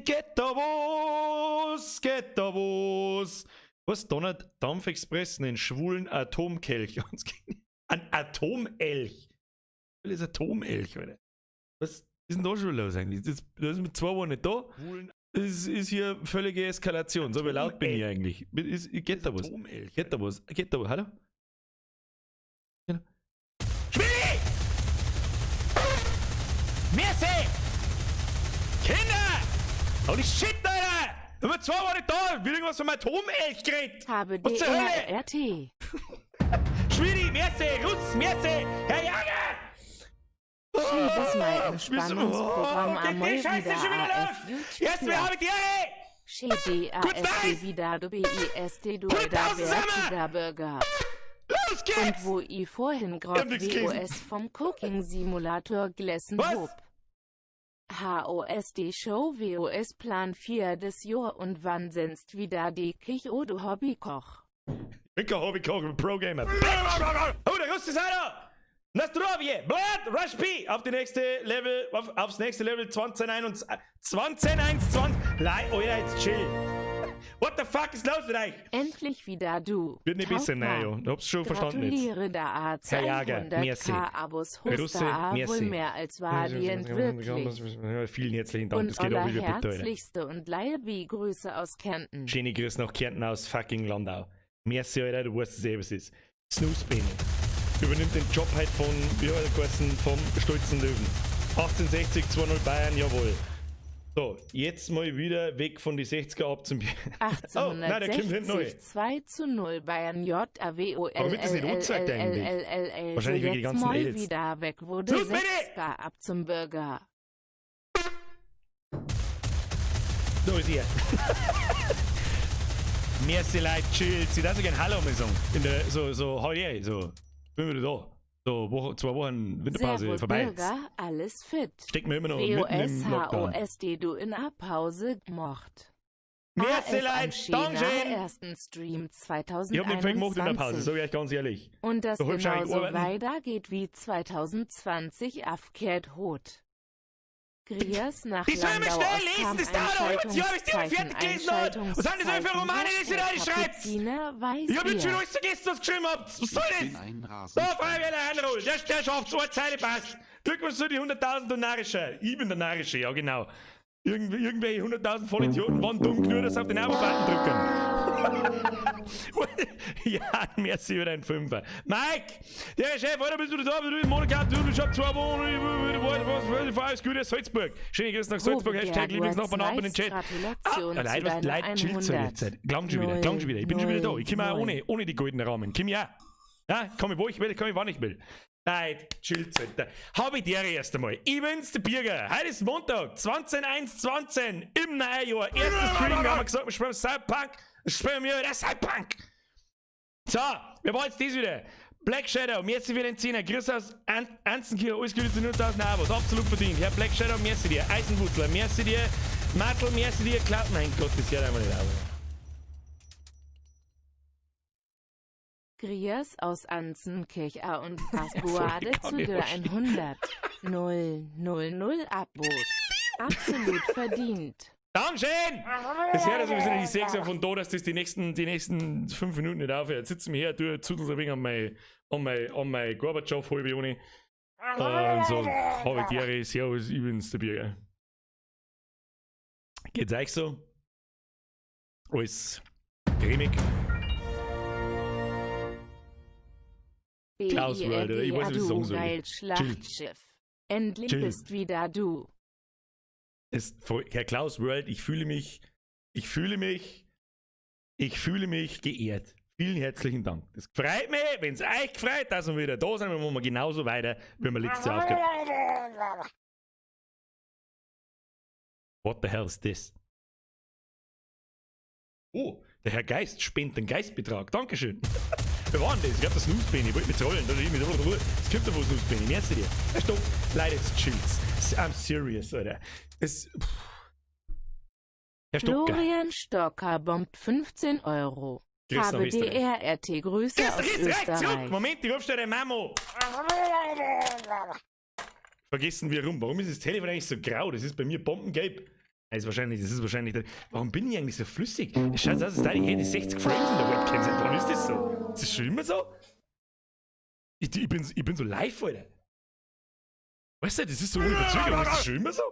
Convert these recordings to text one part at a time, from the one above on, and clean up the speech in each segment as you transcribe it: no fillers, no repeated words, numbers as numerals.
Geht da was? Geht da was? Was donnert Dampfexpress einen schwulen Atomkelch? Ein Atomelch. Was ist Atomelch, Alter? Was ist denn da schon los eigentlich? Das, das ist mit 2 Wochen nicht da. Das ist hier völlige Eskalation. So wie laut bin ich eigentlich. Ist, geht da was? Geht da was? Geht da was? Hallo? Genau. Schmidi! Merci! Kinder! Holy shit, Alter! Nummer 2 war nicht da! Wird irgendwas vom Atomelch geredet? Habe Was zur Hölle? DRRT. Schmidi, merci! Russ, merci! Herr Jager! Schiebes mal Oh, Entspannungsprogramm oh, geht die Amol Scheiße wieder schon wieder los? AF YouTube. Jetzt, wer habe die Ehre? G Gut, D A S nice! D wieder du B I S T du da 100.000 zusammen! Bertiger Bürger. Los Und geht's! wo i vorhin Ich grad hab nix gelesen. WOS vom Cooking Simulator glessen Was? hob. HOSD Show WOS Plan 4 des Jahr und wann sindst wieder die Kich oder Hobbykoch? Ich bin kein Hobbykoch, ich bin Pro-Gamer. Oh, der Russ ist einer! Na zdrowie! Blood Rush P! Auf die nächste Level, aufs nächste Level 2021, 2021. Lei, Alter, jetzt chill. What the fuck ist los mit euch? Endlich wieder du. Wird nicht besser, Taugbar. nein, ja. Hab's schon verstanden jetzt. Gratuliere da A zu Herr Jager, 100k merci. Abos Russe, Hoster A wohl merci. mehr als verdient wirklich. Vielen herzlichen Dank, Und das geht auch aller über bitte, Alter. herzlichste und liebe Grüße aus Kärnten. Schöne Grüße nach Kärnten aus fucking Landau. Merci, Alter, du weißt es eh, was es ist. Snooze Benny. Übernimmt den Job halt von, wie hat er geheißen, vom Stolzen Löwen. 1860, 2-0 Bayern, jawohl. So, jetzt mal wieder weg von die 60er ab zum Oh, nein, der kommt hinten neu. 1860 2:0 Bayern J A W O L Warum wird das L nicht L angezeigt L L eigentlich? L L L Wahrscheinlich so wegen die jetzt ganzen mal Ls. wieder weg wurde Snooze Benny! 6K ab zum Bürger. Da ist er. Merci, Leute, chill. Sie darf so gerne Hallo mal sagen. In der, so, so, hey, so, bin wieder da. So, Woche, 2 Wochen Winterpause Servus vorbei. jetzt. Bürger, alles fit. Stecken wir immer noch mitten WOS im Lockdown. HOSD du in A Pause gemocht. Merci, AF am Leute, Schena Dankeschön. ersten Stream Ich hab den Film gemacht in der Pause, 2021. sag ich euch ganz ehrlich. Und das So hübsch eigentlich genauso arbeiten. weitergeht wie 2020 afkehrt hot. Grias nach Die sollen wir Landau schnell lesen, Ostkam das dauert noch über 2 Jahre, bis die mal fertig gelesen hat. Was sind das denn für Romane, die ihr da schreibt? Kapuziner Ich hab jetzt schon Weißbier. alles vergessen, was ihr geschrieben habt. Was soll Ich bin das? ein Da, Rasenschwein. Feuerwehr Heinroll, der schafft's, eine Zeile passt. Glückwunsch zu die 100.000 du Narische. Ich bin der Narische, ja genau. Irgendwelche 100.000 Vollidioten waren dumm genug, dass sie auf den Abo-Button drücken. Ja, merci für deinen Fünfer. Mike, der Chef, Alter, bist du da? Du bist Monika, du bist schon 2 Wochen, was, was, alles Gute, Salzburg. Schöne Grüße nach Salzburg, Hashtag Lieblingsnachbarn ab in den Chat. Ah, Gratulation Leute, zu was, deiner Leute, chillt so 100. jetzt. Klang schon wieder, klang schon wieder. Ich bin schon wieder da. Ich komme auch 0, ohne die goldenen Rahmen. Komm ja. Ja, komm ich wo ich will, komm ich wann ich will. Nein, chillt Alter. Hab ich dir erst einmal. Ich bin's, der Birger. Heute ist Montag, 20.1.20 im neuen Jahr. Erster Stream, wir haben gesagt, wir spielen Cyberpunk. Spielen wir wieder Cyberpunk. So, wer war jetzt das wieder? Black Shadow, merci für den Zehner. Grüß aus Anzenkirchen, alles Gute zu 0.000 Abos. Absolut verdient. Herr Black Shadow, merci dir. Eisenwurzler, merci dir. Martel, merci dir. Klaus, mein Gott, das hört einfach nicht auf. Grias aus Anzenkirch A und Voll Pasguade kann zu ich der verstehen. 100 0 0 0 Abos. Absolut verdient. Dankeschön! Das hört ja sowieso nicht. Ich sehe ja von da, dass das die nächsten 5 Minuten nicht aufhört. Jetzt sitzen wir her, du zudelst ein wenig an mein Gorbatschow halbe ohne. Und so, habe ich die Ehre, servus, ich bin's, der Birger. Geht's euch so? Alles cremig? Klaus World, oder? Ich weiß nicht, was ich sagen soll. Geil Schlachtschiff. Endlich Chill. bist wieder du. Es, Herr Klaus World, ich fühle mich geehrt. Vielen herzlichen Dank. Das freut mich, wenn es euch freut, dass wir wieder da sind. Wir machen genauso weiter, wie wir letztes Jahr aufgehört haben. What the hell is this? Oh, der Herr Geist spendet einen Geistbetrag. Dankeschön. Wer war denn das? Ich glaube, das Snooze Ich wollte mich trollen. Das kommt davon, Snooze. Merci dir. Ja, stopp. Leute, jetzt chillt's. I'm serious, Alter. Das, pff. Herr Stocker. Florian Stocker bombt 15 Euro. Grüß nach Habe Österreich. DRRT Grüße Grüß, aus grüß, zurück, zurück. Österreich. Moment, ich ruf schnell den Mamo. Vergessen wir rum. Warum ist das Telefon eigentlich so grau? Das ist bei mir bombengelb. Das ist wahrscheinlich der, warum bin ich eigentlich so flüssig? Es schaut aus, als hätte ich 60 Frames in der Webcam. Seit wann ist das so? Ist das schon immer so? Ich bin so live, Alter. Weißt du, das ist so ohne Verzögerung. Ist das schon immer so?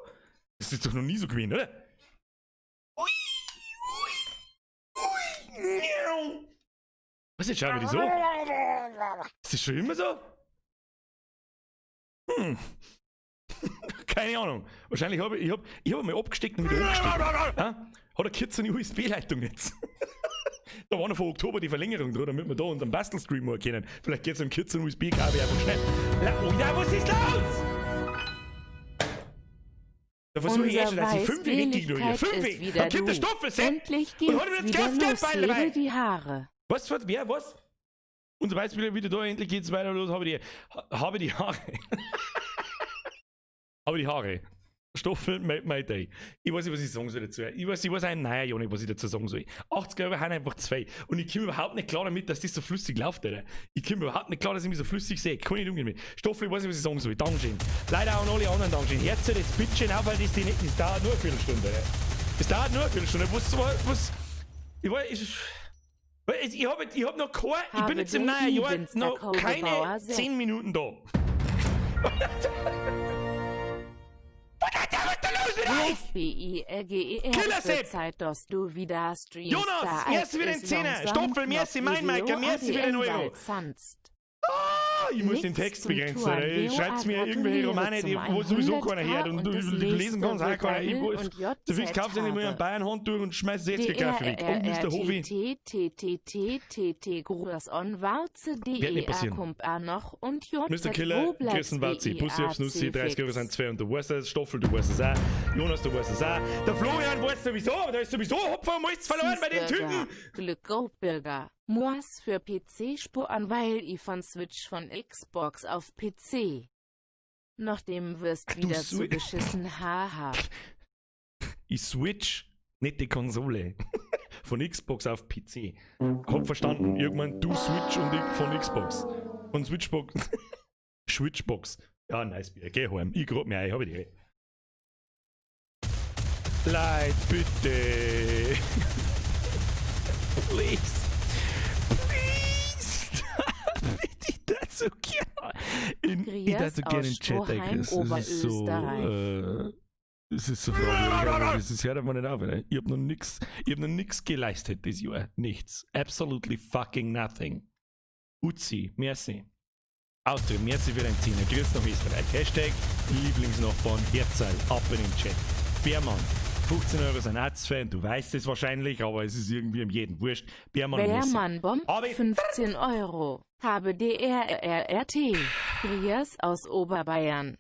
Das ist doch noch nie so gewesen, oder? Ui, ui, ui, miau. Was jetzt, schauen wir die so? Ist das schon immer so? Hm. Keine Ahnung. Wahrscheinlich habe ich, ich hab einmal abgesteckt und wieder angesteckt. Ha? Hat er kurz eine USB-Leitung jetzt? Da war noch von Oktober die Verlängerung drin, damit wir da unseren Bastelstream machen können. Vielleicht geht es am kurzen USB-Kabel einfach schnell. Ja, oh ja, was ist los? Da versuche ich eh schon, dass ich 5 wegignoriere. 5. Da kommt der Stoffel, Sepp! Endlich Und geht's hat er jetzt wieder Gas los, gegeben, dabei? hebe die Haare. Was, was, wer, was? Unser Beispiel wieder da, endlich geht's weiter los, habe die Haare. Habe die Haare. Stoffel made my day. Ich weiß nicht, was ich sagen soll dazu. Ich weiß auch naja, ja nicht, was ich dazu sagen soll. 80 Euro haben einfach zwei. Und ich komme überhaupt nicht klar damit, dass das so flüssig läuft, Alter. Ich komme überhaupt nicht klar, dass ich mich so flüssig sehe. Kann ich nicht umgehen mit. Stoffel, ich weiß nicht, was ich sagen soll. Dankeschön. Leider auch an alle anderen Dankeschön. Herz jetzt bitte auf, weil das, die nicht, das dauert nur eine Viertelstunde, Alter. Das dauert nur eine Viertelstunde. Was, was, was ich weiß, ich hab noch kein, ich bin jetzt im neuen Jahr noch keine 10 Minuten da. Was ist da los mit euch? B-I-R-G-E-R Killer Sepp! Zeit, dass du wieder streamst. Jonas, Da merci für den ist Zehner. langsam Stoffel, merci, mein Knopf Meiker, merci für den ADN Euro. Sanst. Ah, ich muss den Nichts Text zum begrenzen. Tuan. Ey. Schreibt's mir irgendwelche Romane, die, wo sowieso keiner hört und und das lesen kann es auch nächste keiner. Ich, wird und du willst, kaufst du nicht mehr einen Bayern-Handtuch und schmeißt es jetzt Kaffee weg. Und Mr. Hofi. T T T T T T Gruas on Warze D Wird nicht E A passieren. Kump A noch und J Mr. Z Killer, wo bleibst Christen Warzi, B I Bussi A aufs Nussi, C 30 Euro fix? sind zwei und du weißt es, Stoffel, du weißt es auch, Jonas, du weißt es auch, der Florian weiß sowieso, aber da ist sowieso Hopfer und Malz verloren bei den Cheeseburger, Typen. Glück go Bürger. Moas für PC Spur an, weil ich von Switch von Xbox auf PC. Noch dem wirst Du wieder zugeschissen, haha. Ich switch nicht die Konsole. Von Xbox auf PC. Hab verstanden. Irgendwann du Switch und ich von Xbox. Von Switchbox. Switchbox. Ja, nice Bier. Geh heim. Ich grab mir ein, hab ich die. Leid, bitte. Please. Please. Bitte dazu gerne. Ich Grüß dazu gerne in aus den Chat Stroheim, eingrissen. Das ist so, Oberösterreich. es ist so fragwürdig. Das ist, hört einfach nicht auf. Alter. Ich hab noch nix geleistet dieses Jahr. Nichts. Absolutely fucking nothing. Uzi, merci. Austria, merci für dein Zehner. Grüß nach Österreich. Hashtag Lieblingsnachbarn, Herzal, ab in den Chat. Bärmann, 15 Euro sind auch zu fein. Du weißt es wahrscheinlich, aber es ist irgendwie um jeden wurscht. Bärmann, merci. Bärmann Bomb 15 Euro. Habe D R R R T. Grüß aus Oberbayern.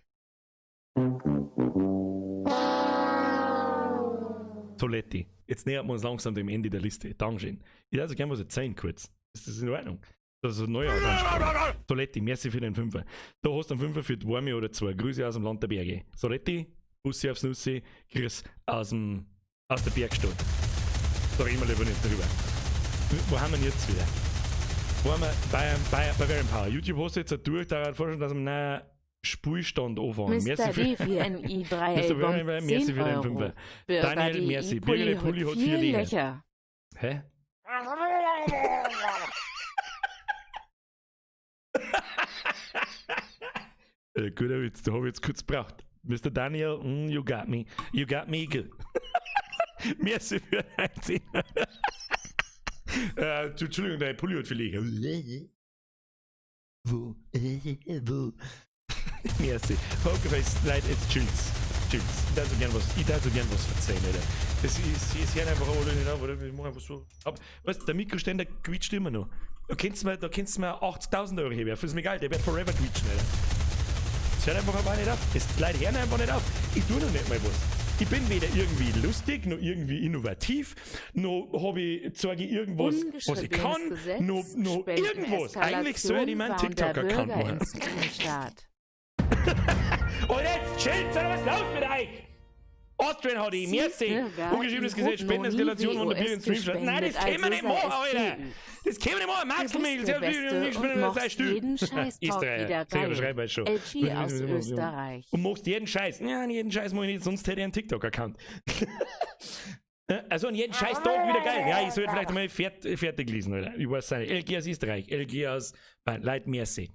Toilette. Jetzt nähern wir uns langsam dem Ende der Liste. Dankeschön. Ich würde also gerne was erzählen kurz. Ist das in Ordnung? Das ist ein Neujahrsanspruch. Toilette, merci für den Fünfer. Da hast du einen Fünfer für die Warme oder zwei. Grüße aus dem Land der Berge. Soletti, Bussi aufs Nussi, Grüß aus der Bergstadt. Da reden wir lieber nicht drüber. Wo haben wir denn jetzt wieder? Wo haben wir? Bei Bavarian Power. YouTube hast du jetzt auch durch, da vorstellen, dass wir einen neuen Spielstand anfangen. Mr. Merci für, D4NI3 Mr. Bomb Bavarian, merci 10 für den Euro. Fünfer. Bürger Daniel, DI merci. Bürger, der Pulli hat vier vier Löcher. Löcher. Hä? Guter Witz, da habe ich jetzt kurz gebraucht. Mr. Daniel, you got me. You got me good. Merci für ein Zehner. Entschuldigung, der Pulli hat viel Löcher. Wo? Wo? Merci. Pokerface, Leute, jetzt chillt's. Chillt's. Ich darf so gern was verzeihen, Alter. Es hören einfach alle nicht auf, oder? Wir machen einfach so. Aber, weißt du, der Mikroständer quietscht immer noch. Da könntest du mir 80.000 Euro herwerfen. Ist mir egal, der wird forever quietschen, Alter. Es hört einfach aber nicht auf. Es Leute hören einfach nicht auf. Ich tue noch nicht mal was. Ich bin weder irgendwie lustig, noch irgendwie innovativ, noch zeige ich irgendwas, was ich kann, Ungeschriebenes noch Gesetz, irgendwas. Eigentlich soll ich meinen Spendeneskalation, TikTok-Account Bürger machen. im Streamstart. Und jetzt chillt, was ist los mit euch? Austrian HD, merci. Ungeschriebenes Gesetz, Spendeneskalation und der Bier in Stream. Nein, das können wir nicht machen, Alter. Das können wir nicht machen. Maxel Michel, sehr viel, sei still. Jeden Scheiß wieder geil. Schon. LG aus Österreich. Und machst jeden Scheiß. Ja, jeden Scheiß mach ich nicht, sonst hätte ich einen TikTok-Account. Also an jeden Scheiß Tag wieder geil. Ja, ich sollte vielleicht mal fertig lesen, oder? Ich weiß nicht. LG aus Österreich, LG aus Leid, merci.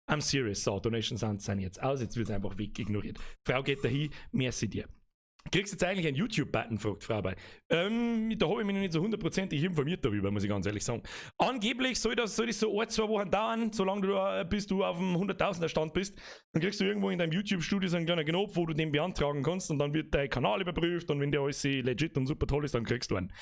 I'm serious. So, Donations sind jetzt aus, jetzt wird es einfach weg ignoriert. Frau geht dahin, merci dir. Kriegst du jetzt eigentlich einen YouTube-Button, fragt Frau bei. Da habe ich mich noch nicht so hundertprozentig informiert darüber, muss ich ganz ehrlich sagen. Angeblich soll das so 1, 2 Wochen dauern, solange du, bis du auf dem 100.000er Stand bist. Dann kriegst du irgendwo in deinem YouTube-Studio so einen kleinen Knopf, wo du den beantragen kannst, und dann wird dein Kanal überprüft und wenn der alles legit und super toll ist, dann kriegst du einen.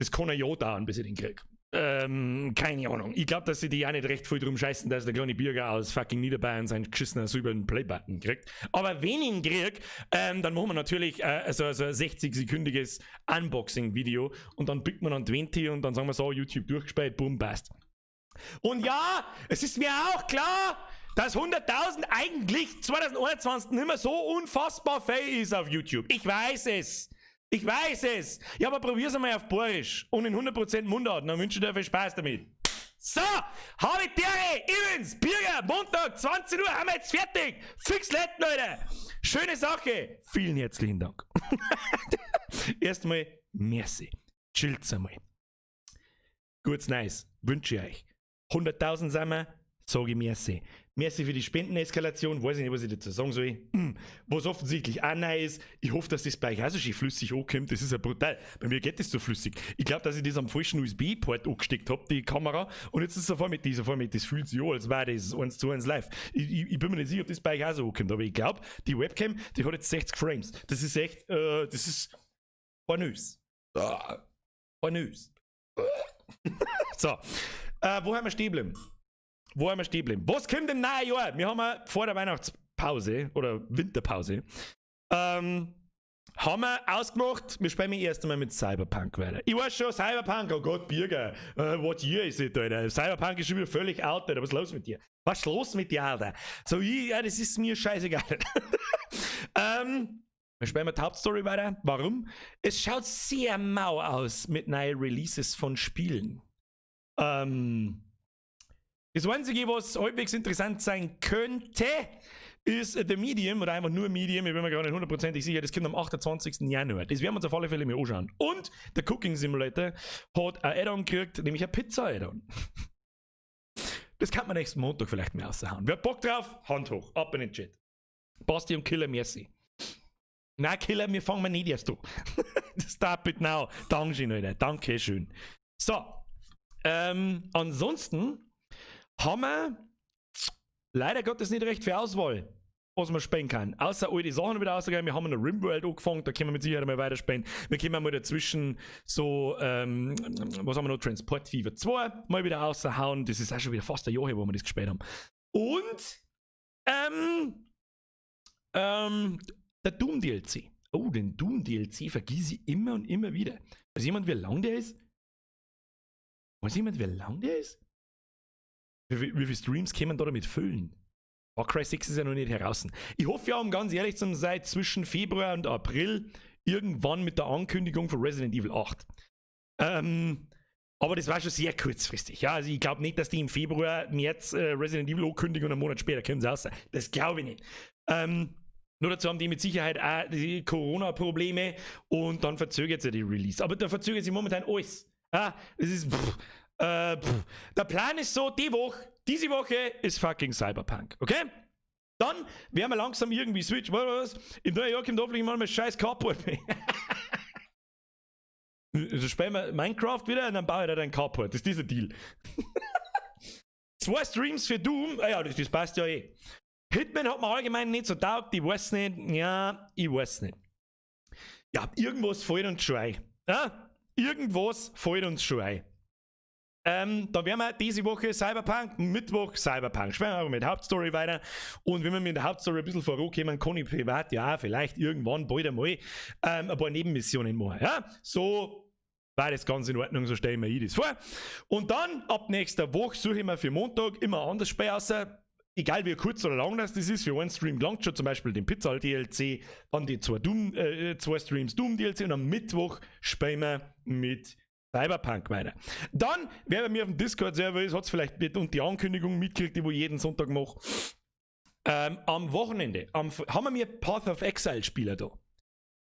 Das kann ein Jahr dauern, bis ich den krieg. Keine Ahnung. Ich glaube, dass sie die auch nicht recht viel drum scheißen, dass der kleine Bürger aus fucking Niederbayern seinen geschissenen silbernen Play-Button kriegt. Aber wenn ich ihn krieg, dann machen wir natürlich so ein 60-sekündiges Unboxing-Video und dann pickt man an 20 und dann sagen wir so, YouTube durchgespielt, boom, passt. Und ja, es ist mir auch klar, dass 100.000 eigentlich 2021 nicht mehr so unfassbar viel ist auf YouTube. Ich weiß es. Ich weiß es. Ja, aber probier's einmal auf Boarisch und in 100% Mundart. Dann wünsche ich dir viel Spaß damit. So, habe die Ehre, Evans, Birger, Montag, 20 Uhr, haben wir jetzt fertig. Fix Letten, Leute. Schöne Sache. Vielen herzlichen Dank. Erstmal, merci. Chillt's einmal. Gut's Neues wünsche ich euch. 100.000 sind wir, sage ich merci. Merci für die Spendeneskalation, weiß ich nicht, was ich dazu sagen soll. Was offensichtlich auch neu ist, ich hoffe, dass das bei euch auch so schön flüssig ankommt. Das ist ja brutal. Bei mir geht das so flüssig. Ich glaube, dass ich das am falschen USB-Port angesteckt habe, die Kamera. Und jetzt ist es auf einmal, das, auf einmal, das fühlt sich an, als wäre das 1 zu 1 live. Ich bin mir nicht sicher, ob das bei euch auch so ankommt, aber ich glaube, die Webcam, die hat jetzt 60 Frames. Das ist echt, das ist pornös. Ah, pornös. So, wo haben wir stehen geblieben? Wo haben wir stehen geblieben? Was kommt im neuen Jahr? Wir haben ja vor der Weihnachtspause oder Winterpause haben wir ausgemacht, wir spielen erst einmal mit Cyberpunk weiter. Ich weiß schon, Cyberpunk, oh Gott, Birger, what year is it, Alter? Cyberpunk ist schon wieder völlig out, Alter. Was ist los mit dir? Was ist los mit dir, Alter? So, ich, ja, das ist mir scheißegal. Wir spielen mit Hauptstory weiter. Warum? Es schaut sehr mau aus mit neuen Releases von Spielen. Das Einzige, was halbwegs interessant sein könnte, ist The Medium oder einfach nur Medium, ich bin mir gar nicht hundertprozentig sicher, das kommt am 28. Januar. Das werden wir uns auf alle Fälle mal anschauen. Und der Cooking Simulator hat ein Add-on gekriegt, nämlich ein Pizza-Add-on. Das kann man nächsten Montag vielleicht mehr raushauen. Wer hat Bock drauf? Hand hoch, ab in den Chat. Basti und Killer, merci. Na, Killer, wir fangen nicht erst an. Stop it now. Dankeschön, Alter. Dankeschön. So. Ansonsten haben wir leider Gottes nicht recht viel Auswahl, was man spielen kann. Außer all die Sachen wieder ausgegeben. Wir haben eine Rimworld angefangen, da können wir mit Sicherheit mal weiterspielen. Wir können mal dazwischen so, was haben wir noch? Transport Fever 2 mal wieder raushauen. Das ist auch schon wieder fast ein Jahr her, wo wir das gespielt haben. Und der Doom DLC. Oh, den Doom DLC vergiss ich immer und immer wieder. Weiß jemand, wie lang der ist? Weiß jemand, wie lang der ist? Wie viele Streams können wir da damit füllen? Far Cry 6 ist ja noch nicht heraus. Ich hoffe ja, um ganz ehrlich zu sein, zwischen Februar und April irgendwann mit der Ankündigung von Resident Evil 8. Aber das war schon sehr kurzfristig. Ja? Also ich glaube nicht, dass die im Februar, März Resident Evil ankündigen und einen Monat später kommen sie raus. Das glaube ich nicht. Nur dazu haben die mit Sicherheit auch die Corona-Probleme und dann verzögert sich die Release. Aber da verzögert sich momentan alles. Ja, es ist. Pff, pff. Der Plan ist so, diese Woche ist fucking Cyberpunk, okay? Dann werden wir langsam irgendwie Switch. Was? Im neuen Jahr kommt hoffentlich mal mit scheiß Carport. Also spielen wir Minecraft wieder und dann baue ich da einen Carport. Das ist dieser Deal. Zwei Streams für Doom. Ah ja, das passt ja eh. Hitman hat mir allgemein nicht so taugt. Ich weiß nicht. Ja, ich weiß nicht. Ja, irgendwas fällt uns schon ein. Ja, irgendwas fällt uns schon ein. Dann werden wir diese Woche Cyberpunk, Mittwoch Cyberpunk. Spielen wir aber mit Hauptstory weiter. Und wenn wir mit der Hauptstory ein bisschen vorankommen, kann ich privat ja vielleicht irgendwann bald einmal ein paar Nebenmissionen machen. Ja? So war das ganz in Ordnung, so stelle ich mir das vor. Und dann ab nächster Woche suche ich mir für Montag immer ein anderes Spiel aus. Egal wie kurz oder lang das ist, für einen Stream langt schon, zum Beispiel den Pizza DLC, dann die zwei, Doom, zwei Streams Doom DLC und am Mittwoch spielen wir mit Cyberpunk weiter. Dann, wer bei mir auf dem Discord-Server ist, hat es vielleicht mit und die Ankündigung mitgekriegt, die wo ich jeden Sonntag mache. Am Wochenende haben wir mir Path of Exile Spieler da.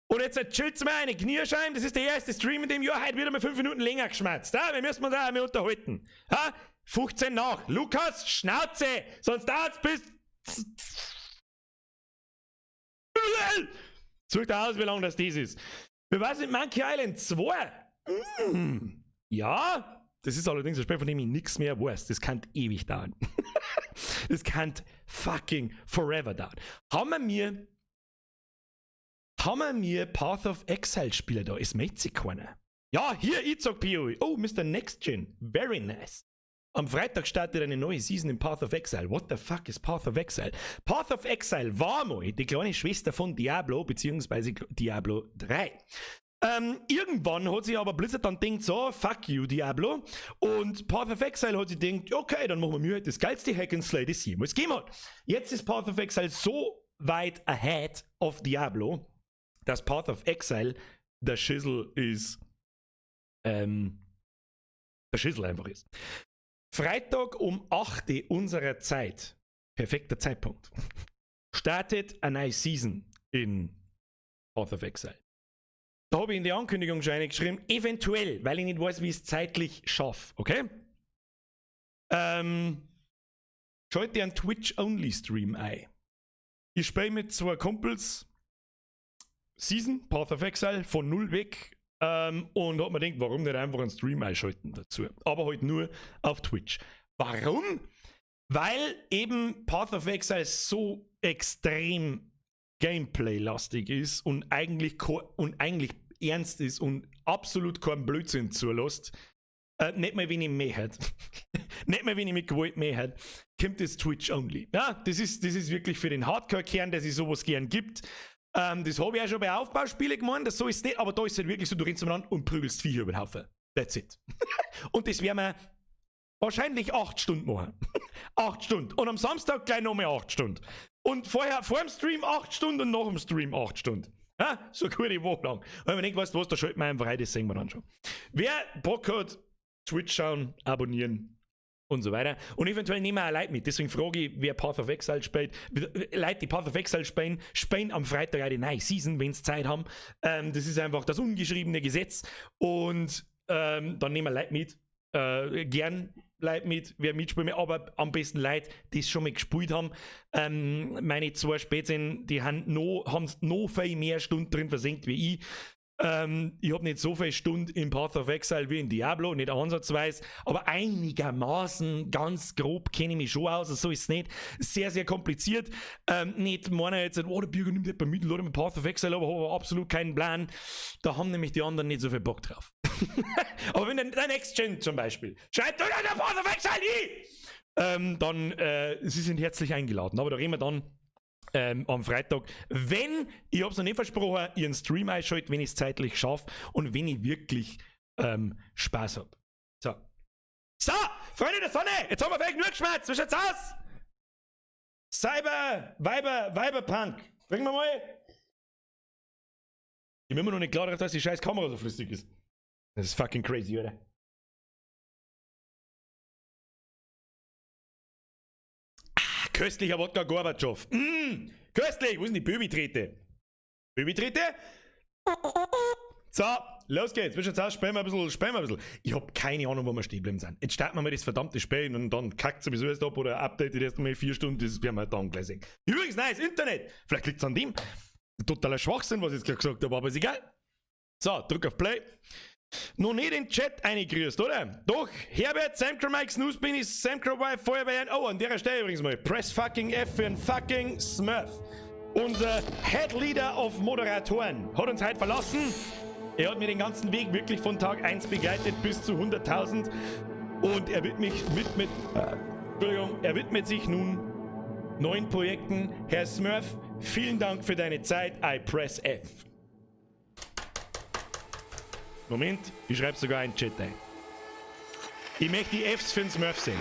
Und jetzt chillt's mir eine Knierschein, das ist der erste Stream in dem Jahr, heute wieder mal 5 Minuten länger geschmatzt. Ja? Wir müssen uns auch einmal unterhalten. Ha? 15 nach. Lukas, Schnauze! Sonst dauert's bis. Such dir aus, wie lange das dies ist. Wir weiß nicht, Monkey Island 2. Ja, das ist allerdings ein Spiel, von dem ich nichts mehr weiß. Das kann ewig dauern. Das kann fucking forever dauern. Haben wir mir Path of Exile Spieler da? Es meldet sich keiner. Ja, hier, ich sag PoE. Oh, Mr. Next Gen. Very nice. Am Freitag startet eine neue Season in Path of Exile. What the fuck is Path of Exile? Path of Exile war mal die kleine Schwester von Diablo, beziehungsweise Diablo 3. Irgendwann hat sich aber Blizzard dann gedacht, so, fuck you, Diablo. Und Path of Exile hat sich gedacht, okay, dann machen wir mir halt das geilste Hack and Slay, das jemals gegeben hat. Jetzt ist Path of Exile so weit ahead of Diablo, dass Path of Exile der Schissel ist, der Schissel einfach ist. Freitag um 8 Uhr unserer Zeit, perfekter Zeitpunkt, startet eine neue Season in Path of Exile. Da habe ich in die Ankündigung schon geschrieben, eventuell, weil ich nicht weiß, wie ich es zeitlich schaffe, okay? Schalte einen Twitch-Only-Stream ein. Ich spiele mit zwei Kumpels Season, Path of Exile, von null weg und hab mir gedacht, warum nicht einfach einen Stream einschalten dazu? Aber halt nur auf Twitch. Warum? Weil eben Path of Exile so extrem Gameplay-lastig ist und eigentlich ernst ist und absolut keinen Blödsinn zulässt. Nicht mal, wenn ich mehr hat. Nicht mal, wenn ich mit Gewalt mehr hat, kommt das Twitch only. Ja, das ist wirklich für den Hardcore-Kern, der sich sowas gern gibt. Das habe ich auch schon bei Aufbauspielen gemacht, das so ist es nicht, aber da ist es halt wirklich so, du rennst umeinander und prügelst Viecher über den Haufen. That's it. Und das werden wir wahrscheinlich 8 Stunden machen. 8 Stunden. Und am Samstag gleich nochmal 8 Stunden. Und vorher, vor dem Stream 8 Stunden und nach dem Stream 8 Stunden. Ja, so eine gute Woche lang. Und wenn man denkt, weißt du was, da schalten wir einfach rein, das sehen wir dann schon. Wer Bock hat, Twitch schauen, abonnieren und so weiter. Und eventuell nehmen wir auch Leute mit. Deswegen frage ich, wer Path of Exile spielt. Leute, die Path of Exile spielen, spielen am Freitag auch die neue Season, wenn sie Zeit haben. Das ist einfach das ungeschriebene Gesetz. Und dann nehmen wir Leute mit. Gern Leute mit, wer mitspielt, aber am besten Leute, die es schon mal gespielt haben. Meine zwei Spätzchen, die haben noch viel mehr Stunden drin versenkt wie ich. Ich habe nicht so viele Stunden in Path of Exile wie in Diablo, nicht ansatzweise, aber einigermaßen ganz grob kenne ich mich schon aus, also so ist es nicht. Sehr, sehr kompliziert. Nicht meiner jetzt, oh, der Birger nimmt etwa mit, oder mit Path of Exile, aber habe absolut keinen Plan. Da haben nämlich die anderen nicht so viel Bock drauf. Aber wenn der Next Gen zum Beispiel schreibt, oh, der Path of Exile, dann, sie sind herzlich eingeladen. Aber da reden wir dann am Freitag, wenn, ich habe es noch nicht versprochen, ich einen Stream einschalte, wenn ich es zeitlich schaffe und wenn ich wirklich Spaß habe. So. So, Freunde der Sonne, jetzt haben wir vielleicht nur geschmatzt. Wie schaut's aus? Cyber, Weiber, Weiberpunk. Bringen wir mal. Ich bin immer noch nicht klar, dass die scheiß Kamera so flüssig ist. Das ist fucking crazy, oder? Ah, köstlicher Wodka Gorbatschow. Köstlich. Wo ist denn die Böbi-Trete? Böbi-Trete? So, los geht's. Wie schaut's aus? Spielen wir ein bisschen, spielen wir ein bisschen. Ich hab keine Ahnung, wo wir stehen geblieben sind. Jetzt starten wir mal das verdammte Spiel und dann kackt sowieso erst ab oder updatet erst mal 4 Stunden, das werden wir dann gleich sehen. Übrigens, nice Internet. Vielleicht liegt's an dem. Totaler Schwachsinn, was ich jetzt gerade gesagt habe, aber ist egal. So, drück auf Play. Noch nicht in den Chat eingegrüßt, oder? Doch, Herbert, Samcro Mike, Snooze Beanie, Samcro Wife, Feuerwehr. Oh, an der Stelle übrigens mal. Press fucking F für einen fucking Smurf. Unser Head Leader of Moderatoren hat uns heute verlassen. Er hat mir den ganzen Weg wirklich von Tag 1 begleitet bis zu 100.000. Und er wird mich mit, Entschuldigung, er widmet sich nun neuen Projekten. Herr Smurf, vielen Dank für deine Zeit. I press F. Moment, ich schreibe sogar einen Chat ein. Ich möchte die Fs für den Smurf sehen.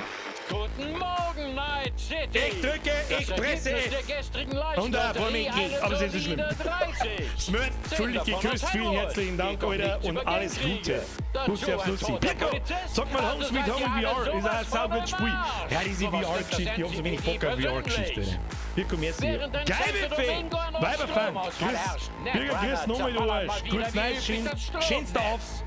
Guten Morgen, Night City. Ich drücke, Das ich presse Ergebnis der F. gestrigen Und da vor Leichtlotterie, mir geht, eine aber es ist nicht schlimm. solide 30. Smurf, 10 fühl dich davon geküsst, aus vielen Hellwood. herzlichen Dank, Geht doch Alter, nichts und über alles Geldkriege. Gute. Dazu Bussi aufs ein Nussi. toter Birko, Polizist. sag mal, Home Also Sweet seid Home ihr in alle VR ist sowas auch ein von saugutes im Spiel. Arsch. Ja, diese Sowas nimmt das VR-Geschichte, ich hab so wenig NCPD Bock auf persönlich. VR-Geschichte. Birko, merci. Während in Geil, Santo Buffet! Domingo ein Weiberfang, Stromausfall grüß. herrscht. Birger, grüß Netrunner nochmal, du zerballern Arsch. mal wieder Gutes wie Neues, üblich schön. das Stromnetz. Schönster auf.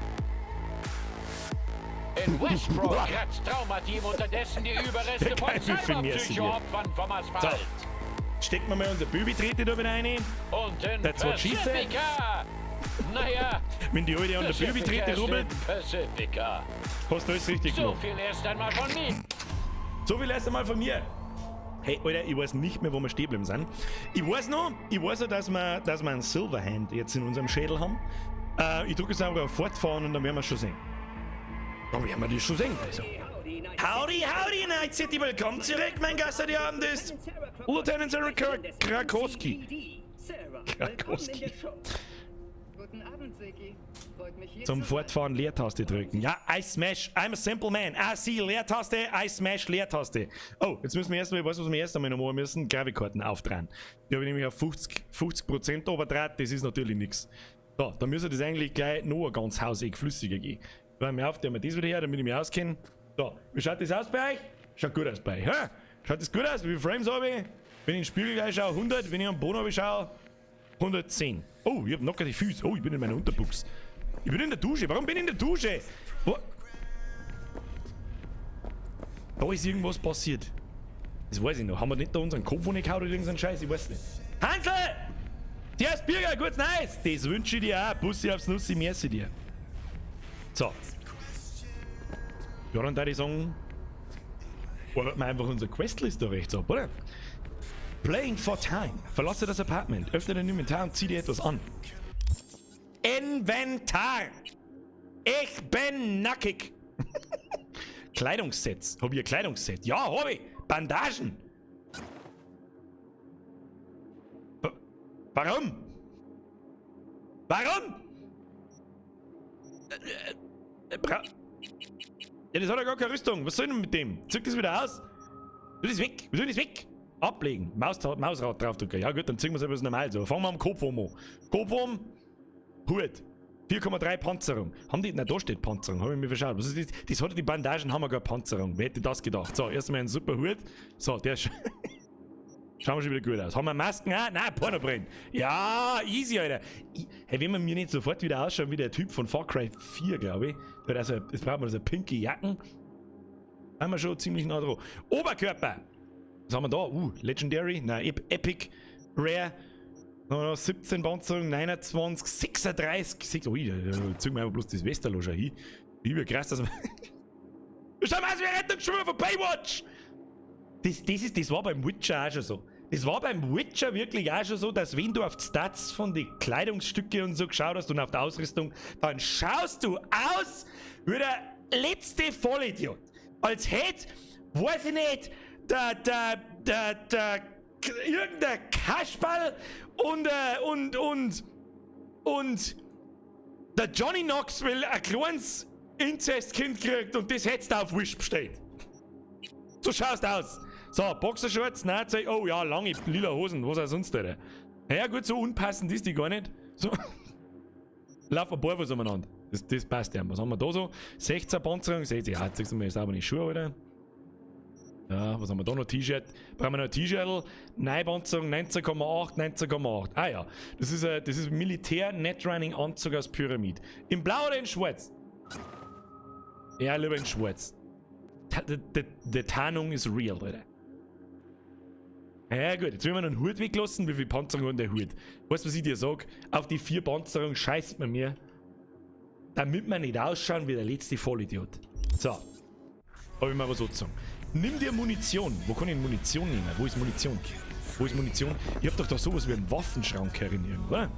In Westbrook kratzt Traumateam unterdessen die Überreste Der von Geil, wie viel mehr sie dir. Cyberpsycho-Opfern vom Asphalt. Stecken wir mal unser Baby-Trete da wieder rein. Und in That's what she said. Pacifica. Naja, Wenn die Alte an der Pacifica Baby-Trete ist rubbelt, in Pacifica. hast du alles richtig So gemacht. viel erst einmal von mir. So viel erst einmal von mir. Hey, Alter, ich weiß nicht mehr, wo wir stehen geblieben sind. Ich weiß noch, ich weiß noch, dass wir einen Silverhand jetzt in unserem Schädel haben. Ich drücke jetzt einfach auf Fortfahren und dann werden wir es schon sehen. Dann werden wir das schon sehen, also. Howdy, howdy, Night City, willkommen zurück, mein Gast heute Abend ist Lieutenant Sarah Krakowski. Krakowski. Guten Abend, Seki. Freut mich hier Zum zu sein. Fortfahren Leertaste drücken. Ja, I smash, I'm a simple man. I see Leertaste, I smash Leertaste. Oh, jetzt müssen wir erstmal, weißt du, was wir erst einmal noch machen müssen? Grafikkarten aufdrehen. Die habe ich nämlich auf 50% überdraht, das ist natürlich nichts. So, dann müsste das eigentlich gleich noch ein ganz Hauseck flüssiger gehen. Hör mir auf, der mir das wieder her, damit ich mich auskenne. So, wie schaut das aus bei euch? Schaut gut aus bei euch. Hä? Schaut das gut aus? Wie viele Frames habe ich? Wenn ich in den Spiegel gleich schaue, 100. Wenn ich am Boden schaue, 110. Oh, ich hab locker die Füße. Oh, ich bin in meiner Unterbuchs. Ich bin in der Dusche. Warum bin ich in der Dusche? Wo? Da ist irgendwas passiert. Das weiß ich noch. Haben wir nicht da unseren Kopf gehauen oder irgendeinen Scheiß? Ich weiß nicht. Hansel! Der ist Bürger, gutes Neues! Das wünsche ich dir auch. Bussi aufs Nussi, merci dir. So. Ja, dann würde ich sagen, arbeiten wir einfach unsere Questlist da rechts ab, oder? Playing for Time. Verlasse das Apartment, öffne dein Inventar und zieh dir etwas an. Inventar! Ich bin nackig! Kleidungssets. Hab ich ein Kleidungsset? Ja, hab ich! Bandagen! Warum? Warum? Ja, das hat ja gar keine Rüstung. Was soll ich denn mit dem? Zieh das wieder aus. Tu das weg. Wir tun das weg. Ablegen. Mausrad draufdrücken. Ja gut, dann ziehen wir es etwas normal so. Fangen wir am Kopf um an. Kopf um. Hut. 4,3 Panzerung. Haben die. Na, da steht Panzerung. Hab ich mir verschaut. Was ist das? Das hat die Bandagen, haben wir gar Panzerung. Wer hätte das gedacht? So, erstmal ein super Hut. So, der ist. Schauen wir schon wieder gut aus. Haben wir Masken auch? Nein, Pornobrenn. Ja, easy, Alter. Hey, wenn wir mir nicht sofort wieder ausschauen wie der Typ von Far Cry 4, glaube ich. Der hat also, jetzt braucht man so pinke Jacken. Haben wir schon ziemlich nah dran. Oberkörper. Was haben wir da? Legendary. Nein, Epic. Rare. Haben wir noch 17 Panzerung, 29, 36. 6, ui, da ziehen wir einfach bloß das Westerlo schon hin. Wie krass, dass wir. Wir schauen aus wie ein Rettungsschwimmer von Baywatch! Das war beim Witcher auch schon so. Das war beim Witcher wirklich auch schon so, dass wenn du auf die Stats von den Kleidungsstücke und so geschaut hast und auf die Ausrüstung, dann schaust du aus wie der letzte Vollidiot. Als hätte, weiß ich nicht, irgendein Kasperl und der Johnny Knoxville ein kleines Inzestkind kriegt und das hättest du auf Wish bestellt. So schaust du aus. So, Boxershorts, nein, zeig, oh ja, lange lila Hosen, was auch sonst, Alter. Naja, gut, so unpassend ist die gar nicht. So. Lauf ein paar was umeinander. Das passt ja. Was haben wir da so? 16 Panzerung, 16, ja, jetzt siehst du mir sauber die Schuhe, Alter. Ja, was haben wir da noch? T-Shirt. Brauchen wir noch ein T-Shirt? Neupanzerung 19,8, 19,8. Ah ja, das ist Militär-Netrunning-Anzug aus Pyramid. In Blau oder in Schwarz? Ja, lieber in Schwarz. Die Tarnung ist real, Alter. Ja gut, jetzt will man einen Hut weglassen. Wie viel Panzerung hat der Hut? Weißt du, was ich dir sag? Auf die 4 Panzerung scheißt man mir, damit wir nicht ausschauen wie der letzte Vollidiot. So. Hab ich mal was angezogen. Nimm dir Munition. Wo kann ich denn Munition nehmen? Wo ist Munition? Wo ist Munition? Ich hab doch da sowas wie einen Waffenschrank herin irgendwo, oder?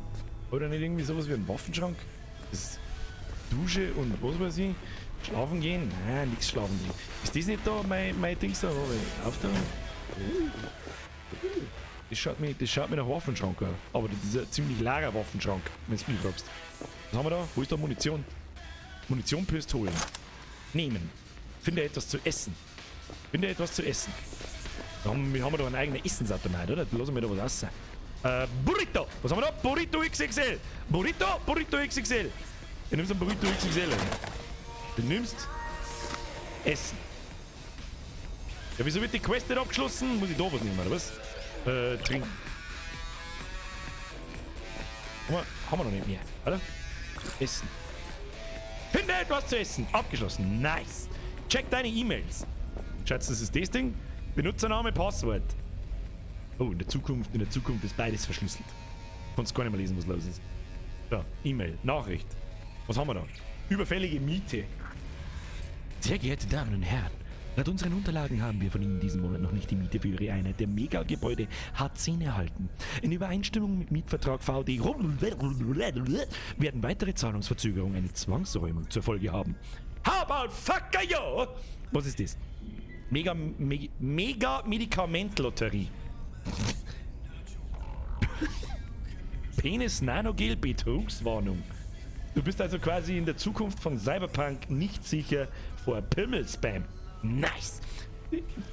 Oder nicht irgendwie sowas wie einen Waffenschrank? Das ist Dusche und was weiß ich? Schlafen gehen? Nein, nix schlafen gehen. Ist das nicht da mein Dings da? Auf da? Das schaut mir nach Waffenschrank an. Aber das ist ein ziemlich leerer Waffenschrank, wenn du mich fragst. Was haben wir da? Wo ist da Munition? Munition, Pistolen. Nehmen. Finde etwas zu essen. Finde etwas zu essen. Da haben wir da einen eigenen Essensautomat, oder? Da lassen wir da was essen. Burrito! Was haben wir da? Burrito XXL! Burrito, Burrito XXL! Du nimmst einen Burrito XXL. Alter. Du nimmst Essen. Ja, wieso wird die Quest nicht abgeschlossen? Muss ich da was nehmen, oder was? Trinken. Haben wir noch nicht mehr, oder? Essen. Finde etwas zu essen. Abgeschlossen. Nice. Check deine E-Mails. Schatz, das ist das Ding. Benutzername, Passwort. Oh, in der Zukunft ist beides verschlüsselt. Kannst gar nicht mehr lesen, was los ist. So, E-Mail, Nachricht. Was haben wir da? Überfällige Miete. Sehr geehrte Damen und Herren, laut unseren Unterlagen haben wir von Ihnen diesen Monat noch nicht die Miete für Ihre Einheit der Megagebäude H10 erhalten. In Übereinstimmung mit Mietvertrag VD werden weitere Zahlungsverzögerungen eine Zwangsräumung zur Folge haben. How about fucker yo? Was ist das? Mega, Mega, Mega Medikamentlotterie. Penis Nanogel Betrugswarnung. Du bist also quasi in der Zukunft von Cyberpunk nicht sicher vor Pimmel-Spam. Nice!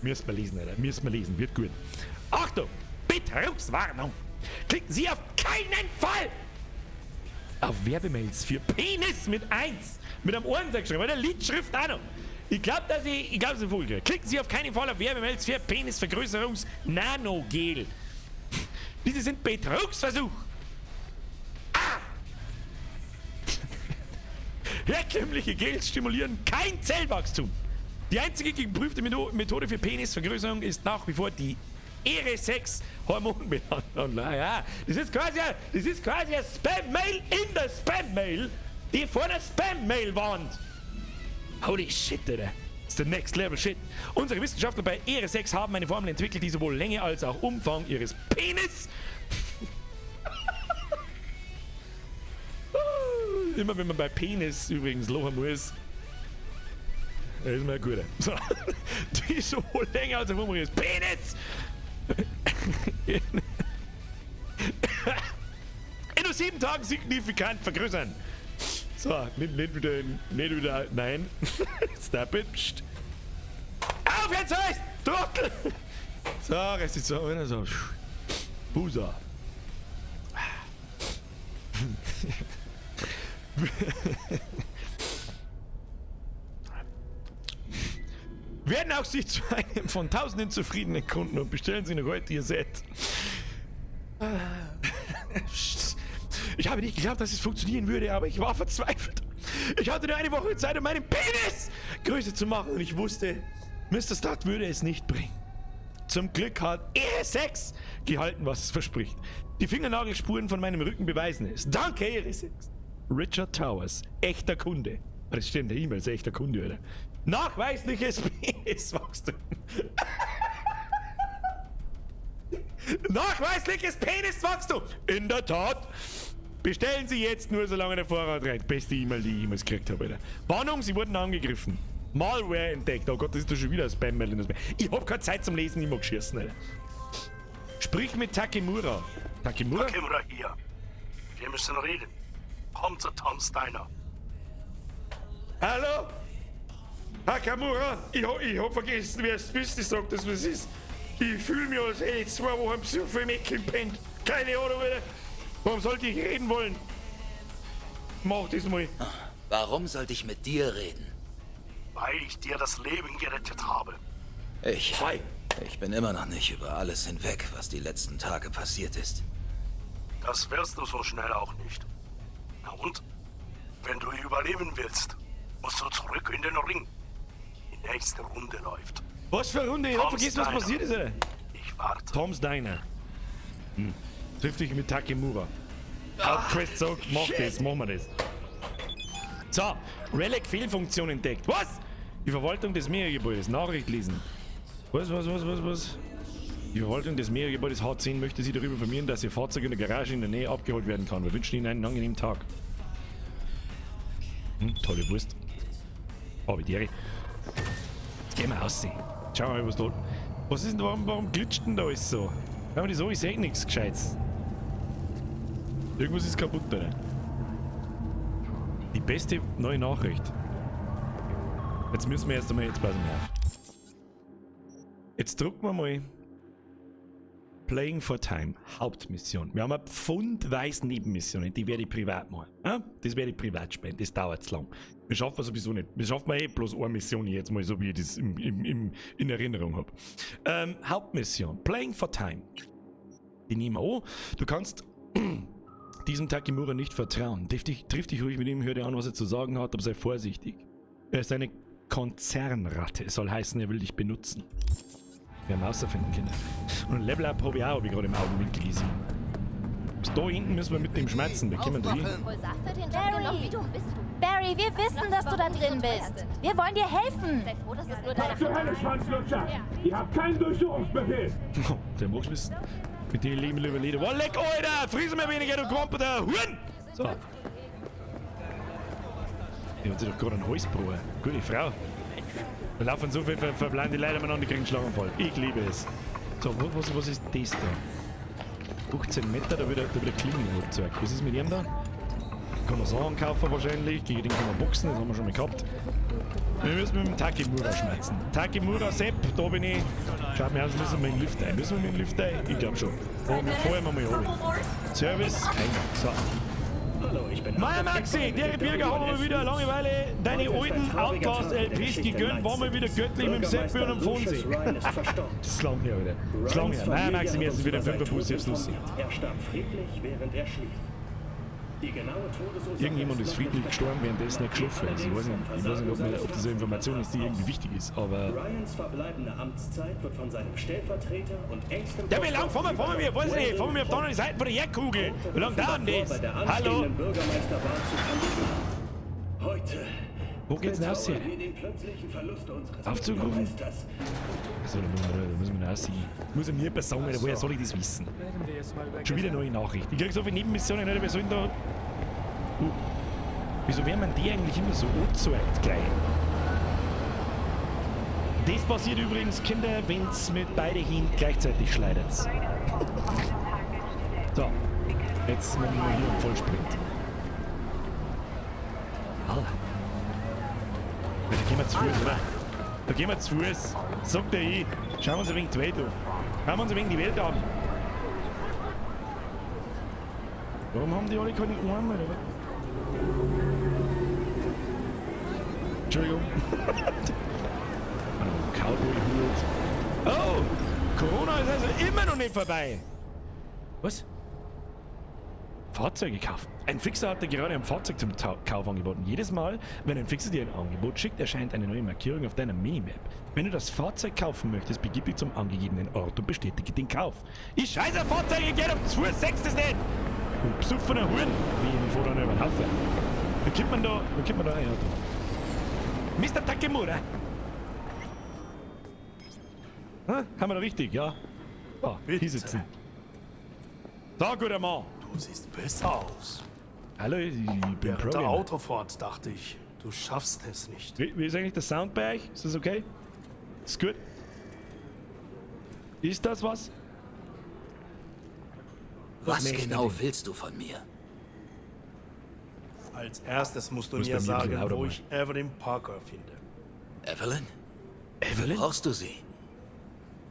Müssen wir lesen, Alter. Müssen wir lesen. Wird gut. Achtung! Betrugswarnung! Klicken Sie auf keinen Fall auf Werbemails für Penis mit 1. Mit einem Ohren geschrieben, mit der Lidschrift auch noch. Ich glaub, dass ich, ich glaub, es ist ein Vogel. Klicken Sie auf keinen Fall auf Werbemails für Penisvergrößerungs-Nanogel. Diese sind Betrugsversuch. Ah! Herkömmliche Gels stimulieren kein Zellwachstum. Die einzige geprüfte Methode für Penisvergrößerung ist nach wie vor die Ere6 Hormonbehandlung. Naja, das ist quasi ein Spam-Mail in der Spam-Mail, die vor der Spam-Mail warnt. Holy shit, Alter. Das ist der next level shit. Unsere Wissenschaftler bei Ere6 haben eine Formel entwickelt, die sowohl Länge als auch Umfang ihres Penis immer wenn man bei Penis übrigens lachen muss, da ist mir ein guter. So. Die sowohl länger als auch Umfang ihres Penis in nur 7 Tagen signifikant vergrößern. So, nicht wieder, nein. Stop it. Psst. Auf jetzt heißt! Trottel! So, Rest ist so, so. Busa. Werden auch Sie zu einem von tausenden zufriedenen Kunden und bestellen Sie noch heute Ihr Set. Ich habe nicht geglaubt, dass es funktionieren würde, aber ich war verzweifelt. Ich hatte nur eine Woche Zeit, um meinen Penis größer zu machen und ich wusste, Mr. Stark würde es nicht bringen. Zum Glück hat ER6 gehalten, was es verspricht. Die Fingernagelspuren von meinem Rücken beweisen es. Danke, ER6. Richard Towers, echter Kunde. Das steht in der E-Mail, ist echter Kunde, oder? Nachweisliches Peniswachstum. Nachweisliches Peniswachstum! In der Tat! Bestellen Sie jetzt nur, solange der Vorrat reicht. Beste E-Mail, die ich jemals gekriegt habe, Alter. Warnung, Sie wurden angegriffen. Malware entdeckt. Oh Gott, das ist doch schon wieder ein Spam-Mail. Ich hab keine Zeit zum Lesen, ich mag schießen, Alter. Sprich mit Takemura. Takemura? Takemura hier. Wir müssen reden. Komm zu Tom's Diner. Hallo? Takamura, ich hab vergessen, wer es bist. Ich sag das, was ist. Ich fühle mich, als hätte ich 2 Wochen Besuch im Eck gepennt. Keine Ahnung, Alter. Warum sollte ich reden wollen? Mach das mal. Warum sollte ich mit dir reden? Weil ich dir das Leben gerettet habe. Ich. Hi. Ich bin immer noch nicht über alles hinweg, was die letzten Tage passiert ist. Das wirst du so schnell auch nicht. Na und? Wenn du überleben willst, musst du zurück in den Ring. Die nächste Runde läuft. Was für eine Runde? Ich hab vergessen, was Diner. passiert ist, Alter. Ich warte. Tom's Diner. Hm. Triff dich mit Takemura. Hauptquest sagt, mach das, machen wir das. So, Relic-Fehlfunktion entdeckt. Was? Die Verwaltung des Megagebäudes. Nachricht lesen. Was? Die Verwaltung des Megagebäudes H10 möchte Sie darüber informieren, dass Ihr Fahrzeug in der Garage in der Nähe abgeholt werden kann. Wir wünschen Ihnen einen angenehmen Tag. Hm, tolle Wurst. Oh, wie die. Jetzt gehen wir aussehen. Schauen wir mal, was da. Was ist denn, warum glitscht denn da alles so? Wenn man das so, ich seh nichts Gescheites. Irgendwas ist kaputt, oder? Die beste neue Nachricht. Jetzt müssen wir erst einmal, jetzt passen wir auf. Jetzt drucken wir mal Playing for Time, Hauptmission. Wir haben eine pfundweise Nebenmissionen, die werde ich privat machen. Ja? Das werde ich privat spielen, das dauert zu lang. Wir schaffen sowieso nicht. Wir schaffen eh bloß eine Mission jetzt mal, so wie ich das in Erinnerung habe. Hauptmission, Playing for Time. Die nehmen wir an. Du kannst diesem Takemura nicht vertrauen. Triff dich ruhig mit ihm, hör dir an, was er zu sagen hat, aber sei vorsichtig. Er ist eine Konzernratte. Es soll heißen, er will dich benutzen. Wir haben rausfinden können. Und ein Level-Up habe ich auch, hab ich gerade im Augenwinkel gesehen. Bis da hinten müssen wir mit dem schmerzen. Wir kommen da hin. Barry! Barry, wir wissen, dass du da drin bist. Wir wollen dir helfen. Sei froh, dass es nur deine Zur Hölle, Schwanzlutscher! Ihr habt keinen Durchsuchungsbefehl! Der mag's wissen. Mit dem leben lieber Leder. Oh, leck, Alter! Friss mir weniger, du Grompeter! Huren! So. Die hat sich doch gerade einen Hals gebrochen. Gute Frau. Da laufen so viele verblendete Leute umeinander, die kriegen einen Schlaganfall. Ich liebe es. So, was ist das da? 18 Meter, da wird der Klingel gezeigt. Was ist mit ihm da? Kann man Sachen kaufen wahrscheinlich. Gegen den kann man boxen, das haben wir schon mal gehabt. Wir müssen mit dem Takemura schmerzen. Takemura Sepp, da bin ich. Schaut mir aus, müssen wir in den Lift ein. Müssen wir mit dem Lift ein? Ich glaub schon. Fahren wir mal runter. Service, Eingang. So. Hallo, ich bin Meier Maxi, der Birger haben wir wieder Langeweile deine alten Outlast-LPs gegönnt, waren wir wieder göttlich mit dem Seppi und dem Fonsi. Das ist lang her, wieder. Das ist lang her. Meier Maxi, mir ist wieder 5 Bus, ich hab's lustig. Er starb friedlich, während er schlief. Die genaue Todesursache Irgendjemand ist friedlich gestorben, währenddessen er geschlafen ist. Ich weiß nicht, ob das eine Information ist, die irgendwie wichtig ist, aber... Ryans verbleibende Amtszeit wird von seinem Stellvertreter und engstem... Ja, wie lange fahren wir? Wir, weiß nicht, fahren wir auf der anderen Seite von der Erdkugel. Wie lange dauert denn das? Hallo? Heute Wo geht's denn aus hier? Aufzugrufen? Achso, da müssen wir raus. Muss er mir etwas sagen, Alter, woher soll ich das wissen? Schon wieder neue Nachricht. Ich krieg so viele Nebenmissionen, Alter, wer soll denn da... Wieso werden man die eigentlich immer so angezeigt gleich? Das passiert übrigens, Kinder, wenn's mit beide Händen gleichzeitig schleudert. So, jetzt machen wir hier einen Vollsprint. Alter. Da gehen wir zu Fuß, oder? Da gehen wir zu Fuß. Sagt der ich. Schauen wir uns ein wenig die Welt an. Schauen wir uns ein wenig die Welt an. Warum haben die alle keine Arme, oder? Entschuldigung. Cowboy-Hut. Oh! Corona ist also immer noch nicht vorbei. Was? Fahrzeuge kaufen. Ein Fixer hatte gerade ein Fahrzeug zum Kauf angeboten. Jedes Mal, wenn ein Fixer dir ein Angebot schickt, erscheint eine neue Markierung auf deiner Minimap. Wenn du das Fahrzeug kaufen möchtest, begib dich zum angegebenen Ort und bestätige den Kauf. Ich scheiße auf Fahrzeuge, ich geh auf zu Fuß, sechs das nicht! Und besoffener Huren, wie ich mich vorher über den Haufen. Da kommt man da, rein, ja, da. Mr. Takemura! Ha? Haben wir da richtig, ja? Ah, hier sitzen. So, guter Mann. Du siehst besser aus. Hallo, ich bin Während der Programmer. Autofahrt dachte ich, du schaffst es nicht. Wie ist eigentlich der Sound bei euch? Ist das okay? Ist gut? Ist das was? Was genau willst du von mir? Als erstes musst du Muss mir bei mir ein bisschen sagen, lauter wo machen. ich Evelyn Parker finde. Evelyn? Evelyn? Brauchst du sie?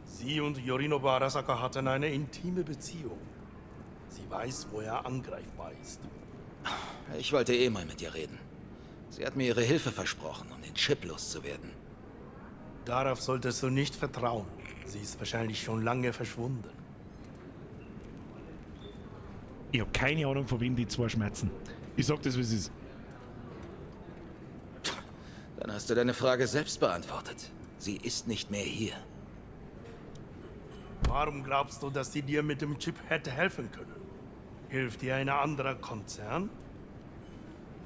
Sie und Yorinobu Arasaka hatten eine intime Beziehung. Sie weiß, wo er angreifbar ist. Ich wollte eh mal mit ihr reden. Sie hat mir ihre Hilfe versprochen, um den Chip loszuwerden. Darauf solltest du nicht vertrauen. Sie ist wahrscheinlich schon lange verschwunden. Ich hab keine Ahnung, von wem die zwei schmerzen. Ich sag das, wie es ist. Dann hast du deine Frage selbst beantwortet. Sie ist nicht mehr hier. Warum glaubst du, dass sie dir mit dem Chip hätte helfen können? Hilft dir ein anderer Konzern?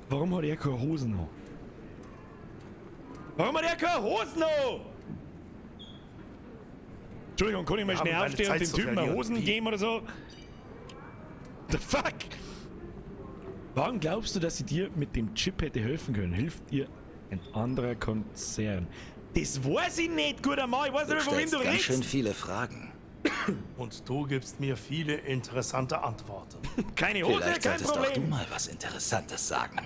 Warum hat er keine Hosen an? Warum hat er keine Hosen an? Entschuldigung, kann ich mal Wir schnell haben keine aufstehen und Zeit dem zu Typen mal verlieren. Hosen Wie? geben oder so? The fuck? Warum glaubst du, dass sie dir mit dem Chip hätte helfen können? Hilft dir ein anderer Konzern? Das weiß ich nicht, guter Mann. Ich weiß Du nicht, von wem stellst du ganz redest. schön viele Fragen. Und du gibst mir viele interessante Antworten. Keine Hose, Vielleicht kein solltest auch du Problem. mal was Interessantes sagen.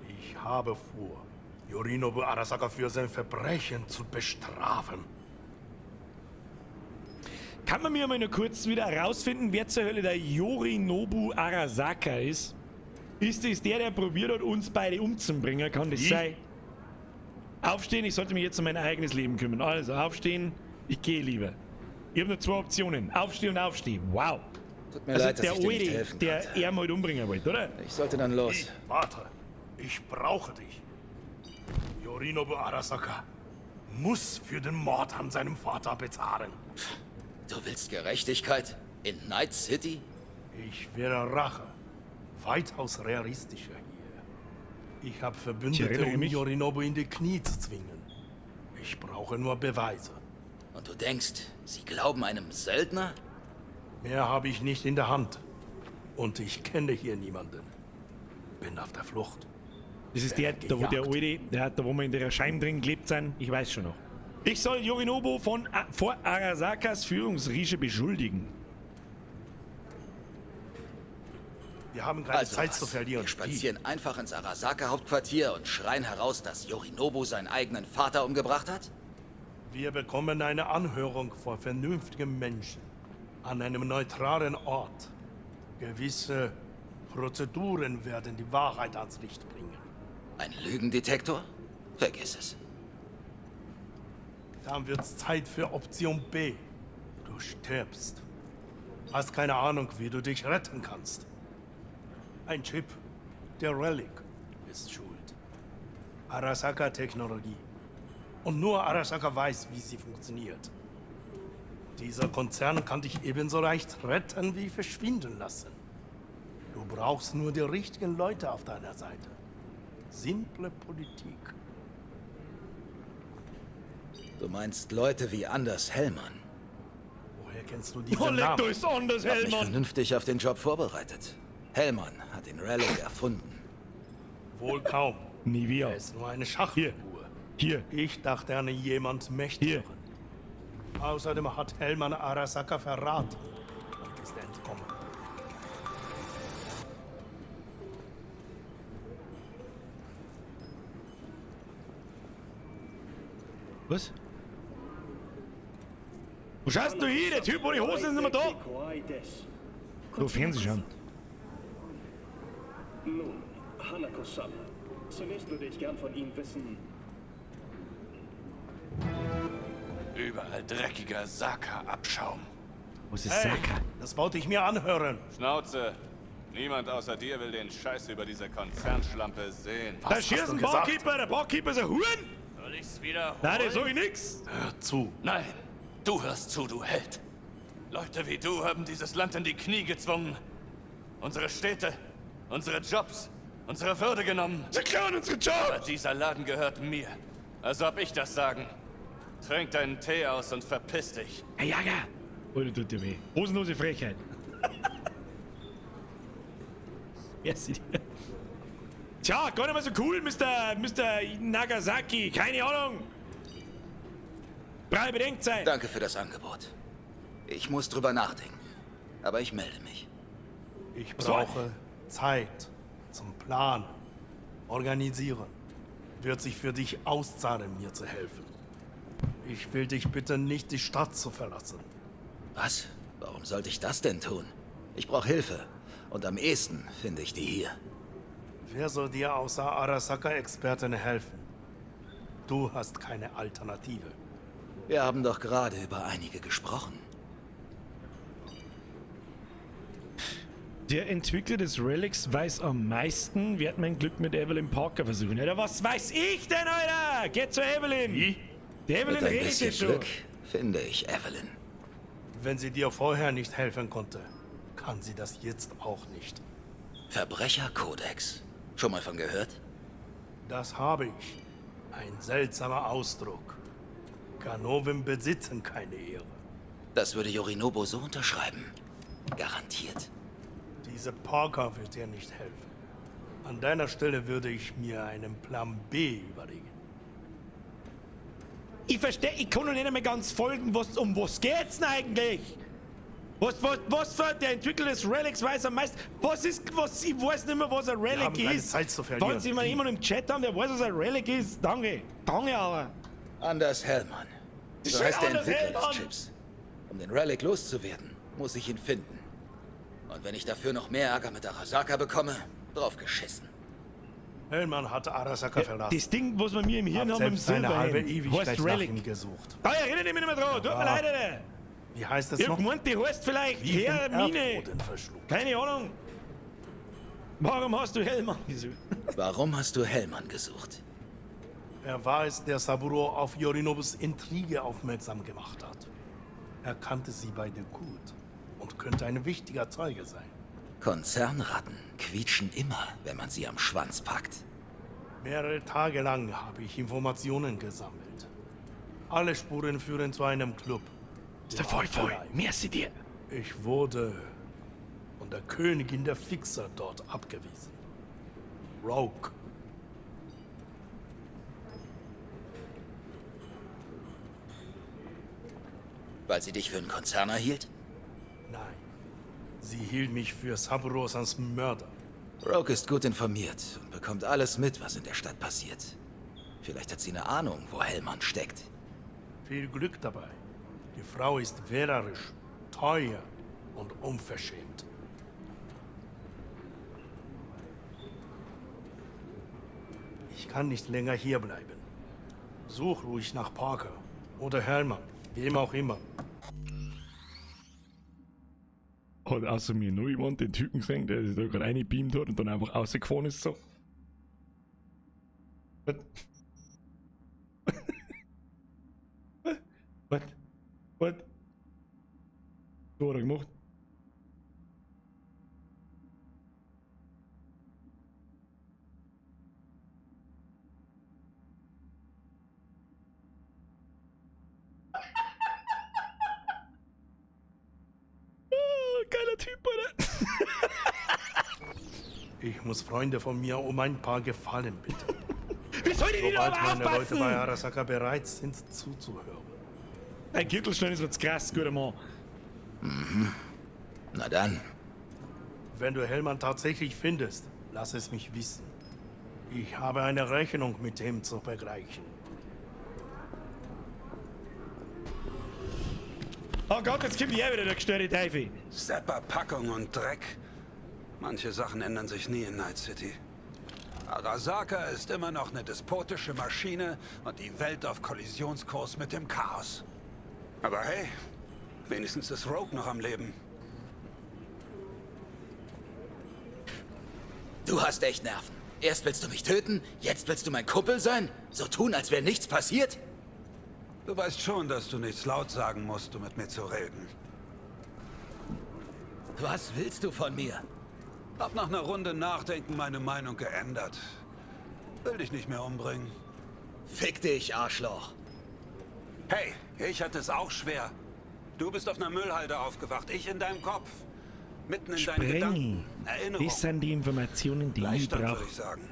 Ich habe vor, Yorinobu Arasaka für sein Verbrechen zu bestrafen. Kann man mir mal nur kurz wieder herausfinden, wer zur Hölle der Yorinobu Arasaka ist? Ist es der, der probiert hat, uns beide umzubringen? Kann das sein? Aufstehen, ich sollte mich jetzt um mein eigenes Leben kümmern. Also, aufstehen, ich gehe lieber. Ich habe nur zwei Optionen. Aufstehen und aufstehen. Wow. Tut mir Also leid, dass der ich dir nicht Alte, helfen der konnte. er mal umbringen wollte, oder? Ich sollte dann los. Warte, ich brauche dich. Yorinobu Arasaka muss für den Mord an seinem Vater bezahlen. Du willst Gerechtigkeit? In Night City? Ich wäre Rache. Weitaus realistischer hier. Ich habe Ich Verbündete, erinnere um mich. Yorinobu in die Knie zu zwingen. Ich brauche nur Beweise. Und du denkst, sie glauben einem Söldner? Mehr habe ich nicht in der Hand. Und ich kenne hier niemanden. Bin auf der Flucht. Das ist der, da wo der Alte, der hat da wo wir in der Scheim drin gelebt sind. Ich weiß schon noch. Ich soll Yorinobu vor Arasakas Führungsriege beschuldigen. Wir haben keine Also Zeit was? zu verlieren. Wir spazieren einfach ins Arasaka-Hauptquartier und schreien heraus, dass Yorinobu seinen eigenen Vater umgebracht hat? Wir bekommen eine Anhörung vor vernünftigen Menschen. An einem neutralen Ort. Gewisse Prozeduren werden die Wahrheit ans Licht bringen. Ein Lügendetektor? Vergiss es. Dann wird's Zeit für Option B. Du stirbst. Hast keine Ahnung, wie du dich retten kannst. Ein Chip, der Relic, ist schuld. Arasaka-Technologie. Und nur Arasaka weiß, wie sie funktioniert. Dieser Konzern kann dich ebenso leicht retten wie verschwinden lassen. Du brauchst nur die richtigen Leute auf deiner Seite. Simple Politik. Du meinst Leute wie Anders Hellmann. Woher kennst du diesen Oh, leck, Namen? du ist anders, Hab mich Hellmann. vernünftig auf den Job vorbereitet. Hellmann hat den Relic erfunden. Wohl kaum. Nie wieder. Er ist nur eine Schachfigur. Hier. Ich dachte an jemand Mächtigeren. Außerdem hat Hellmann Arasaka verraten und ist entkommen. Was? Wo schaust du hin? Der Typ ohne Hose ist nicht mehr da. So, Fernsehen schauen. Nun, Hanako-sama, zunächst würde ich gern von Ihnen wissen, Überall dreckiger Saka-Abschaum. Was ist Hey, Saka? Das wollte ich mir anhören. Schnauze. Niemand außer dir will den Scheiß über diese Konzernschlampe sehen. Da schießt ein Barkeeper. Der Barkeeper ist ein Huren. Soll ich's wiederholen? Nein, das sag ich nix. Hör zu. Nein, du hörst zu, du Held. Leute wie du haben dieses Land in die Knie gezwungen. Unsere Städte, unsere Jobs, unsere Würde genommen. Sie klauen unsere Jobs! Aber dieser Laden gehört mir. Also hab ich das Sagen. Trink deinen Tee aus und verpiss dich. Herr Jager! Alter, tut dir weh. Hosenlose Frechheit. Merci dir. Tja, gar nicht mal so cool, Mr. Nagasaki. Keine Ahnung. Brei Bedenkzeit. Danke für das Angebot. Ich muss drüber nachdenken. Aber ich melde mich. Ich brauche Zeit zum Planen, Organisieren. Wird sich für dich auszahlen, mir zu helfen. Ich will dich bitten, nicht die Stadt zu verlassen. Was? Warum sollte ich das denn tun? Ich brauche Hilfe. Und am ehesten finde ich die hier. Wer soll dir außer Arasaka-Experten helfen? Du hast keine Alternative. Wir haben doch gerade über einige gesprochen. Der Entwickler des Relics weiß am meisten, wird mein Glück mit Evelyn Parker versuchen. Alter, was weiß ich denn, Alter? Geht zu Evelyn! Wie? Die Evelyn Mit ein redet bisschen ja schon. Glück finde ich Evelyn. Wenn sie dir vorher nicht helfen konnte, kann sie das jetzt auch nicht. Verbrecherkodex. Schon mal von gehört? Das habe ich. Ein seltsamer Ausdruck. Ganoven besitzen keine Ehre. Das würde Yorinobu so unterschreiben. Garantiert. Diese Parker wird dir nicht helfen. An deiner Stelle würde ich mir einen Plan B überlegen. Ich verstehe, ich kann noch nicht einmal ganz folgen, was, um was geht's denn eigentlich? Was für der Entwickler des Relics weiß am meisten. Was ist, was, ich weiß nicht mehr, was ein Wir Relic haben keine ist. Zeit zu verlieren. Wenn Sie mal jemanden im Chat haben, der weiß, was ein Relic ist, danke. Danke, aber. Anders Hellmann. Das So ist heißt der Anders Entwickler des Hellmann. Chips. Um den Relic loszuwerden, muss ich ihn finden. Und wenn ich dafür noch mehr Ärger mit Arasaka bekomme, drauf geschissen. Hellman hat Arasaka verlassen. Das Ding, was wir mir im Hirn Hab haben, im selbst eine halbe Silberhand, Ewigkeit heißt nach Relic. ihm gesucht. Da erinnere ich mich nicht mehr dran. Tut mir Ja. leid, Alter. Wie heißt das Ich hab noch? gemeint, die heißt vielleicht Wie vom Hermine. Erdboden verschluckt. Keine Ahnung. Warum hast du Hellmann gesucht? Warum hast du Hellmann gesucht? Er war es, der Saburo auf Yorinobus Intrige aufmerksam gemacht hat. Er kannte sie beide gut und könnte ein wichtiger Zeuge sein. Konzernratten quietschen immer, wenn man sie am Schwanz packt. Mehrere Tage lang habe ich Informationen gesammelt. Alle Spuren führen zu einem Club. Ist der voll voll. Merci dir. Ich wurde von der Königin der Fixer dort abgewiesen. Rogue. Weil sie dich für einen Konzerner hielt? Nein. Sie hielt mich für Saburo-sans Mörder. Rogue ist gut informiert und bekommt alles mit, was in der Stadt passiert. Vielleicht hat sie eine Ahnung, wo Hellmann steckt. Viel Glück dabei. Die Frau ist wählerisch, teuer und unverschämt. Ich kann nicht länger hier bleiben. Such ruhig nach Parker oder Hellman, wem auch immer. Hat außer mir nur jemand den Typen gesehen, der sich da gerade reingebeamt hat und dann einfach rausgefahren ist so. What? What? What? So hat er gemacht. Oh, geiler Typ, Alter. Ich muss Freunde von mir um ein paar Gefallen bitten. Wie soll ich denn da Sobald aber meine Leute aufpassen? bei Arasaka bereit sind, zuzuhören. Ein Gürtelschneiden ist wird's krass, guter Mann. Mhm. Na dann. Wenn du Hellmann tatsächlich findest, lass es mich wissen. Ich habe eine Rechnung mit ihm zu begleichen. Oh Gott, jetzt kommt er wieder, der gestörte Teufel. Zapper, Packung und Dreck. Manche Sachen ändern sich nie in Night City. Arasaka ist immer noch eine despotische Maschine und die Welt auf Kollisionskurs mit dem Chaos. Aber hey, wenigstens ist Rogue noch am Leben. Du hast echt Nerven. Erst willst du mich töten, jetzt willst du mein Kumpel sein? So tun, als wäre nichts passiert? Du weißt schon, dass du nichts laut sagen musst, um mit mir zu reden. Was willst du von mir? Hab nach einer Runde Nachdenken meine Meinung geändert. Will dich nicht mehr umbringen. Fick dich, Arschloch. Hey, ich hatte es auch schwer. Du bist auf einer Müllhalde aufgewacht, ich in deinem Kopf. Mitten in deinen Sprengi. Gedanken. Erinnerungen. Das sind die Informationen, die ich Gleichstand, brauche. würde ich sagen.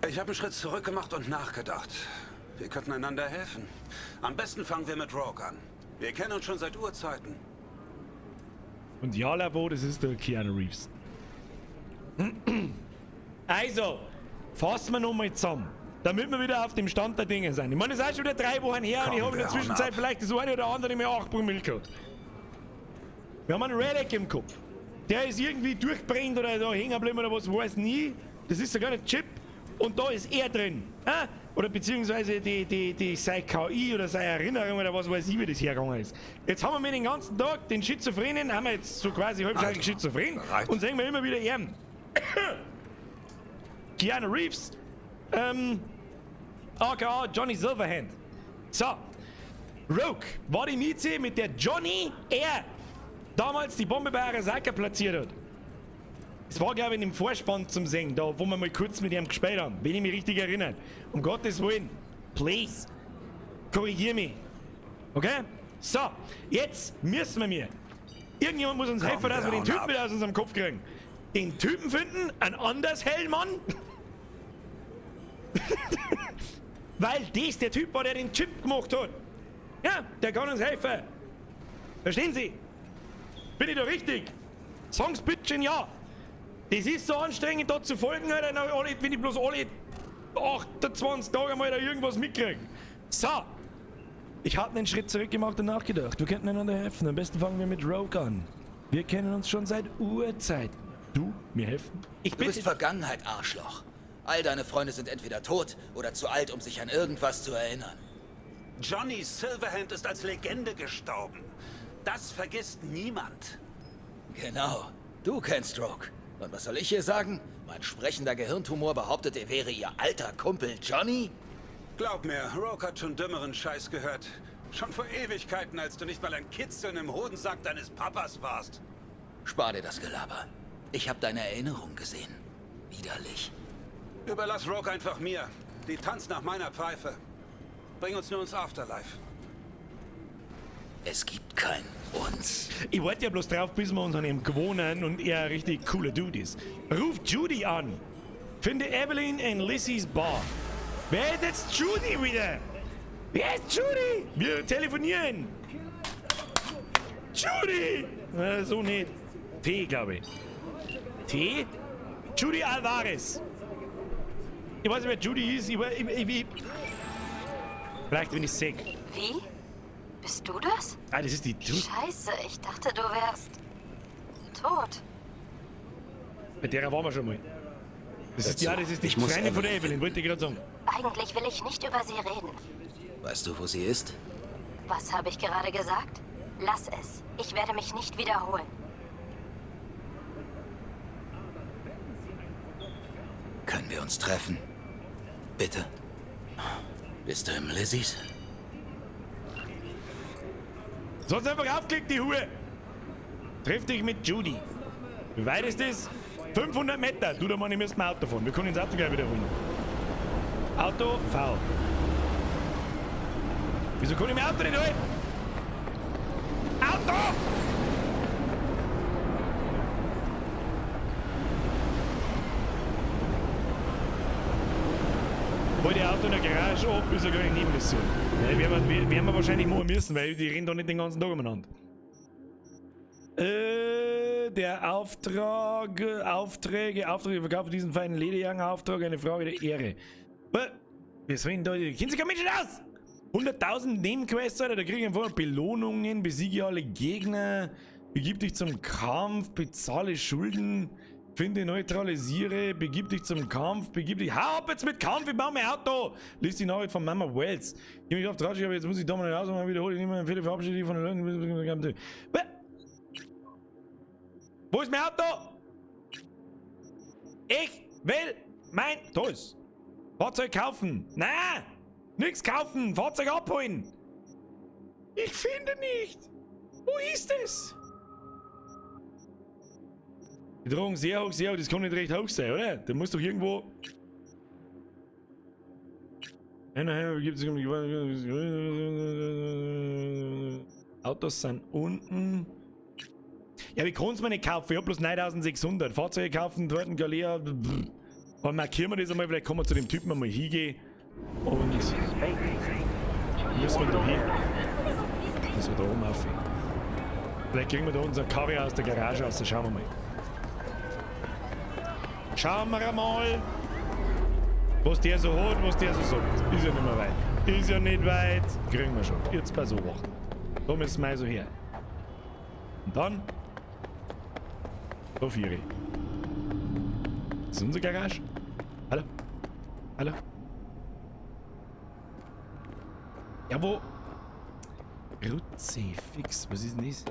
Ich habe einen Schritt zurück gemacht und nachgedacht. Wir könnten einander helfen. Am besten fangen wir mit Rogue an. Wir kennen uns schon seit Urzeiten. Und ja, Labo, das ist der Keanu Reeves. Also, fassen wir nochmal zusammen, damit wir wieder auf dem Stand der Dinge sind. Ich meine, das ist auch schon wieder 3 Wochen her und ich Komm, habe in der wir hauen Zwischenzeit ab. vielleicht das eine oder andere mehr 8 Promille gehabt. Wir haben einen Relic im Kopf. Der ist irgendwie durchbrennt oder da hängen geblieben oder was, weiß nie. Das ist sogar ein Chip und da ist er drin. Ah? Oder beziehungsweise die seine KI oder seine Erinnerung oder was weiß ich, wie das hergegangen ist. Jetzt haben wir mit den ganzen Tag den Schizophrenen, haben wir jetzt so quasi halbschartig Also, schizophren bereit? und sehen wir immer wieder ihn. Keanu Reeves, aka Johnny Silverhand. So, Rogue war die Mieze, mit der Johnny R. damals die Bombe bei Arasaka platziert hat. Es war, glaube ich, in dem Vorspann zum Singen, da wo wir mal kurz mit ihm gespielt haben, wenn ich mich richtig erinnere. Um Gottes Willen, please, korrigier mich. Okay? So, jetzt müssen wir mir. Irgendjemand muss uns Komm, helfen, dass wir wir den hauen Typen ab. wieder aus unserem Kopf kriegen. Den Typen finden, ein anders Hellmann. Weil das der Typ war, der den Chip gemacht hat. Ja, der kann uns helfen. Verstehen Sie? Bin ich da richtig? Songs bitchen, ja. Das ist so anstrengend, da zu folgen, Alter, na, alle, wenn ich bloß alle 28 Tage mal da irgendwas mitkriege. So. Ich habe einen Schritt zurück gemacht und nachgedacht. Wir könnten einander helfen. Am besten fangen wir mit Rogue an. Wir kennen uns schon seit Urzeiten. Du mir helfen? Ich Du bist Vergangenheit, Arschloch. All deine Freunde sind entweder tot oder zu alt, um sich an irgendwas zu erinnern. Johnny Silverhand ist als Legende gestorben. Das vergisst niemand. Genau. Du kennst Rogue. Und was soll ich hier sagen? Mein sprechender Gehirntumor behauptet, er wäre ihr alter Kumpel Johnny? Glaub mir, Rogue hat schon dümmeren Scheiß gehört. Schon vor Ewigkeiten, als du nicht mal ein Kitzeln im Hodensack deines Papas warst. Spar dir das Gelaber. Ich habe deine Erinnerung gesehen. Widerlich. Überlass Rogue einfach mir. Die tanzt nach meiner Pfeife. Bring uns nur ins Afterlife. Es gibt kein uns. Ich warte ja bloß drauf, bis wir uns an ihm gewohnen und er ein richtig cooler Dude ist. Ruf Judy an. Finde Evelyn in Lizzie's Bar. Wer ist jetzt Judy wieder? Wer ist Judy? Wir telefonieren. Judy! So nicht. T, glaube ich. T? Judy Alvarez. Ich weiß nicht, wer Judy ist. Ich, vielleicht, wenn ich sick. Wie? Bist du das? Ah, das ist die Judy. Scheiße, ich dachte, du wärst tot. Bei der waren wir schon mal. Das ist, ja, das ist die Ich muss Freundin von der Evelyn Evelyn, wollte ich gerade sagen. Eigentlich will ich nicht über sie reden. Weißt du, wo sie ist? Was habe ich gerade gesagt? Lass es. Ich werde mich nicht wiederholen. Können wir uns treffen? Bitte. Bist du im Lizzie's? Sonst einfach aufklickt, die Hure. Triff dich mit Judy. Wie weit ist das? 500 Meter. Du, da Mann, ich müsste mein Auto fahren. Wir können ins Auto gleich wiederholen. Auto, V. Wieso kann ich mein Auto nicht holen? Auto! Hol die Auto in der Garage ab, ist ja gar nicht Nebenmission. Ja, werden wir wahrscheinlich machen müssen, weil die rennen da nicht den ganzen Tag umeinander. Der Auftrag, Aufträge, verkaufe diesen feinen Lederjacken-Auftrag, eine Frage der Ehre. Wir sollen da, kennen sich kein Mensch aus! 100.000 Nebenquests, Alter, da krieg ich einfach Belohnungen, besiege alle Gegner, begib dich zum Kampf, bezahle Schulden, finde, neutralisiere, begib dich zum Kampf, begib dich. Hau ab jetzt mit Kampf, ich baue mein Auto! Lies die Nachricht von Mama Wells. Geh mich auf Tratsch, aber jetzt muss ich da mal raus und mal wiederholen. Ich nehme empfehle, verabschiede dich von den Leuten. Wo ist mein Auto? Ich will mein. Da ist. Fahrzeug kaufen. Na! Nix kaufen! Fahrzeug abholen! Ich finde nicht! Wo ist es? Die Drohung sehr hoch, sehr hoch, das kann nicht recht hoch sein, oder? Der muss doch irgendwo. Autos sind unten. Ja, wie kann's mir nicht kaufen? Ich hab bloß 9600. Fahrzeuge kaufen, dort Galea. Aber markieren wir das einmal, vielleicht kann man zu dem Typen einmal hingehen. Und. Müssen wir da hin? Müssen wir da oben auf. Vielleicht kriegen wir da unseren Karre aus der Garage raus. Schauen wir mal. Schauen wir mal, was der so hat, was der so sagt. Ist ja nicht mehr weit. Ist ja nicht weit. Kriegen wir schon. Jetzt bei so acht. Da müssen wir also her. Und dann. Da vier. Das ist unsere Garage. Hallo? Hallo? Ja, wo? Kruzifix, was ist denn das?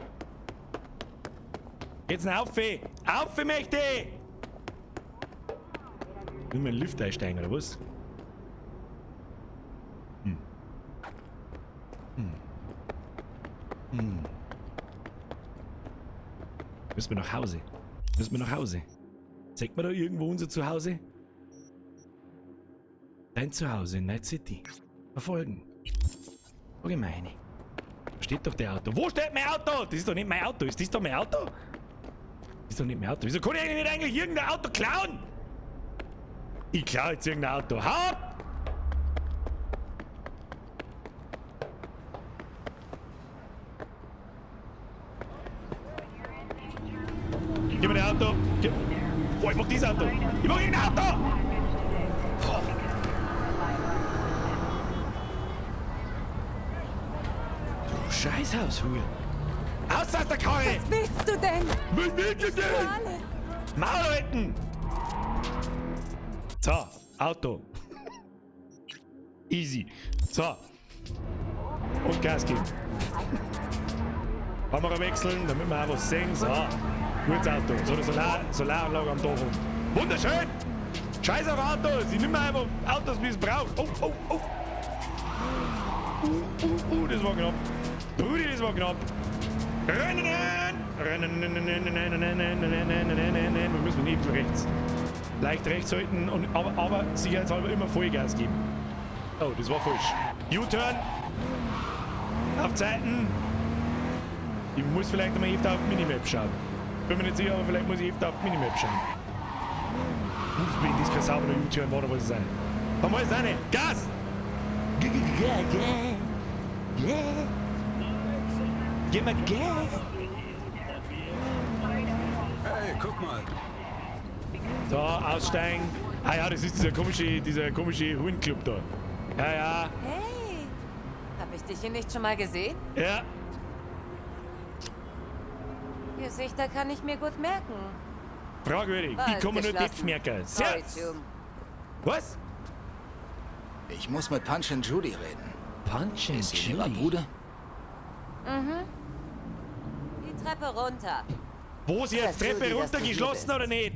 Jetzt auf! Auf möchte! Will man in den Lift einsteigen, oder was? Hm. Hm. Hm. Müssen wir nach Hause? Müssen wir nach Hause? Zeigt mir da irgendwo unser Zuhause? Dein Zuhause in Night City. Verfolgen. Wo gemeine? Da steht doch der Auto. Wo steht mein Auto? Das ist doch nicht mein Auto. Ist das doch mein Auto? Das ist doch nicht mein Auto. Wieso kann ich eigentlich nicht eigentlich irgendein Auto klauen? Ich klaue jetzt irgendein Auto. Hau ab! Gib mir dein Auto. Gib. Oh, ich mach dieses Auto. Ich mach irgendein Auto! Oh. Scheißhaus, Hure. Aus aus der Karre! Was willst du denn? Was willst du denn? Alles. Maul halten! So, Auto. Easy. So. Und Gas geben. Kamera wechseln, damit wir auch was sehen. So. Gutes Auto. So eine Solaranlage am Dach rum. Wunderschön! Scheiß auf Autos! Ich nehme einfach Autos, wie es braucht. Oh, oh, oh. Das war knapp. Brudi, das war knapp. Rennen! Rennen, rennen, rennen, rennen, rennen, rennen, rennen, rennen. Wir müssen nicht rechts. Leicht rechts halten, und, aber sicherheitshalber immer Vollgas geben. Oh, das war falsch. U-Turn. Auf Zeiten. Ich muss vielleicht einmal öfter auf die Minimap schauen. Bin mir nicht sicher, aber vielleicht muss ich öfter auf die Minimap schauen. Wenn das kein sauberer U-Turn war, dann weiß es auch nicht. Dann weiß es auch nicht. Gas! Gib mir Gas! Hey, guck mal. So, aussteigen. Ah ja, das ist dieser komische Hurenclub da. Ja, ja. Hey, hab ich dich hier nicht schon mal gesehen? Ja. Gesichter kann ich mir gut merken. Fragwürdig. War Ich kann mir nur geschlossen. das merken. Sorry, Servus. Jum. Was? Ich muss mit Punch and Judy reden. Punch and Ist sie in ihrer Bude? Mhm. Die Treppe runter. Wo ist jetzt Sag Treppe Judy, dass du runter hier geschlossen bist. oder nicht?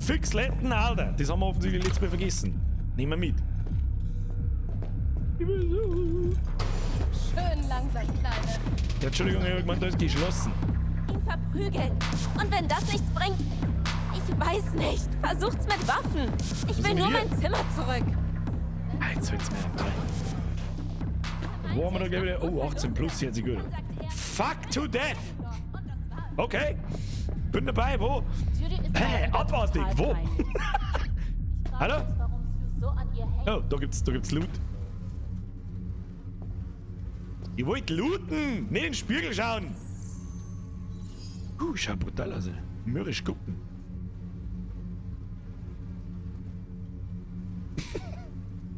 Fix Letten, Alter. Das haben wir offensichtlich letztes Mal vergessen. Nehmen wir mit. Schön langsam, Kleine. Ja, Entschuldigung, ich hab gemeint, da ist geschlossen. Ihn verprügeln. Und wenn das nichts bringt, ich weiß nicht. Versucht's mit Waffen. Ich will ist nur mit mein Zimmer zurück. Ah, jetzt wird's mir ein. Wo haben wir da gleich wieder? Oh, 18 plus, jetzt gut. Fuck to death! Okay. Bin dabei, wo? Hä, abartig, wo? Hallo? Oh, da gibt's Loot. Ich wollte looten, nicht in den Spiegel schauen. Schaut brutal aus. Mürrisch gucken.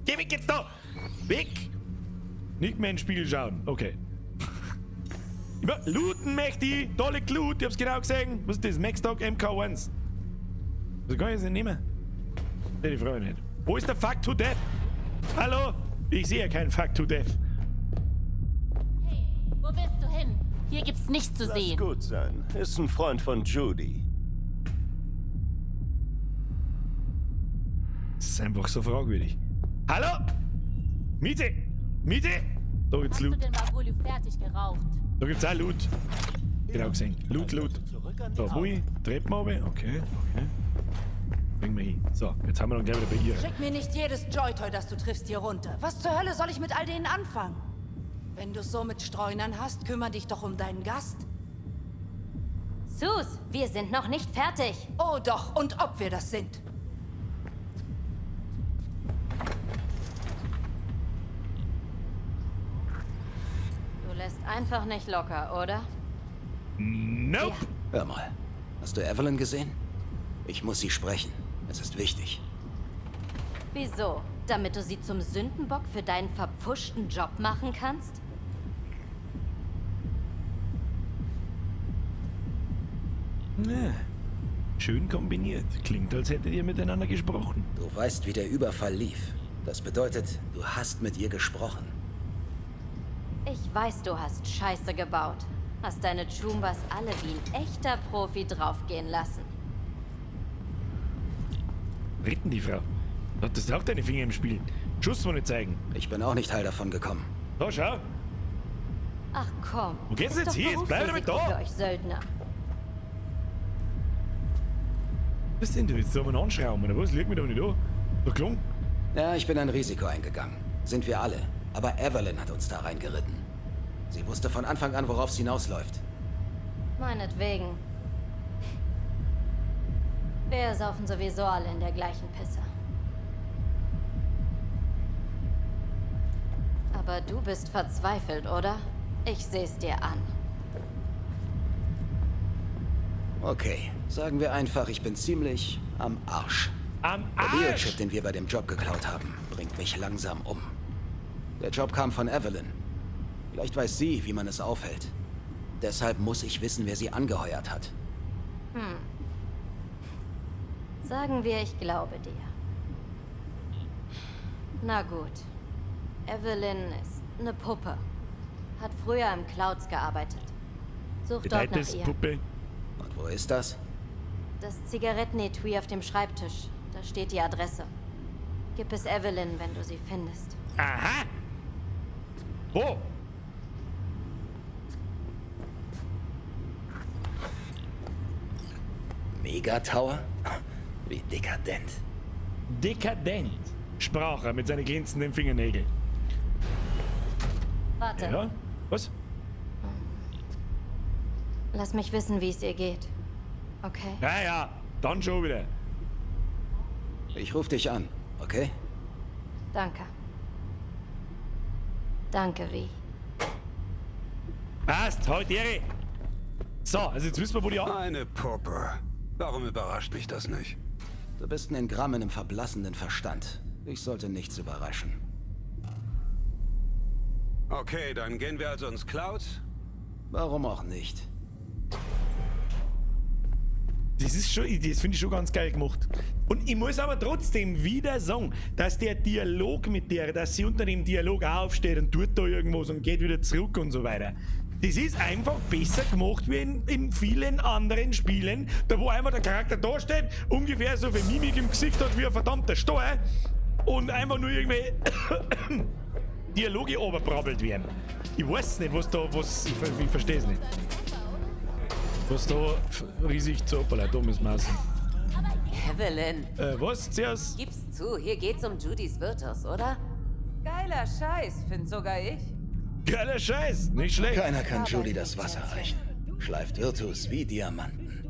Geh weg jetzt da! Weg! Nicht mehr in den Spiegel schauen. Okay. Looten möchte ich! Da liegt Loot, ich hab's genau gesehen. Was ist das? Maxdog MK1. Also kann ich es nicht nehmen? Nee, die Frage nicht. Wo ist der Fuck to Death? Hallo? Ich sehe ja keinen Fuck to Death. Hey, wo willst du hin? Hier gibt's nichts zu Lass sehen. gut sein. Ist ein Freund von Judy. Das ist einfach so fragwürdig. Hallo? Miete! Miete! Da gibt's Hast du Loot. den Margolio fertig geraucht? Da gibt's auch Loot. Genau gesehen. Loot, Loot. So, Hui, Treppen runter. Okay, okay. Bringen wir hin. So, jetzt haben wir dann gleich wieder bei ihr. Schick mir nicht jedes Joytoy, das du triffst, hier runter. Was zur Hölle soll ich mit all denen anfangen? Wenn du so mit Streunern hast, kümmere dich doch um deinen Gast. Sus, wir sind noch nicht fertig. Oh doch, und ob wir das sind. Du lässt einfach nicht locker, oder? Nope. Ja. Hör mal, hast du Evelyn gesehen? Ich muss sie sprechen. Es ist wichtig. Wieso? Damit du sie zum Sündenbock für deinen verpfuschten Job machen kannst? Ja. Schön kombiniert. Klingt, als hättet ihr miteinander gesprochen. Du weißt, wie der Überfall lief. Das bedeutet, du hast mit ihr gesprochen. Ich weiß, du hast Scheiße gebaut. Hast deine Chumbas alle wie ein echter Profi draufgehen lassen. Retten die Frau. Hat das auch deine Finger im Spiel? Schuss mal nicht zeigen. Ich bin auch nicht heil davon gekommen. Da, schau. Ach komm. Wo geht's Ist jetzt doch hin? Jetzt bleib damit da. Berufsrisiko Für euch Söldner. Was denn du jetzt da mal anschrauben oder was? Liegt mir doch nicht da. Da klung. Ja, ich bin ein Risiko eingegangen. Sind wir alle. Aber Evelyn hat uns da reingeritten. Sie wusste von Anfang an, worauf es hinausläuft. Meinetwegen. Wir saufen sowieso alle in der gleichen Pisse. Aber du bist verzweifelt, oder? Ich seh's dir an. Okay, sagen wir einfach, ich bin ziemlich am Arsch. Am Der Arsch! Biochip, den wir bei dem Job geklaut haben, bringt mich langsam um. Der Job kam von Evelyn. Vielleicht weiß sie, wie man es aufhält. Deshalb muss ich wissen, wer sie angeheuert hat. Sagen wir, ich glaube dir. Na gut. Evelyn ist eine Puppe. Hat früher im Clouds gearbeitet. Such dort Bedeutet nach das ihr. Puppe? Und wo ist das? Das Zigarettenetui auf dem Schreibtisch. Da steht die Adresse. Gib es Evelyn, wenn du sie findest. Aha! Wo? Megatower? Wie dekadent. Dekadent, sprach er mit seinen glänzenden Fingernägeln. Warte. Ja? Was? Lass mich wissen, wie es ihr geht. Okay? Ja, ja, dann schon wieder. Ich ruf dich an, okay? Danke. Danke, Vi. Passt, halt Ehre. So, also jetzt wissen wir, wo die an. Eine Puppe. Warum überrascht mich das nicht? Du bist ein Engramm in einem verblassenden Verstand. Ich sollte nichts überraschen. Okay, dann gehen wir also ins Cloud. Warum auch nicht? Das ist schon, das finde ich schon ganz geil gemacht. Und ich muss aber trotzdem wieder sagen, dass der Dialog mit der, dass sie unter dem Dialog aufsteht und tut da irgendwas und geht wieder zurück und so weiter. Das ist einfach besser gemacht wie in vielen anderen Spielen, da wo einfach der Charakter da steht, ungefähr so viel Mimik im Gesicht hat wie ein verdammter Stor und einfach nur irgendwelche Dialoge oberbrabbelt werden. Ich weiß nicht, was da, was, ich verstehe es nicht. Was da riesig zu hoppala, dummes Maß. Evelyn. Was? Zuerst? Gib's zu, hier geht's um Judys Virtus, oder? Geiler Scheiß, find sogar ich. Geiler Scheiß, nicht schlecht. Keiner kann Judy das Wasser reichen. Schleift Virtus wie Diamanten.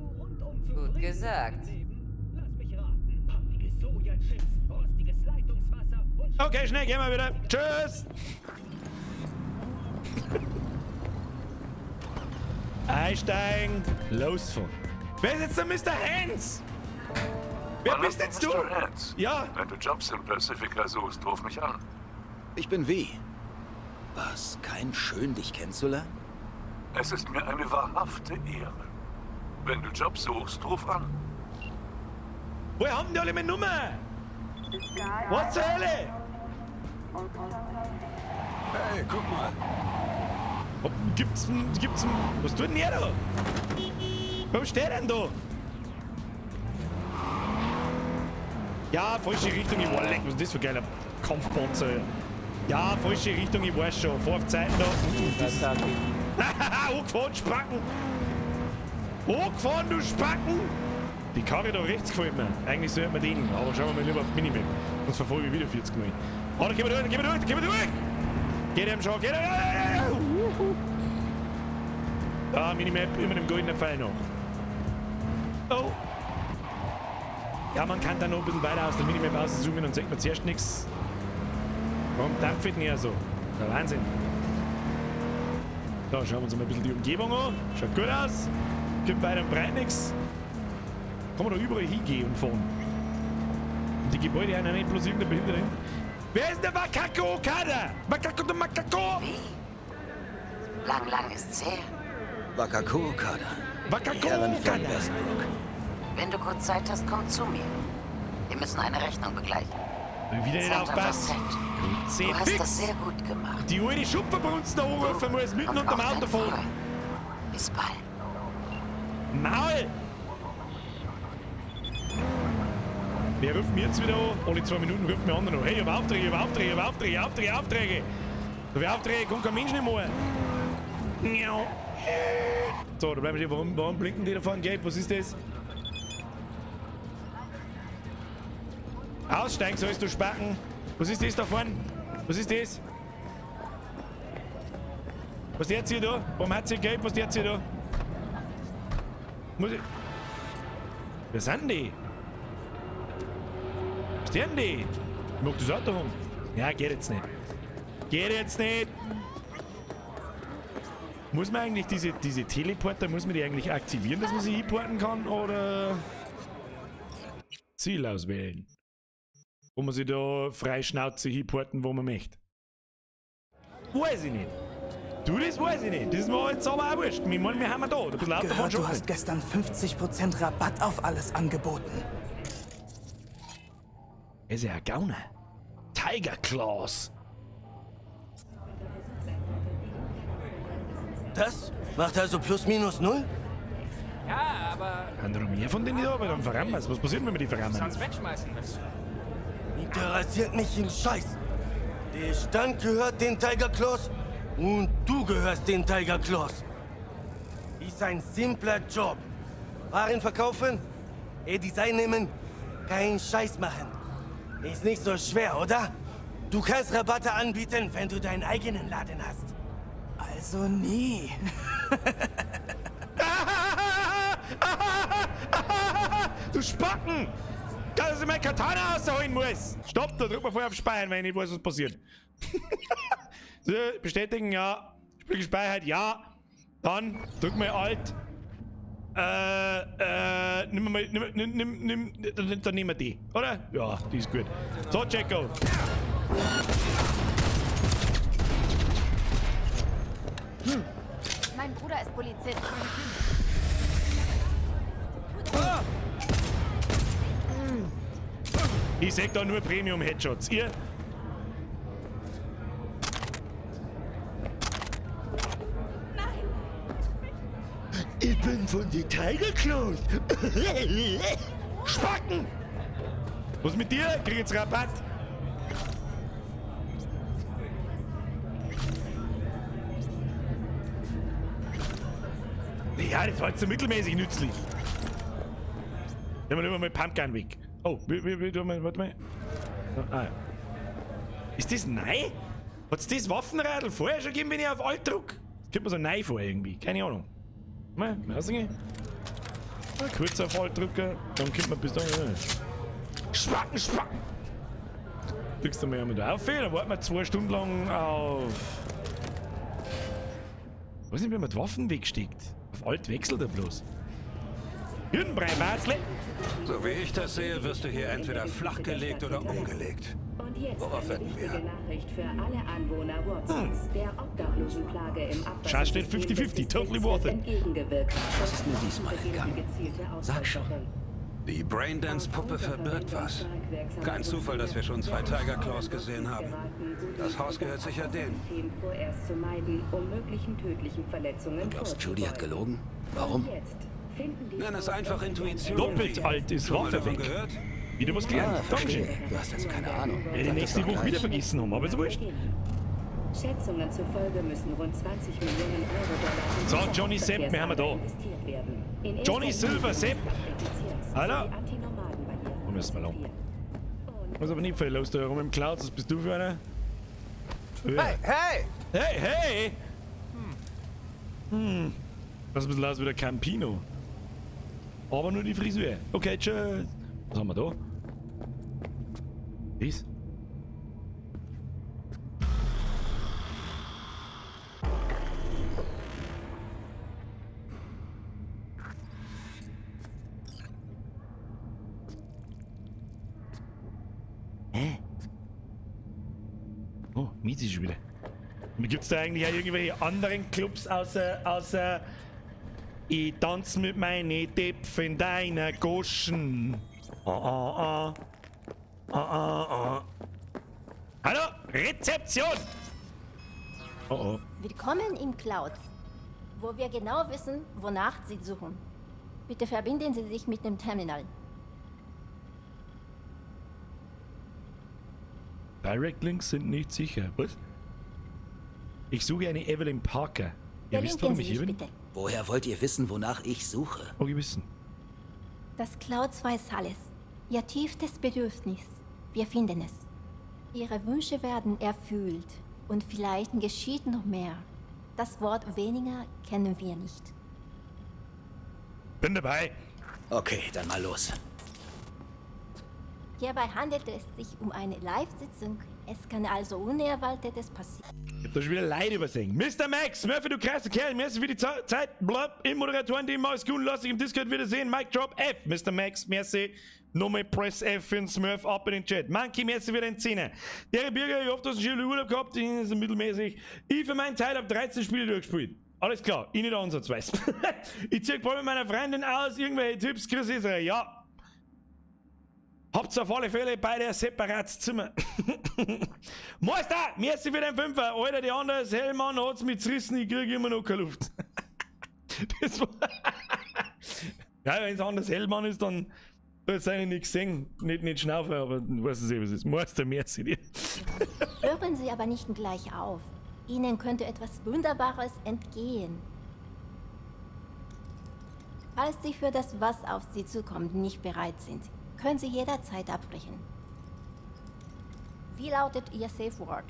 Gut gesagt. Okay, schnell, gehen wir wieder. Tschüss. Einsteigen, losfahren. Wer ist jetzt der Mr. Hands? Wer bist jetzt du? Mr. Hands. Ja. Wenn du Jobs in Pacifica suchst, ruf mich an. Ich bin wie. War's kein schön, dich kennenzulernen? Es ist mir eine wahrhafte Ehre. Wenn du Jobs suchst, ruf an. Woher haben die alle meine Nummer? Was zur Hölle? Hey, guck mal. Gibt's gibt's was tut denn er da? Warum steht er denn da? Ja, falsche Richtung, ich war leck, was ist das für ein geiler Kampfpanzer? Ja, falsche Richtung, ich weiß schon. Fahr auf Zeiten da. Hahaha, angefahren, Spacken! Angefahren, du Spacken! Die Karre da rechts gefällt mir. Eigentlich sollte man den nehmen, aber schauen wir mal lieber auf die Minimap. Sonst verfolge ich wieder 40 Mal. Oh, da gehen wir durch, da gehen wir durch, da gehen wir durch! Geht ihm schon, geht ihm! Da, Minimap, immer dem goldenen Pfeil noch. Oh! Ja, man kann da noch ein bisschen weiter aus der Minimap rauszoomen und sieht man zuerst nichts. Warum dampft denn er so? Der Wahnsinn. Da, schauen wir uns mal ein bisschen die Umgebung an. Schaut gut aus. Gibt weiter und breit nichts. Kann man da überall hingehen und fahren. Und die Gebäude haben ja nicht bloß irgendein Behinderter hin. Wer ist denn der Wakako Okada? Wakako de Makako! Wie? Lang, lang ist's her. Wakako Okada. Wakako Herren von Okada. Westbrook. Wenn du kurz Zeit hast, komm zu mir. Wir müssen eine Rechnung begleichen. Wieder nicht Sandra aufpasst. Dorset. Du hast Fix. das sehr gut gemacht. Die alte Schupferbrunst da anrufen muss, mitten Und unterm auch dein Auto fahren. Freund. Bis bald. Maul! Wer ruft mir jetzt wieder an? Alle 2 Minuten ruft mir andere noch. Hey, ich hab Aufträge, ich hab Aufträge, ich hab Aufträge, Aufträge, Aufträge. Da hab Aufträge, kommt kein Mensch nicht mehr. So, da bleiben wir stehen. Warum blinken die da vorne gelb? Was ist das? Aussteigen sollst du, Spacken. Was ist das da vorne? Was ist das? Was ist jetzt hier da? Warum hat sie gelb? Was ist jetzt hier da? Muss ich... Wer sind die? Was ist denn die? Ich mag das Auto haben. Ja, geht jetzt nicht. Geht jetzt nicht! Muss man eigentlich diese Teleporter, muss man die eigentlich aktivieren, dass man sie hinporten kann? Oder... Ziel auswählen. Wo man sich da frei Schnauze hinporten, wo man möchte. Weiß ich nicht. Du, das weiß ich nicht. Das ist mir jetzt aber auch wurscht. Ich meine, wir haben ja da. Ein bisschen lauter Gehört, schon. du hast gestern 50% Rabatt auf alles angeboten. Er ist ja ein Gauner. Tiger Claws. Das macht also plus minus null? Ja, aber Haben da noch mehr von denen da? Aber dann verrammen wir's. Was passiert, wenn wir die verrammen? sonst wegschmeißen müssen. Interessiert mich ein Scheiß. Der Stand gehört den Tiger Claws und du gehörst den Tiger Claws. Ist ein simpler Job. Waren verkaufen, Eddies einnehmen, keinen Scheiß machen. Ist nicht so schwer, oder? Du kannst Rabatte anbieten, wenn du deinen eigenen Laden hast. Also nie. Du Spacken! Dass ich mein Katana rausholen muss! Stopp, da drück mal vorher auf Speichern, wenn ich nicht weiß, was passiert. So, bestätigen, ja. Spiel gespeichert, ja. Dann drück mal Alt. Nimm mal, nimm, nimm, nimm, nimm, dann, dann nehmen wir die, oder? Ja, die ist gut. So, Jacko. Mein Bruder ist Polizist. Ich seh da nur Premium-Headshots. Ihr? Ich bin von den Tiger Claws. Spacken! Was mit dir? Krieg jetzt Rabatt. Ja, das war jetzt so mittelmäßig nützlich. Nehmen wir lieber mal Pumpgun weg. Oh, wie, warte mal. Ah, ja. Ist das neu? Hat's das Waffenradl vorher schon gegeben, wenn ich auf Alt druck? Das kommt mir so neu vor irgendwie. Keine Ahnung. Mal, mal aussehen. Mal kurz auf Alt drücken, dann kommt man bis da. Spacken, spacken! Drückst du mal einmal da auf, dann warten wir 2 Stunden lang auf. Ich weiß nicht, wie man die Waffen wegsteckt. Auf Alt wechselt er bloß. Hirnbrei-Batzle! So wie ich das sehe, wirst du hier entweder flachgelegt oder umgelegt. Und jetzt Worauf eine wetten wichtige wir? Nachricht für alle Anwohner Watsons. Der Obdachlosenplage im Scheiß steht Abwassersystem 50-50, des totally Distrikts worth wird it. entgegengewirkt. Was ist mir diesmal entgangen? Sag schon. Die Braindance-Puppe verbirgt was. Kein Zufall, dass wir schon 2 Tiger Claws gesehen haben. Das Haus gehört sicher denen. System vorerst zu meiden, um möglichen tödlichen Verletzungen Du glaubst, Judy hat vorzubeugen. gelogen? Warum? Und jetzt finden die Nenn es einfach Intuition. Doppelt alt ist Schon mal Waffe davon weg. gehört? Wieder was gelernt. Ah, verstehe. Dankeschön. Du hast also keine Ahnung. Werde ich Sag das nächste doch Woche gleich. wieder vergessen haben, aber ist wurscht. Schätzungen zufolge müssen rund 20 Millionen Euro-Dollar in So, Johnny Sepp, wir haben ihn da. investiert werden. In Johnny erster Linie Silver Sepp. Effizienz Hallo? sowie Antinomadenbarrieren. Wo müssen wir lang? Was aber nicht viel los da rum im Clouds, was bist du für einer? Hey, hey! Hey, hey! Das ist ein bisschen aus wie der Campino. Aber nur die Frisur. Okay, tschüss. Was haben wir da? Das? Hä? Oh, Miete schon wieder. Gibt's da eigentlich auch irgendwelche anderen Clubs außer ich tanz mit meinen Depf in deiner Goschen? Ah, ah, ah. Ah, ah, ah. Hallo? Rezeption! Oh, oh. Willkommen im Clouds, wo wir genau wissen, wonach Sie suchen. Bitte verbinden Sie sich mit dem Terminal. Direct Links sind nicht sicher. Was? Ich suche eine Evelyn Parker. Ihr wisst, warum Verlinken ich Sie hier sich bin? bitte. Woher wollt ihr wissen, wonach ich suche? Oh, wir wissen. Das Clouds weiß alles. Ihr tiefstes Bedürfnis. Wir finden es. Ihre Wünsche werden erfüllt. Und vielleicht geschieht noch mehr. Das Wort weniger kennen wir nicht. Bin dabei. Okay, dann mal los. Hierbei handelt es sich um eine Live-Sitzung. Es kann also Unerwartetes passieren. Ich hab da schon wieder Leid übersehen. Mr. Max, Murphy, du krasser Kerl, merci für die Zeit. Blub, im Moderatoren-Team, alles gut, lass dich im Discord wiedersehen. Mic Drop F. Mr. Max, merci. Nochmal Press F für den Smurf ab in den Chat. Monkey, merci für den Zehner. Der Bürger, ich hoffe, du hast einen schönen Urlaub gehabt. Ich ist mittelmäßig. Ich für meinen Teil habe 13 Spiele durchgespielt. Alles klar, ich nicht ansatzweise. Ich zieh bald mit meiner Freundin aus, irgendwelche Tipps, Chris ist er. Ja. Habt auf alle Fälle beide ein separates Zimmer. Meister, merci für den Fünfer. Alter, die andere Hellmann hat's mich zerrissen, ich krieg immer noch keine Luft. Das war. Ja, wenn es anders Hellmann ist, dann soll's eigentlich nichts sehen. Nicht schnaufen, aber du weißt es eh, was es ist. Meister, merci dir. Hören Sie aber nicht gleich auf. Ihnen könnte etwas Wunderbares entgehen. Falls Sie für das, was auf Sie zukommt, nicht bereit sind, können Sie jederzeit abbrechen. Wie lautet Ihr Safe Word?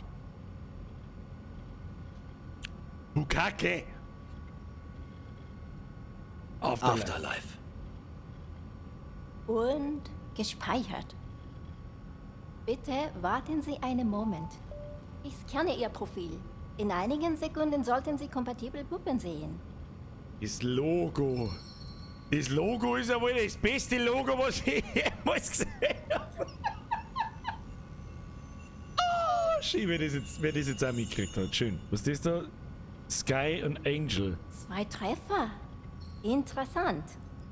Bukake. Afterlife. Afterlife. Und gespeichert. Bitte warten Sie einen Moment. Ich scanne Ihr Profil. In einigen Sekunden sollten Sie kompatible Puppen sehen. Das Logo. Das Logo ist ja wohl das beste Logo, was ich jemals gesehen habe. Oh, schön, wer das jetzt auch mitgekriegt hat. Schön. Was ist das da? Sky und Angel. 2 Treffer. Interessant.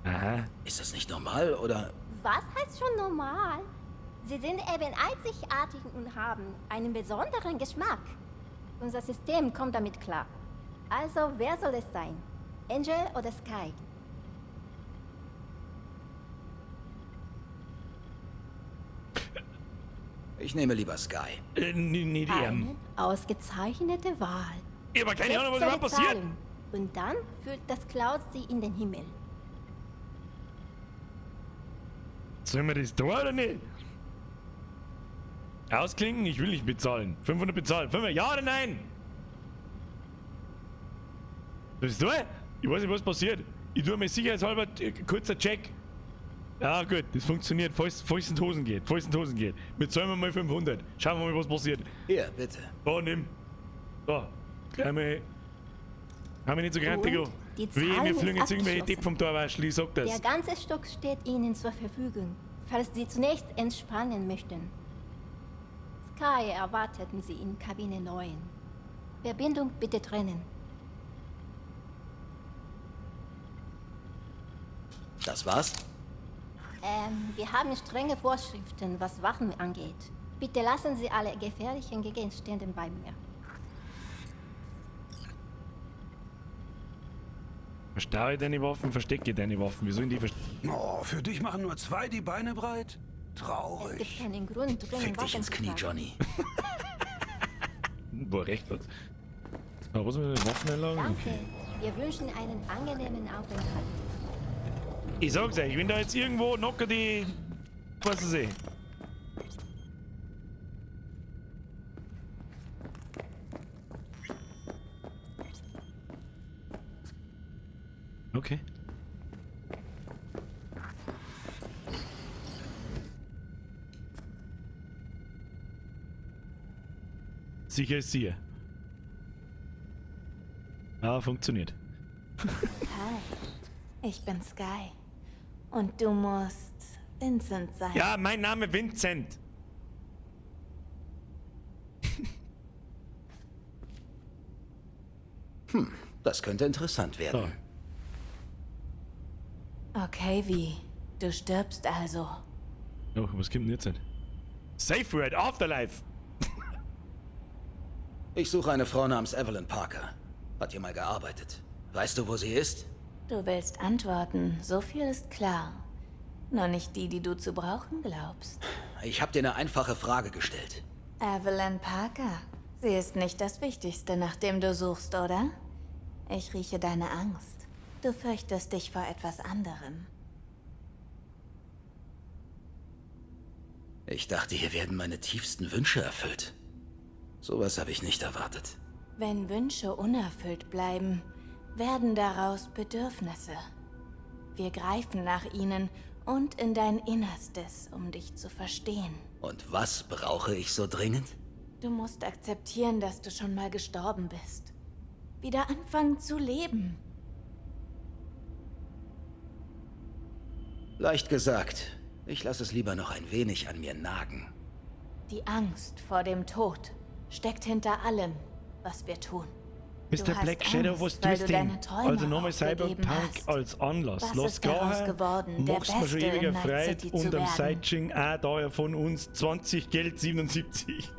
Aha. Ist das nicht normal, oder? Was heißt schon normal? Sie sind eben einzigartig und haben einen besonderen Geschmack. Unser System kommt damit klar. Also, wer soll es sein? Angel oder Sky? Ich nehme lieber Sky. Nicht Eine ausgezeichnete Wahl. Ich hab keine Ahnung, was Jetzt überhaupt passiert. Zahlung. Und dann führt das Cloud sie in den Himmel. Sollen wir das da oder nicht? Ausklinken? Ich will nicht bezahlen. 500 bezahlen. 500? Ja oder nein? Das ist da? Ich weiß nicht, was passiert. Ich tue mir sicherheitshalber kurzer Check. Ja gut, das funktioniert. Falls es in die Hosen geht. Falls es in die Hosen geht. Wir zahlen wir mal 500. Schauen wir mal, was passiert. Hier, bitte. Da, nimm. Da. Gleich mal. Haben wir nicht so grantig Und die Wehe, wir Zahlung ist fliegen jetzt irgendwelche abgeschlossen. Depp vom Torwaschl, ich sag das. Der ganze Stock steht Ihnen zur Verfügung, falls Sie zunächst entspannen möchten. Sky erwarteten Sie in Kabine 9. Verbindung bitte trennen. Das war's? Wir haben strenge Vorschriften, was Waffen angeht. Bitte lassen Sie alle gefährlichen Gegenstände bei mir. Verstaue deine Waffen, verstecke deine Waffen. Wie sollen die verstecken? Oh, für dich machen nur 2 die Beine breit? Traurig. Es gibt keinen Grund, dringend Fick dich Waffen ins zu Knie, tragen. Johnny. Wo er recht hat. Aber was mit den Waffeneinlagen? Danke. Okay. Wir wünschen einen angenehmen Aufenthalt. Ich sag's euch, wenn da jetzt irgendwo locker die. Was ist eh? Okay. Sicher ist sicher. Ah, funktioniert. Hi, ich bin Sky. Und du musst Vincent sein. Ja, mein Name Vincent. Das könnte interessant werden. Okay, wie? Du stirbst also. Oh, was kommt denn jetzt hin? Safe Word, Afterlife. Ich suche eine Frau namens Evelyn Parker. Hat hier mal gearbeitet. Weißt du, wo sie ist? Du willst antworten, so viel ist klar. Nur nicht die, die du zu brauchen glaubst. Ich habe dir eine einfache Frage gestellt. Evelyn Parker. Sie ist nicht das Wichtigste, nach dem du suchst, oder? Ich rieche deine Angst. Du fürchtest dich vor etwas anderem. Ich dachte, hier werden meine tiefsten Wünsche erfüllt. Sowas habe ich nicht erwartet. Wenn Wünsche unerfüllt bleiben, werden daraus Bedürfnisse. Wir greifen nach ihnen und in dein Innerstes, um dich zu verstehen. Und was brauche ich so dringend? Du musst akzeptieren, dass du schon mal gestorben bist. Wieder anfangen zu leben. Leicht gesagt. Ich lasse es lieber noch ein wenig an mir nagen. Die Angst vor dem Tod steckt hinter allem, was wir tun. Mr. Du hast Black Shadow, Angst, was weil tust du du denn? deine Träume Also nochmal aufgegeben Cyberpunk hast. als Anlass. Was Lass ist daraus klar, geworden, der machst mir schon Beste ewiger in Night Freude City zu und am werden? Sightseeing auch da ja von uns 20 Geld 77.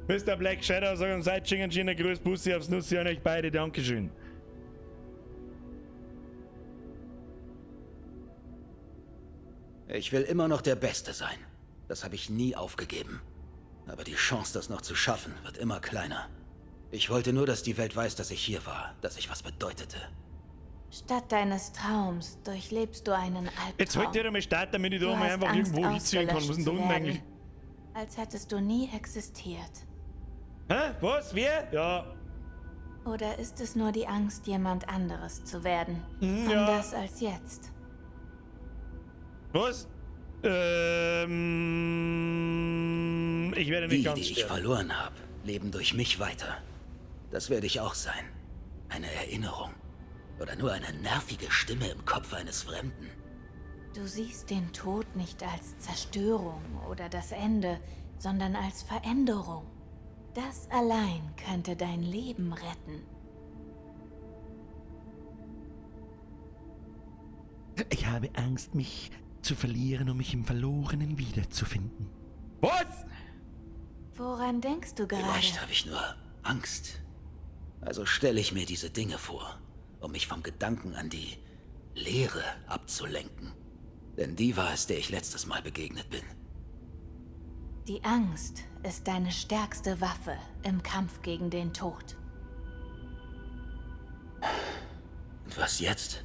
Mr. Black Shadow, sag am Sightseeing einen schönen Gruß, Bussi aufs Nussi an euch beide, Dankeschön. Ich will immer noch der Beste sein. Das habe ich nie aufgegeben. Aber die Chance, das noch zu schaffen, wird immer kleiner. Ich wollte nur, dass die Welt weiß, dass ich hier war, dass ich was bedeutete. Statt deines Traums durchlebst du einen Albtraum. Jetzt wollt ihr doch mal starten, damit ich da Du mal hast einfach Angst, irgendwo hinziehen kann. Was ist denn da ausgelöscht unten zu werden, eigentlich? Als hättest du nie existiert. Hä? Was? Wer? Ja. Oder ist es nur die Angst, jemand anderes zu werden? Ja. Anders als jetzt. Was? Ich werde nicht Die, ganz die ich sterben. verloren habe, leben durch mich weiter. Das werde ich auch sein. Eine Erinnerung. Oder nur eine nervige Stimme im Kopf eines Fremden. Du siehst den Tod nicht als Zerstörung oder das Ende, sondern als Veränderung. Das allein könnte dein Leben retten. Ich habe Angst, mich zu verlieren, um mich im Verlorenen wiederzufinden. Was? Woran denkst du gerade? Vielleicht habe ich nur Angst. Also stelle ich mir diese Dinge vor, um mich vom Gedanken an die Leere abzulenken. Denn die war es, der ich letztes Mal begegnet bin. Die Angst ist deine stärkste Waffe im Kampf gegen den Tod. Und was jetzt?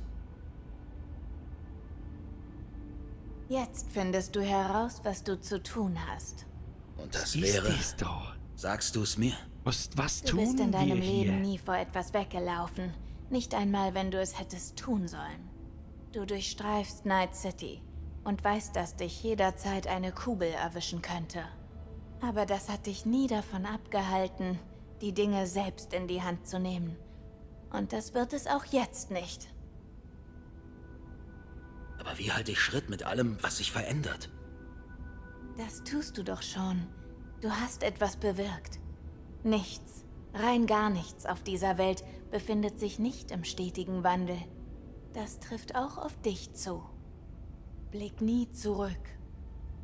Jetzt findest du heraus, was du zu tun hast. Und das ist wäre. dies da? Sagst du es mir? Was Du tun bist in wir deinem hier? Leben nie vor etwas weggelaufen. Nicht einmal, wenn du es hättest tun sollen. Du durchstreifst Night City und weißt, dass dich jederzeit eine Kugel erwischen könnte. Aber das hat dich nie davon abgehalten, die Dinge selbst in die Hand zu nehmen. Und das wird es auch jetzt nicht. Aber wie halte ich Schritt mit allem, was sich verändert? Das tust du doch schon. Du hast etwas bewirkt. Nichts, rein gar nichts auf dieser Welt befindet sich nicht im stetigen Wandel. Das trifft auch auf dich zu. Blick nie zurück.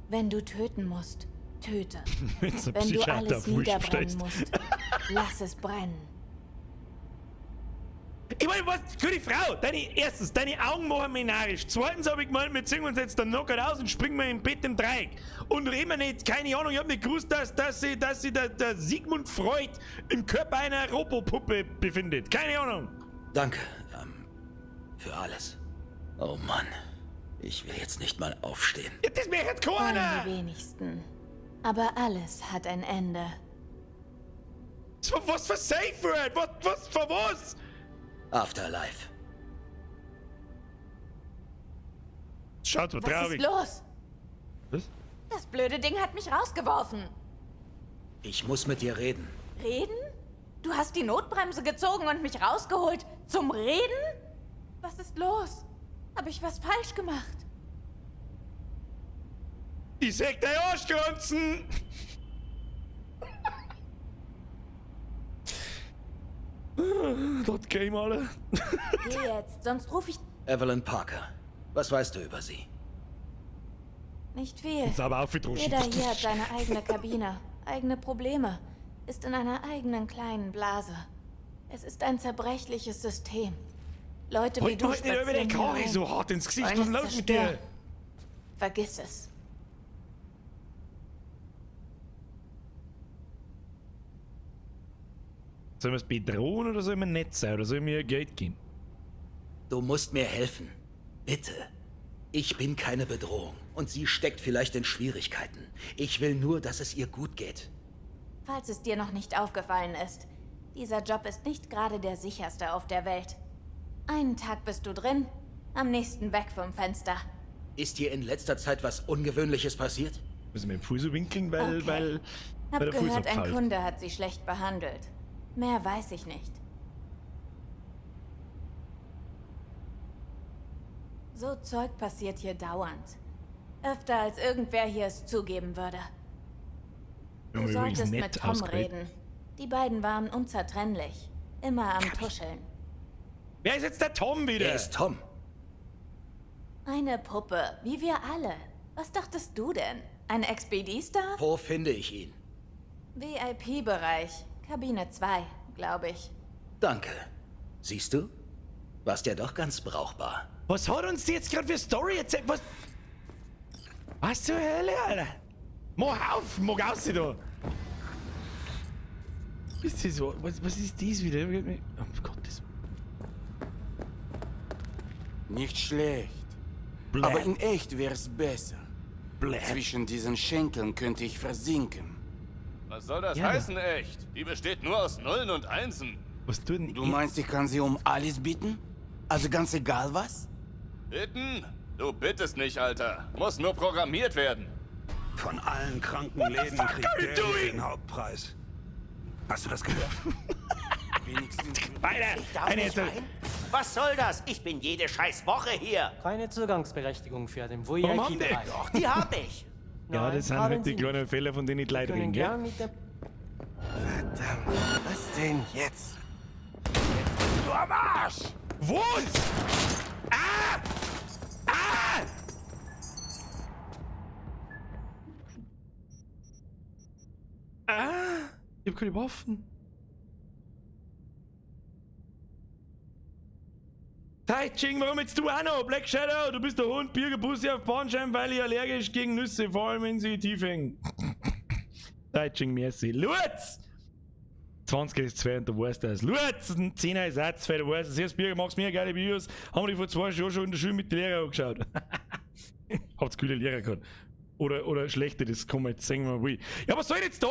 Wenn du töten musst, töte. Wenn's ein Wenn du Psychiater alles auf Wurscht niederbrennen stellst. musst, lass es brennen. Ich meine, was, gute Frau, deine, erstens, deine Augen machen mich narrisch. Zweitens habe ich gemeint, wir ziehen uns jetzt dann locker raus und springen wir im Bett im Dreieck. Und reden wir nicht, keine Ahnung, ich habe nicht gewusst, dass sich der Sigmund Freud im Körper einer Robopuppe befindet. Keine Ahnung. Danke, für alles. Oh Mann, ich will jetzt nicht mal aufstehen. Ja, das merkt Wollen keiner. die wenigsten. Aber alles hat ein Ende. Was für Safe Word? Was für was? Afterlife. Schaut so Was traurig. ist los? Was? Das blöde Ding hat mich rausgeworfen. Ich muss mit dir reden. Reden? Du hast die Notbremse gezogen und mich rausgeholt. Zum Reden? Was ist los? Habe ich was falsch gemacht? Ich sag dein Arschgrenzen! Dort Game, alle. Geh jetzt, sonst rufe ich Evelyn Parker. Was weißt du über sie? nicht viel. Sauber aufgedroschen. Jeder hier hat seine eigene Kabine, eigene Probleme, ist in einer eigenen kleinen Blase. Es ist ein zerbrechliches System. Leute wie Halt du mir halt nicht über den spazieren hier Karre rein, so hart ins Gesicht. wollen Was ist es los mit dir? zerstören. Vergiss es. Sollen wir es bedrohen oder sollen wir nett sein oder sollen wir ihr Geld geben? Du musst mir helfen. Bitte. Ich bin keine Bedrohung und sie steckt vielleicht in Schwierigkeiten. Ich will nur, dass es ihr gut geht. Falls es dir noch nicht aufgefallen ist, dieser Job ist nicht gerade der sicherste auf der Welt. Einen Tag bist du drin, am nächsten weg vom Fenster. Ist dir in letzter Zeit was Ungewöhnliches passiert? Müssen wir den Fuß so winkeln, weil, Okay. weil, Hab weil der Fuß gehört, ein abfällt. Kunde hat sie schlecht behandelt. Mehr weiß ich nicht. So Zeug passiert hier dauernd. Öfter als irgendwer hier es zugeben würde. Wir haben Du übrigens solltest nett mit Tom ausgewählt. reden. Die beiden waren unzertrennlich. Immer am Tuscheln. Wer ist jetzt der Tom wieder? Wer ist Tom? Eine Puppe, wie wir alle. Was dachtest du denn? Ein XBD-Star? Wo finde ich ihn? VIP-Bereich. Kabine 2, glaube ich. Danke. Siehst du? Warst ja doch ganz brauchbar. Was hat uns die jetzt gerade für Story erzählt? Was? Was zur Hölle, Alter? Mach auf, mach aus, da! Ist das so? Was ist das wieder? Oh Gottes. Nicht schlecht. Bläh. Aber in echt wär's besser. Bläh. Zwischen diesen Schenkeln könnte ich versinken. Was soll das Ja. heißen, echt? Die besteht nur aus Nullen und Einsen. Was tut denn Du meinst, ich kann sie um alles bitten? Also ganz egal was? Bitten? Du bittest nicht, Alter. Muss nur programmiert werden. Von allen kranken What the Läden fuck kriegt are you der hier doing? den Hauptpreis. Hast du das gehört? Wenigstens. Weiter! Ich darf Eine nicht jetzt. rein? Was soll das? Ich bin jede scheiß Woche hier. Keine Zugangsberechtigung für den Warum haben die? VIP-Bereich. Doch, die hab ich. Ja, das sind haben halt die Sie kleinen Fehler, von denen die Leute Können reden, gell? gern mit der Verdammt, was denn jetzt? Du am Arsch! Was? Ah! Ah! Ah! Ich hab keine Waffen. Tai Ching, warum jetzt du auch noch? Black Shadow, du bist der Hund, Birger auf Bahnscheiben, weil ich allergisch gegen Nüsse, vor allem wenn sie tief hängen. Tai Ching, merci. Lutz! 20 ist 2 und du weißt das. Lutz, ein 10er ist auch 2, du weißt das. Erst Birger, machst mir geile Videos. Haben wir die vor 2 Jahren schon in der Schule mit den Lehrern angeschaut. Habt's coole Lehrer gehabt. Oder schlechte, das kann man jetzt sehen, wenn man will. Ja, was soll ich jetzt da?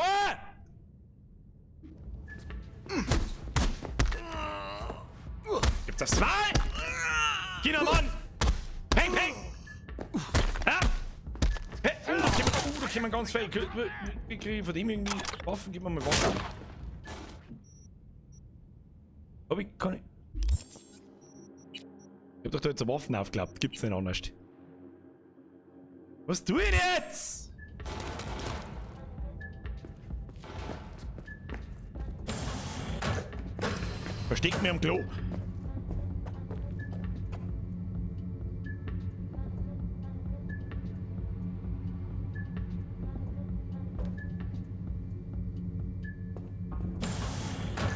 Gibt's das zwei? China, Mann! Peng, peng! Ah! Hey, oh, da kommen, oh, da kommen ganz viel. Wie kriege ich von dem irgendwie Waffen? Gib mir mal Waffen. Hab ich keine. Ich hab doch da jetzt Waffen aufgeklappt. Gibt's nicht anders. Was tue ich denn jetzt? Versteck mich am Klo.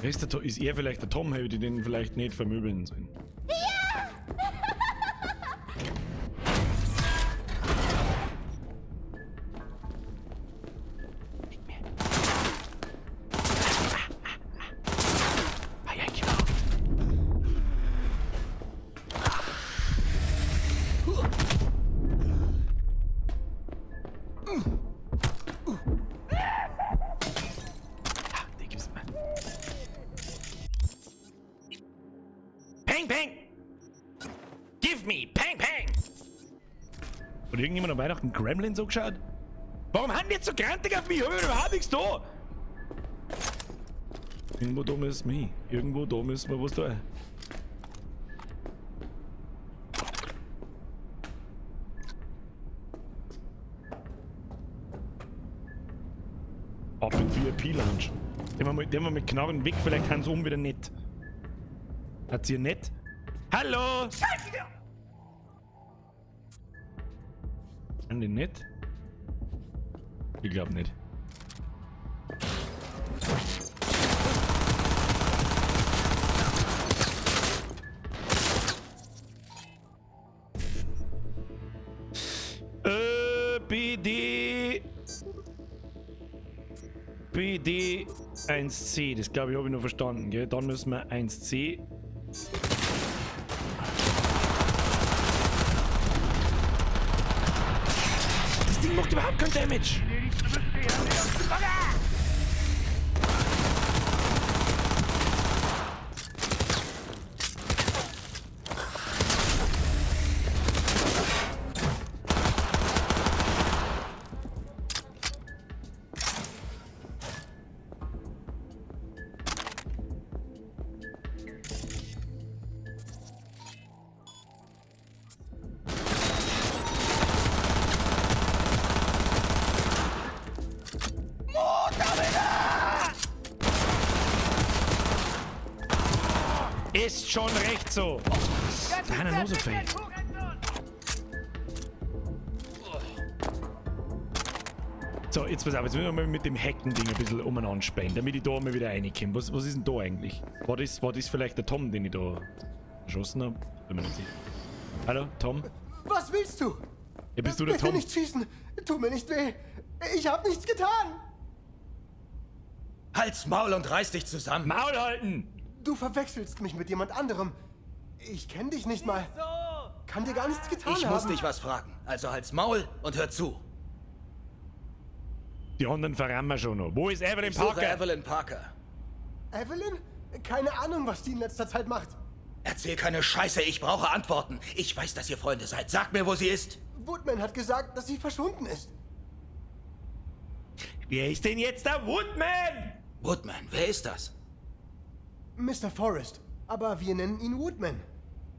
Wer Ist, der, ist er vielleicht der Tom, hätte ich den vielleicht nicht vermöbeln sollen. Die gibt's mir. Peng, peng! Give me peng, peng! Hat irgendjemand an Weihnachten Gremlins so geschaut? Warum haben die jetzt so grantig auf mich? Ich hab überhaupt nichts da! Irgendwo da müssen wir hin. Irgendwo da müssen wir was da. Ab in VIP-Lounge. Den wir mit Knarren weg, vielleicht haben sie oben wieder nett. Hat sie nett? Hallo! Sind die nett? Ich glaub nicht. BD. BD 1C, das glaube ich habe ich noch verstanden, gell? Dann müssen wir 1C. Das Ding macht überhaupt kein Damage. Ist schon recht so. Deine Nase fällt. So, jetzt pass auf, jetzt müssen wir mal mit dem Hacken-Ding ein bisschen umeinander spielen, damit ich da mal wieder reinkomme. Was ist denn da eigentlich? War das vielleicht der Tom, den ich da erschossen habe? Bin mir nicht sicher. Hallo, Tom? Was willst du? Ja, bist du der Bitte Tom? nicht schießen! Tu mir nicht weh! Ich hab nichts getan! Halt's Maul und reiß dich zusammen! Maul halten! Du verwechselst mich mit jemand anderem. Ich kenn dich nicht mal. Kann dir gar nichts getan Ich haben. muss dich was fragen. Also halt's Maul und hör zu. Die anderen verrammen wir schon noch. Wo ist Evelyn Ich suche Parker? Evelyn Parker. Evelyn? Keine Ahnung, was die in letzter Zeit macht. Erzähl keine Scheiße, ich brauche Antworten. Ich weiß, dass ihr Freunde seid. Sag mir, wo sie ist. Woodman hat gesagt, dass sie verschwunden ist. Wer ist denn jetzt der Woodman? Woodman, wer ist das? Mr. Forrest. Aber wir nennen ihn Woodman.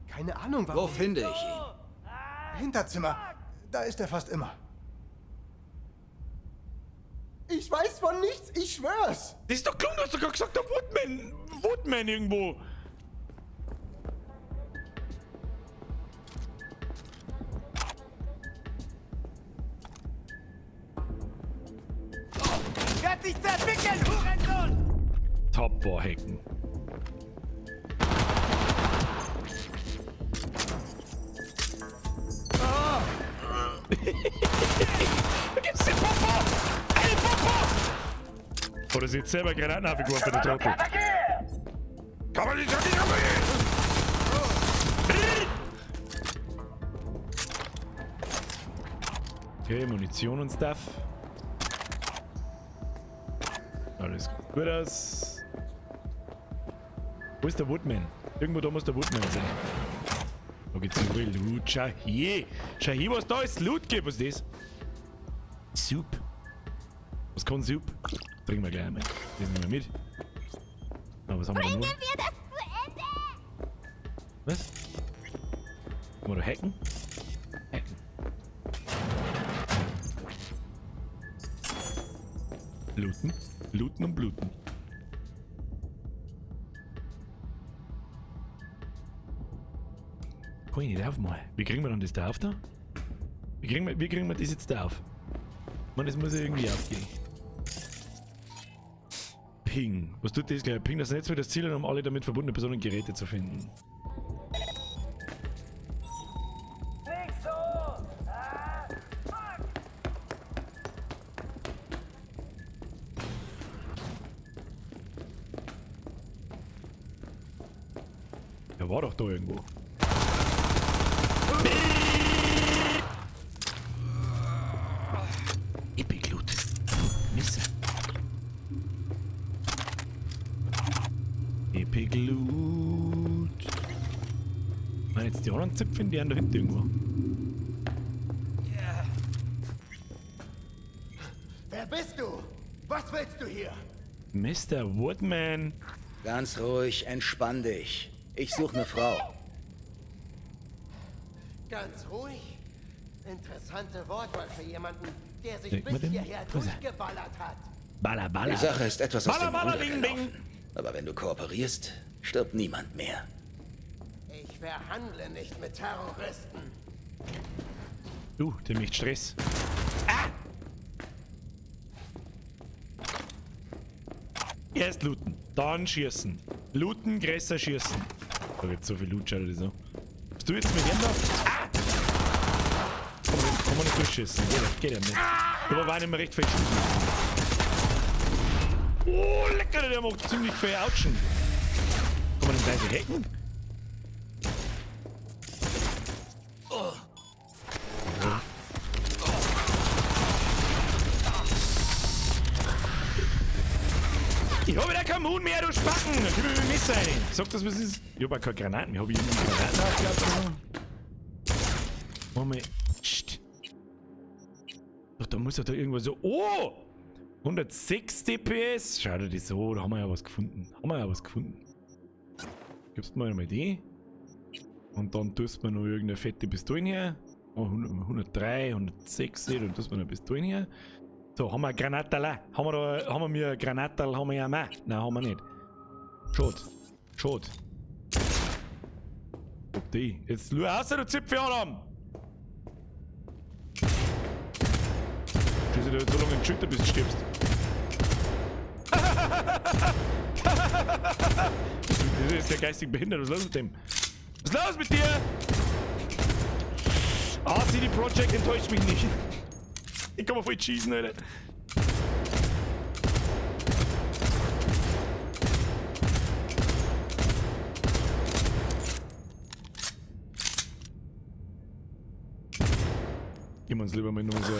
Keine Ahnung, warum. Wo finde ich ihn? Hinterzimmer. Da ist er fast immer. Ich weiß von nichts, ich schwör's. Das ist doch klar, du hast doch gerade gesagt, der Woodman. Woodman irgendwo. Werd dich zerficken, Hurensohn! Top war hacken. Da gibt's den Popo! Ein Popo! Oder sie jetzt selber Granaten aufgeworfen, der Trottel. Kann man nicht, Okay, Munition und Stuff. Alles gut aus. Wo ist der Woodman? Irgendwo da muss der Woodman sein. Da geht's überall Loot. Schau hier. Schau hier, was da ist. Loot gibt. Was ist das? Soup. Was kann Soup? Trinken wir gleich einmal. Das nehmen wir mit. Na, was haben wir da noch? Bringen wir das zu Ende! Was? Kann man da hacken? Hacken. Looten. Looten und bluten. Kann ich nicht aufmachen. Wie kriegen wir dann das da auf da? Wie kriegen wir das jetzt da auf? Ich meine, das muss ja irgendwie aufgehen. Ping. Was tut das gleich? Ping das Netzwerk das Ziel, um alle damit verbundenen Personen und Geräte zu finden. Der war doch da irgendwo. Epic Loot. Misse. Epic Loot. Mann, jetzt die anderen Zipfeln, die haben da hinten irgendwo. Wer bist du? Was willst du hier? Mr. Woodman. Ganz ruhig, entspann dich. Ich suche eine Frau. Ganz ruhig. Interessante Wortwahl für jemanden, der sich Denkt man bis denn? hierher Wo ist er? durchgeballert hat. Balla, balla. Die Sache ist etwas aus Balla, dem balla, Ruder ding, ding. gelaufen. Aber wenn du kooperierst, stirbt niemand mehr. Ich verhandle nicht mit Terroristen. Du, der macht Stress. Ah! Erst looten, dann schießen. Looten, größer schießen. Da wird so viel Loot, schau dir das an. Bist du jetzt mit dem da? Ah! Kann man nicht durchschießen. Geht ja nicht. Aber war nicht mehr recht viel schießen. Oh, lecker, der macht ziemlich viel Autschen. Kann man den gleich hacken? Ich hab wieder keinen Mund mehr, du Spacken! Gib mir Messer rein! Sag das, was ist. Ich hab auch keine Granaten. Ich hab irgendwie Granaten aufgehabt oder so. Moment. Psst. Doch, da muss doch da irgendwas so. Oh! 106 DPS! Schau dir das so, da haben wir ja was gefunden. Haben wir ja was gefunden. Gibst mir mal die. Und dann tust du mir noch irgendeine fette Pistole her. Oh, 103, 106, dann tust du mir noch eine Pistole her. So, haben wir Granatala. Haben wir da, haben wir mir Granatal, haben wir ja mehr. Nein, haben wir nicht. Schade. Schade. Ob die. Jetzt schau aus, du Zipfel-Alarm! Schieße dir jetzt so lange in die Schulter, bis du stirbst. Das ist der geistig behindert. Was ist los mit dem? Was ist los mit dir? Ah, CD Projekt enttäuscht mich nicht. Ich kann mal voll schießen, Alter. Geben wir uns lieber mal nur so.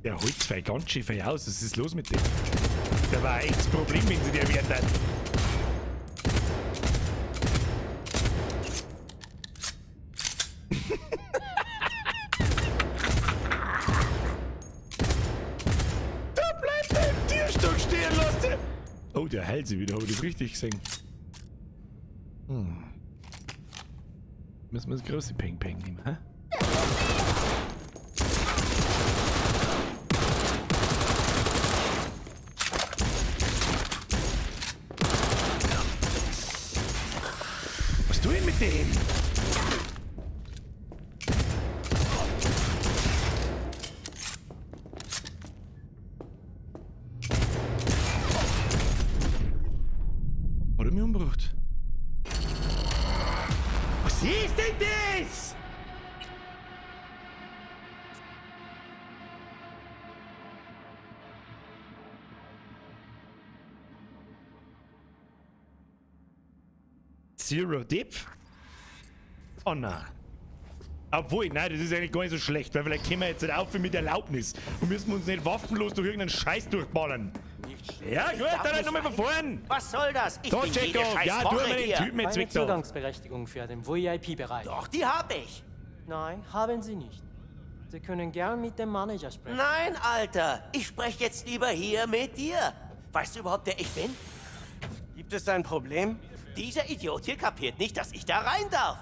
Der holt zwei ganz schön viel aus. Was ist los mit dem? Der war ein echtes Problem, wenn sie der werden. Da bleibt der im Tierstock stehen, lassen. Oh, der heilt sie wieder, habe ich das richtig gesehen? Hm. Müssen wir das große Peng Peng nehmen, hä? Was tue ich mit dem? Hat er mich umgebracht? Was ist denn das? Zero Depth? Oh nein. Obwohl, nein, das ist eigentlich gar nicht so schlecht, weil vielleicht können wir jetzt nicht auf mit Erlaubnis und müssen uns nicht waffenlos durch irgendeinen Scheiß durchballern. Ja, gut, dann nochmal von vorn. Was soll das? Ich Da, bin jede Chekhov, scheiß ja, tu Woche mir den hier. Typen jetzt Keine weg da. Zugangsberechtigung für den VIP-Bereich. Doch, die hab ich. Nein, haben Sie nicht. Sie können gern mit dem Manager sprechen. Nein, Alter. Ich spreche jetzt lieber hier mit dir. Weißt du überhaupt, wer ich bin? Gibt es ein Problem? Dieser Idiot hier kapiert nicht, dass ich da rein darf.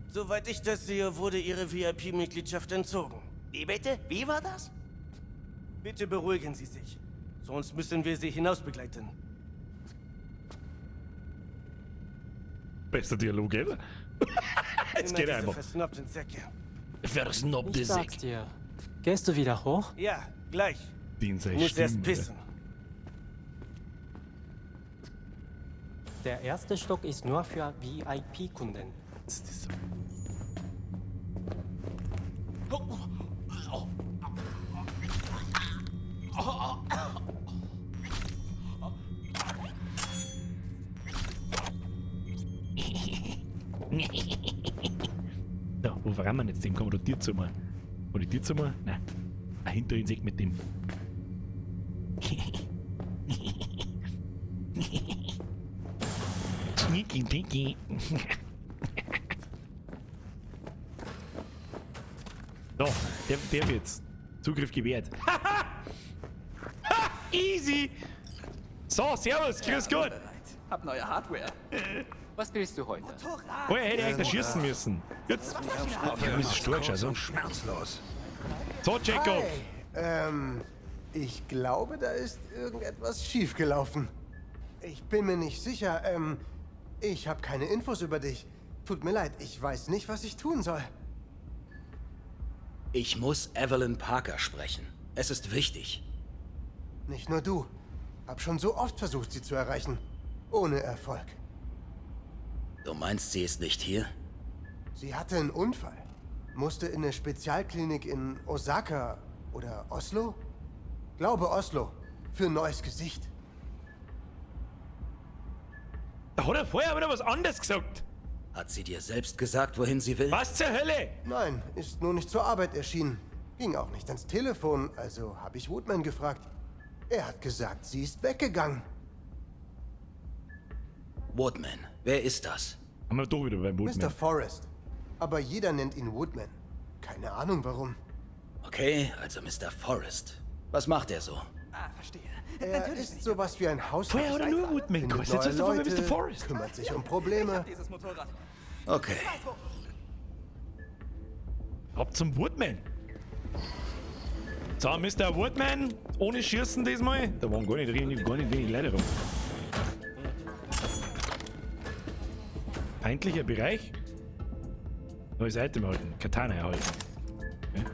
Soweit ich das sehe, wurde Ihre VIP-Mitgliedschaft entzogen. Wie bitte? Wie war das? Bitte beruhigen Sie sich. Sonst müssen wir Sie hinausbegleiten. Bester Dialog ever. Jetzt Immer geht er diese einfach. versnobten Säcke. Versnobte Ich sag's Säck. dir. Gehst du wieder hoch? Ja, gleich. Den sei Muss erst Stimme, pissen. Der erste Stock ist nur für VIP-Kunden. Das ist so. So, wo voran wir jetzt dem? Kommen wir da Tier zu mal? Oder die Tür zu mal? Nein. Ah, hinter Insekt mit dem. Sneaky pinky. So, der wird's. Zugriff gewährt. Ha! Easy! So, servus, grüß Gott! Hab neue Hardware. Was willst du heute? Oh, er hätte eigentlich schießen müssen. Jetzt. Ja, ist stark, also. Schmerzlos. So, Chekhov. Hi. Ich glaube, da ist irgendetwas schiefgelaufen. Ich bin mir nicht sicher. Ich habe keine Infos über dich. Tut mir leid, ich weiß nicht, was ich tun soll. Ich muss Evelyn Parker sprechen. Es ist wichtig. Nicht nur du. Hab schon so oft versucht, sie zu erreichen. Ohne Erfolg. Du meinst, sie ist nicht hier? Sie hatte einen Unfall. Musste in eine Spezialklinik in Osaka oder Oslo? Glaube Oslo. Für ein neues Gesicht. Da hat er vorher wieder was anderes gesagt. Hat sie dir selbst gesagt, wohin sie will? Was zur Hölle? Nein, ist nur nicht zur Arbeit erschienen. Ging auch nicht ans Telefon, also habe ich Woodman gefragt. Er hat gesagt, sie ist weggegangen. Woodman, wer ist das? Haben wir doch wieder beim Woodman. Mr. Forrest. Aber jeder nennt ihn Woodman. Keine Ahnung warum. Okay, also Mr. Forrest. Was macht er so? Ah, verstehe. Er ist sowas wie ein Hausarzt. Vorher hat er nur Woodman Findet geheißen. Jetzt neue heißt er auf einmal Leute, Mr. Forrest. Kümmert sich um Probleme. Dieses Motorrad. Okay. Ab zum Woodman. So, Mr. Woodman, ohne Schießen diesmal. Da waren gar nicht wenig Leute rum. Feindlicher Bereich. Neues Item erhalten. Katana erhalten. Okay.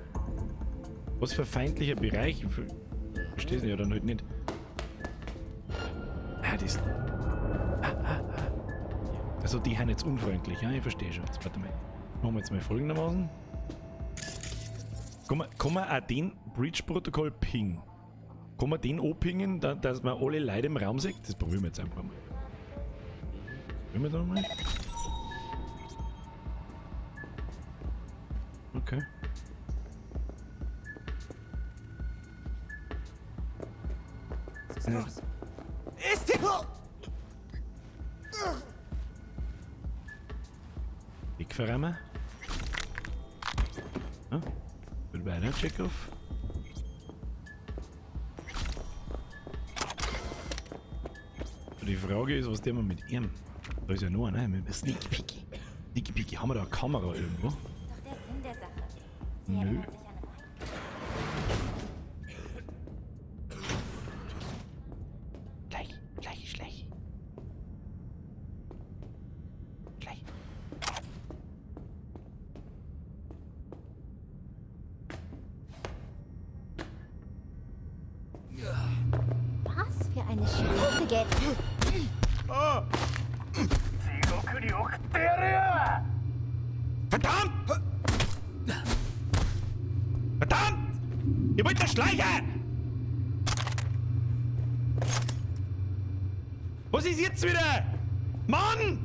Was für feindlicher Bereich? Ich verstehe es nicht, oder halt nicht. Ah, das. Ah. Also, die sind jetzt unfreundlich, ja? Ich verstehe schon. Jetzt, warte mal. Machen wir jetzt mal folgendermaßen. Kann man auch den Breach-Protokoll pingen? Kann man den anpingen, dass man alle Leute im Raum sieht? Das probieren wir jetzt einfach mal. Probieren wir da mal. Okay. Was ist los? Ist die... Dickverrammer. Ja. Wird weiter, Chekhov. Die Frage ist, was tun wir mit ihm? Da ist ja nur einer, mit Sneaky Peeky. Sneaky Peeky, haben wir da eine Kamera irgendwo? Doch der Sinn der Sache. Sie Nö. erinnert sich an Schleich, schleich, schleich. Schleich. Was für eine Scheiße geht. Verdammt! Verdammt! Ihr wollt das Schleicher! Was ist jetzt wieder? Mann!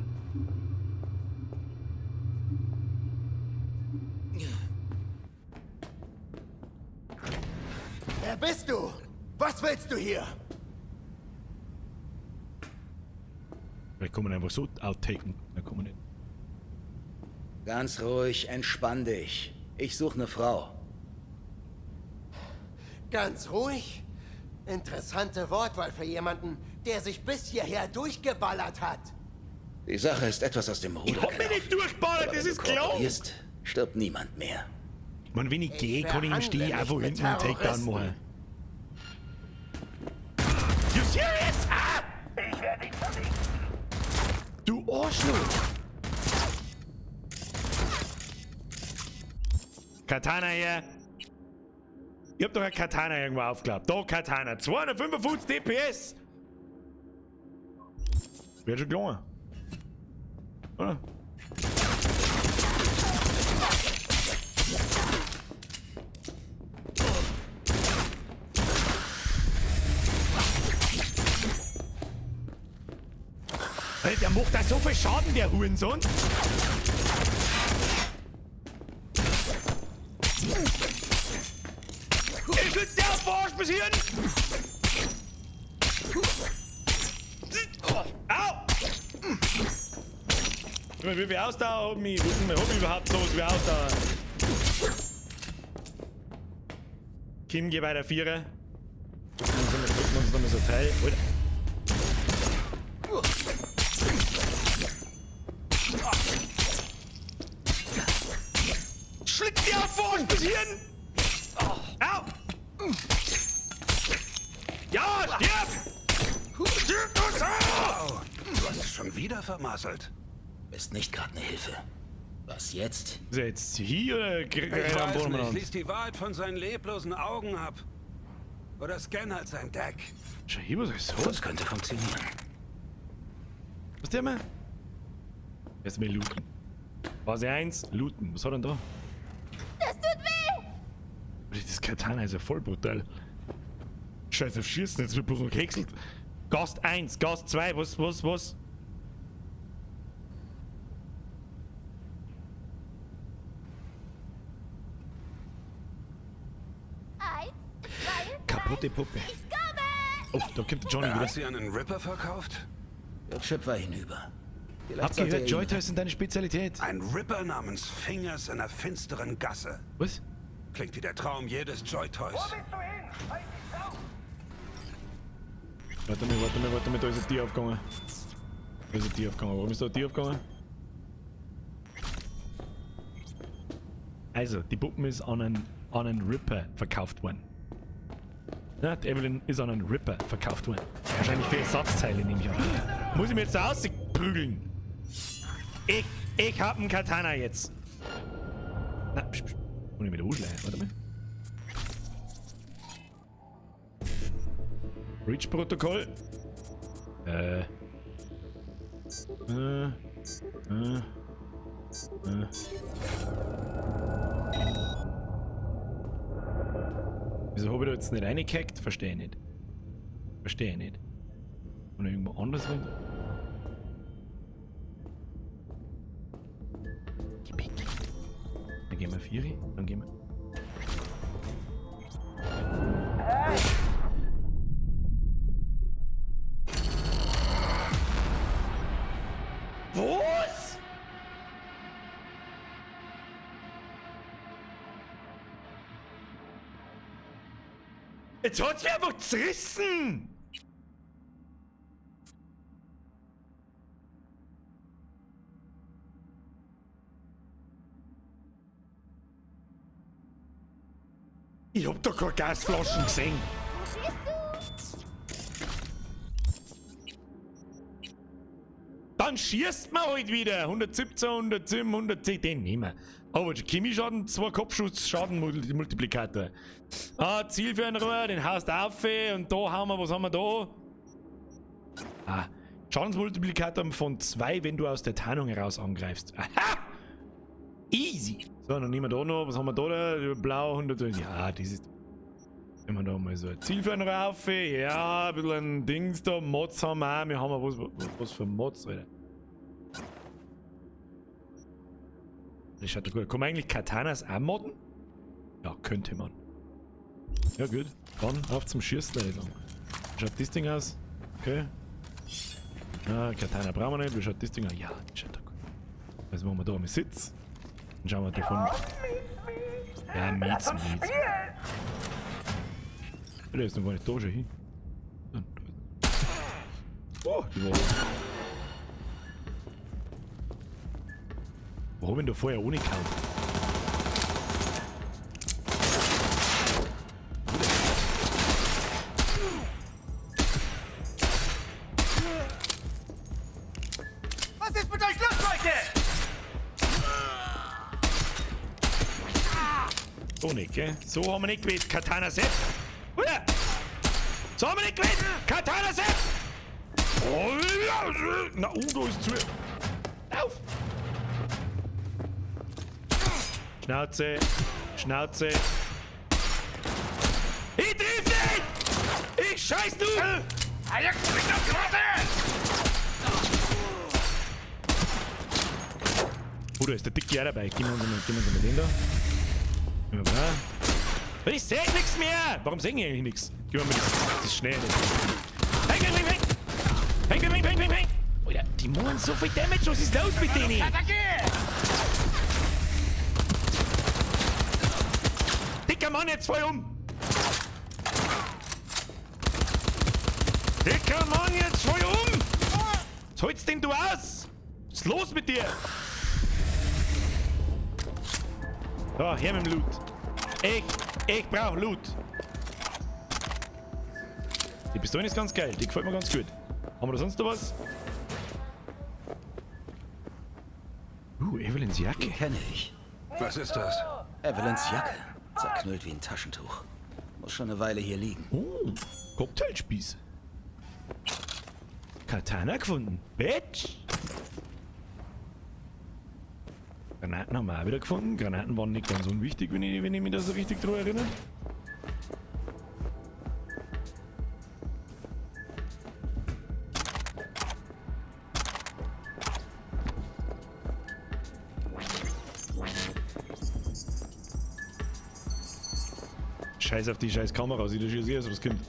Wer bist du? Was willst du hier? Vielleicht kann man einfach so outtaken. Da kann man nicht. Ganz ruhig, entspann dich. Ich suche eine Frau. Ganz ruhig? Interessante Wortwahl für jemanden, der sich bis hierher durchgeballert hat. Die Sache ist etwas aus dem Ruder Ich hab mich nicht durchgeballert, Aber das wenn ist du klar. kooperierst, stirbt niemand mehr. Ich meine, wenn ich gehe, kann ich im Steh einfach mit hinten einen Takedown machen. You serious? Ah! Ich werde dich vernichten. Du Arschloch! Katana her! Ich hab doch ein Katana irgendwo aufgeklappt. Da, Katana. 255 DPS! Wird schon gelungen. Oder? Alter, der macht da so viel Schaden, der Hurensohn. Ich will dir auf den Arsch bis hierhin! Au! Wie viel Ausdauer hab ich? Hab ich überhaupt sowas wie Ausdauer? Kim, geh bei der Vierer. Drücken wir uns nochmal so ein Teil. Alter. Schlitz dir auf den Arsch bis hierhin! Au! Ja, stirb! Stirb, du Sau! Du hast es schon wieder vermasselt. Bist nicht gerade eine Hilfe. Was jetzt? Ist er jetzt hier oder Ich kriegt er am weiß Boden nicht, an? lies die Wahrheit von seinen leblosen Augen ab. Oder scan halt sein Deck. Schau hier, was ist so? Das könnte funktionieren. Was der mal? Jetzt mal looten. Phase 1, looten. Was hat er denn da? Das tut weh! Das Katana ist ja voll brutal. Scheiße, auf Schießen, jetzt wird bloß noch gehäckselt. Gast 1, Gast 2, was? Eins, zwei, Kaputte Puppe. ich komme! Oh, da kommt der Johnny wieder. Hat sie einen Ripper verkauft? Der Chip war hinüber. Vielleicht Hab sollte gehört, er ihn Joy Toys sind deine Spezialität. Ein Ripper namens Fingers in einer finsteren Gasse. Was? Klingt wie der Traum jedes Joy Toys. Warte mal, da ist ein Tier aufgegangen. Da ist ein Tier aufgegangen. Warum ist da ein Tier aufgegangen? Also, die Puppen ist an einen an einen Ripper verkauft worden. Ja, die Evelyn ist an einen Ripper verkauft worden. Wahrscheinlich für Ersatzteile, nehme ich an. Muss ich mir jetzt da rausprügeln? Ich hab einen Katana jetzt. Na, psch, psch. Muss ich mir da anschleichen? Warte mal. Breach-Protokoll. Wieso hab ich da jetzt nicht reingekackt? Verstehe ich nicht. Verstehe ich nicht. Und irgendwo anders runter? Gib. Dann gehen wir 4, dann gehen wir. Was? Jetzt hat's mich einfach zerrissen! Ich hab doch keine Gasflaschen gesehen. Dann schießt man halt wieder. 117, 107, 110, den nehmen wir. Aber Chemieschaden, 2 Kopfschussschaden Multiplikator. Ah, Zielfernrohr, den haust auf und da haben wir, was haben wir da? Ah, Schadensmultiplikator von 2, wenn du aus der Tarnung heraus angreifst. Aha! Easy! So, dann nehmen wir da noch, was haben wir da? Da? Blau, 100, ja, das ist... Nehmen wir da mal so ein Zielfernrohr auf, ja, ein bisschen ein Dings da, Mods haben wir auch, wir haben was für Mods, Alter. Das schaut doch gut. Kann man eigentlich Katanas auch modden? Ja, könnte man. Ja, gut. Dann auf zum Schießen, Alter. Wie schaut das Ding aus? Okay. Ah, Katana brauchen wir nicht. Wie schaut das Ding aus? Ja, das schaut doch gut. Also machen wir da mal Sitz. Dann schauen wir davon. Ja, Miets, Miets. Der ist noch gar nicht da, schon hin. Oh, die war. Wo hab ich denn da vorher ohne gehauen? Was ist mit euch los, Leute? So nicht, gell? So haben wir nicht gewählt, Katana Sepp! Oder? So haben wir nicht gewählt! Katana Sepp! Oh, ja. Na, oh, da ist zu. Auf! Schnauze! Schnauze! Ich triff nicht! Ich scheiß du! Oh, da ist der dicke auch dabei. Gehen wir uns mal den da. Ich seh nix mehr! Warum seh ich eigentlich nix? Gib mir mal das schnell. Hey, hey, hey, hey! Hey, hey, hey, hey, hey! Alter, die machen so viel Damage, was ist los mit denen? Dicker Mann, jetzt voll um! Dicker Mann, jetzt voll um! Was holst denn du aus? Was ist los mit dir? So, her mit dem Loot. Ich brauch Loot. Die Pistole ist ganz geil, die gefällt mir ganz gut. Haben wir da sonst noch was? Evelyns Jacke. Die kenne ich. Was ist das? Evelyns Jacke. Zerknüllt wie ein Taschentuch. Muss schon eine Weile hier liegen. Oh, Cocktailspieß. Katana gefunden. Bitch! Granaten haben wir auch wieder gefunden. Granaten waren nicht ganz unwichtig, wenn ich mich da so richtig dran erinnere. Scheiß auf die scheiß Kamera, sieht das schon aus, was kommt.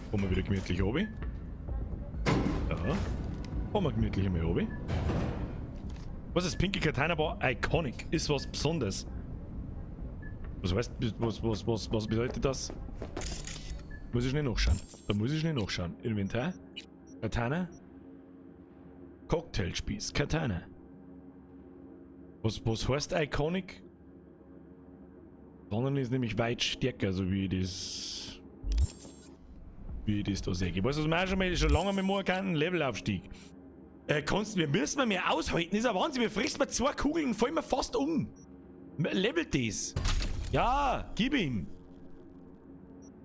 Kommen wir wieder gemütlich runter. Ja. Kommen wir gemütlich einmal runter. Was ist Pinky Katana war iconic, ist was Besonderes. Was heißt, was bedeutet das? Muss ich schnell nachschauen. Da muss ich schnell nachschauen. Inventar. Katana. Cocktailspieß, Katana. Was heißt Iconic? Sondern ist nämlich weit stärker, so wie ich das. Wie ich das da sehe. Ich weiß, was wir auch schon lange mit machen können, Levelaufstieg. Wir müssen mehr aushalten, das ist ein Wahnsinn. Wir fressen mal 2 Kugeln und fallen wir fast um. Levelt das. Ja, gib ihm.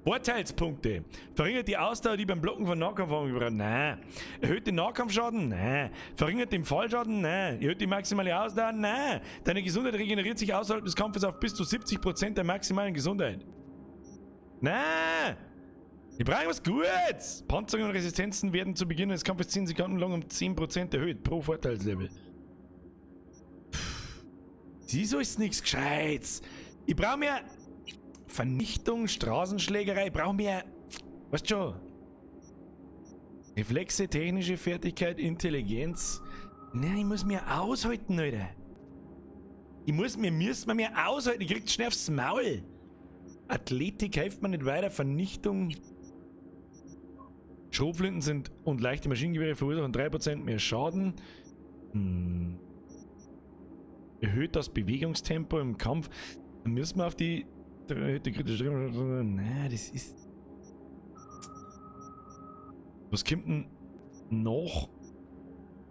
Vorteilspunkte. Verringert die Ausdauer, die beim Blocken von Nahkampfwaffen gebraucht. Nein. Erhöht den Nahkampfschaden? Nein. Verringert den Fallschaden? Nein. Erhöht die maximale Ausdauer? Nein. Deine Gesundheit regeneriert sich außerhalb des Kampfes auf bis zu 70% der maximalen Gesundheit. Nein. Ich brauche was Gutes. Panzerung und Resistenzen werden zu Beginn des Kampfes 10 Sekunden lang um 10% erhöht pro Vorteilslevel. Wieso ist nichts Gescheites? Ich brauche mehr Vernichtung, Straßenschlägerei, ich brauche mehr. Weißt schon? Reflexe, technische Fertigkeit, Intelligenz. Nein, ich muss mehr aushalten, Alter. Ich muss mir, müssen wir mehr aushalten. Ich krieg schnell aufs Maul. Athletik hilft mir nicht weiter. Vernichtung. Schrotflinten sind und leichte Maschinengewehre verursachen 3% mehr Schaden. Erhöht das Bewegungstempo im Kampf. Dann müssen wir auf die erhöhte kritische. Nein, das ist. Was kommt denn noch?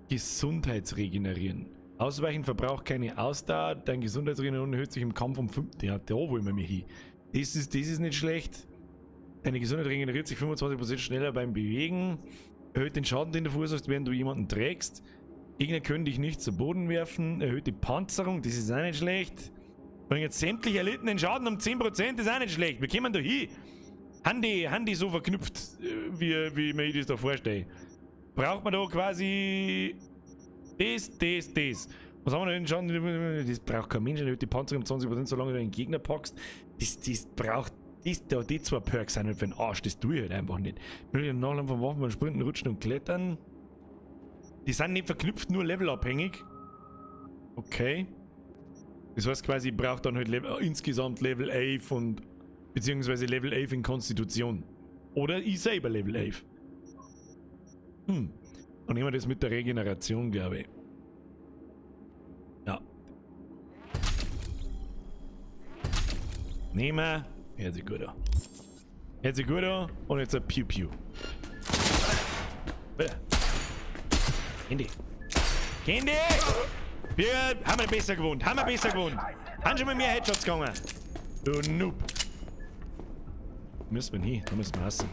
Gesundheitsregenerieren. Ausweichen verbraucht keine Ausdauer. Dein Gesundheitsregenerieren erhöht sich im Kampf um 5. Ja, da wollen wir mich hin. Das ist nicht schlecht. Deine Gesundheit regeneriert sich 25% schneller beim Bewegen. Erhöht den Schaden, den du verursachst, während du jemanden trägst. Gegner können dich nicht zu Boden werfen. Erhöht die Panzerung, das ist auch nicht schlecht. Bringt sämtlich erlittenen Schaden um 10%, das ist auch nicht schlecht. Wir kommen da hin. Handy so verknüpft, wie mir das da vorstelle. Braucht man da quasi das, das, das. Was haben wir denn schon? Das braucht kein Mensch. Erhöht die Panzerung um 20%, solange du den Gegner packst. Das braucht. Das, da, die zwei Perks sind halt für den Arsch, das tue ich halt einfach nicht. Mögliche Nachladen von Waffen beim Sprinten, Rutschen und Klettern. Die sind nicht verknüpft, nur levelabhängig. Okay. Das heißt quasi, ich brauche dann halt insgesamt Level 11 und beziehungsweise Level 11 in Konstitution. Oder ich selber Level 11. Dann nehmen wir das mit der Regeneration, glaube ich. Ja. Nehmen wir. Hört sich gut an. Hört sich gut an. Und jetzt ein Piu Piu. Bitte. Handy. Handy! Wir haben wir besser gewohnt. Haben wir besser gewohnt. Haben schon mal mehr Headshots gegangen. Du Noob. Müssen wir hin. Da müssen wir raus.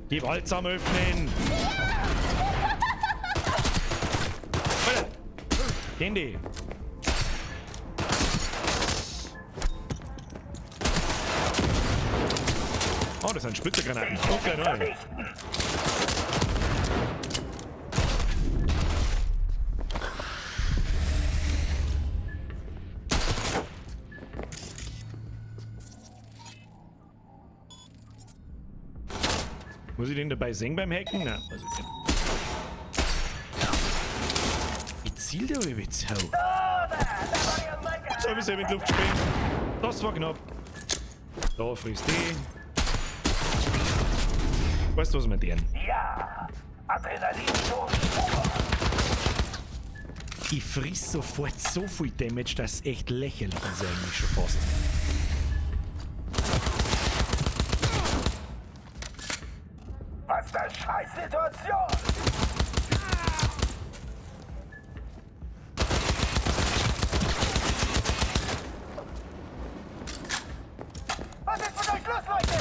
Gewaltsam öffnen. Bitte. Handy. Oh, das sind Splittergranaten. Okay, nein. Muss ich den dabei sehen beim Hacken? Nein, weiß ich nicht. Ich ziel da über jetzt. Jetzt hab ich selber in die Luft gesprengt. Das war knapp. Da frisst die. Weißt du, was wir deren? Ja, Adrenalin. Ich friss sofort so viel Damage, dass es echt lächerlich ist eigentlich schon fast. Was eine Scheißsituation! Was ist mit euch los, Leute?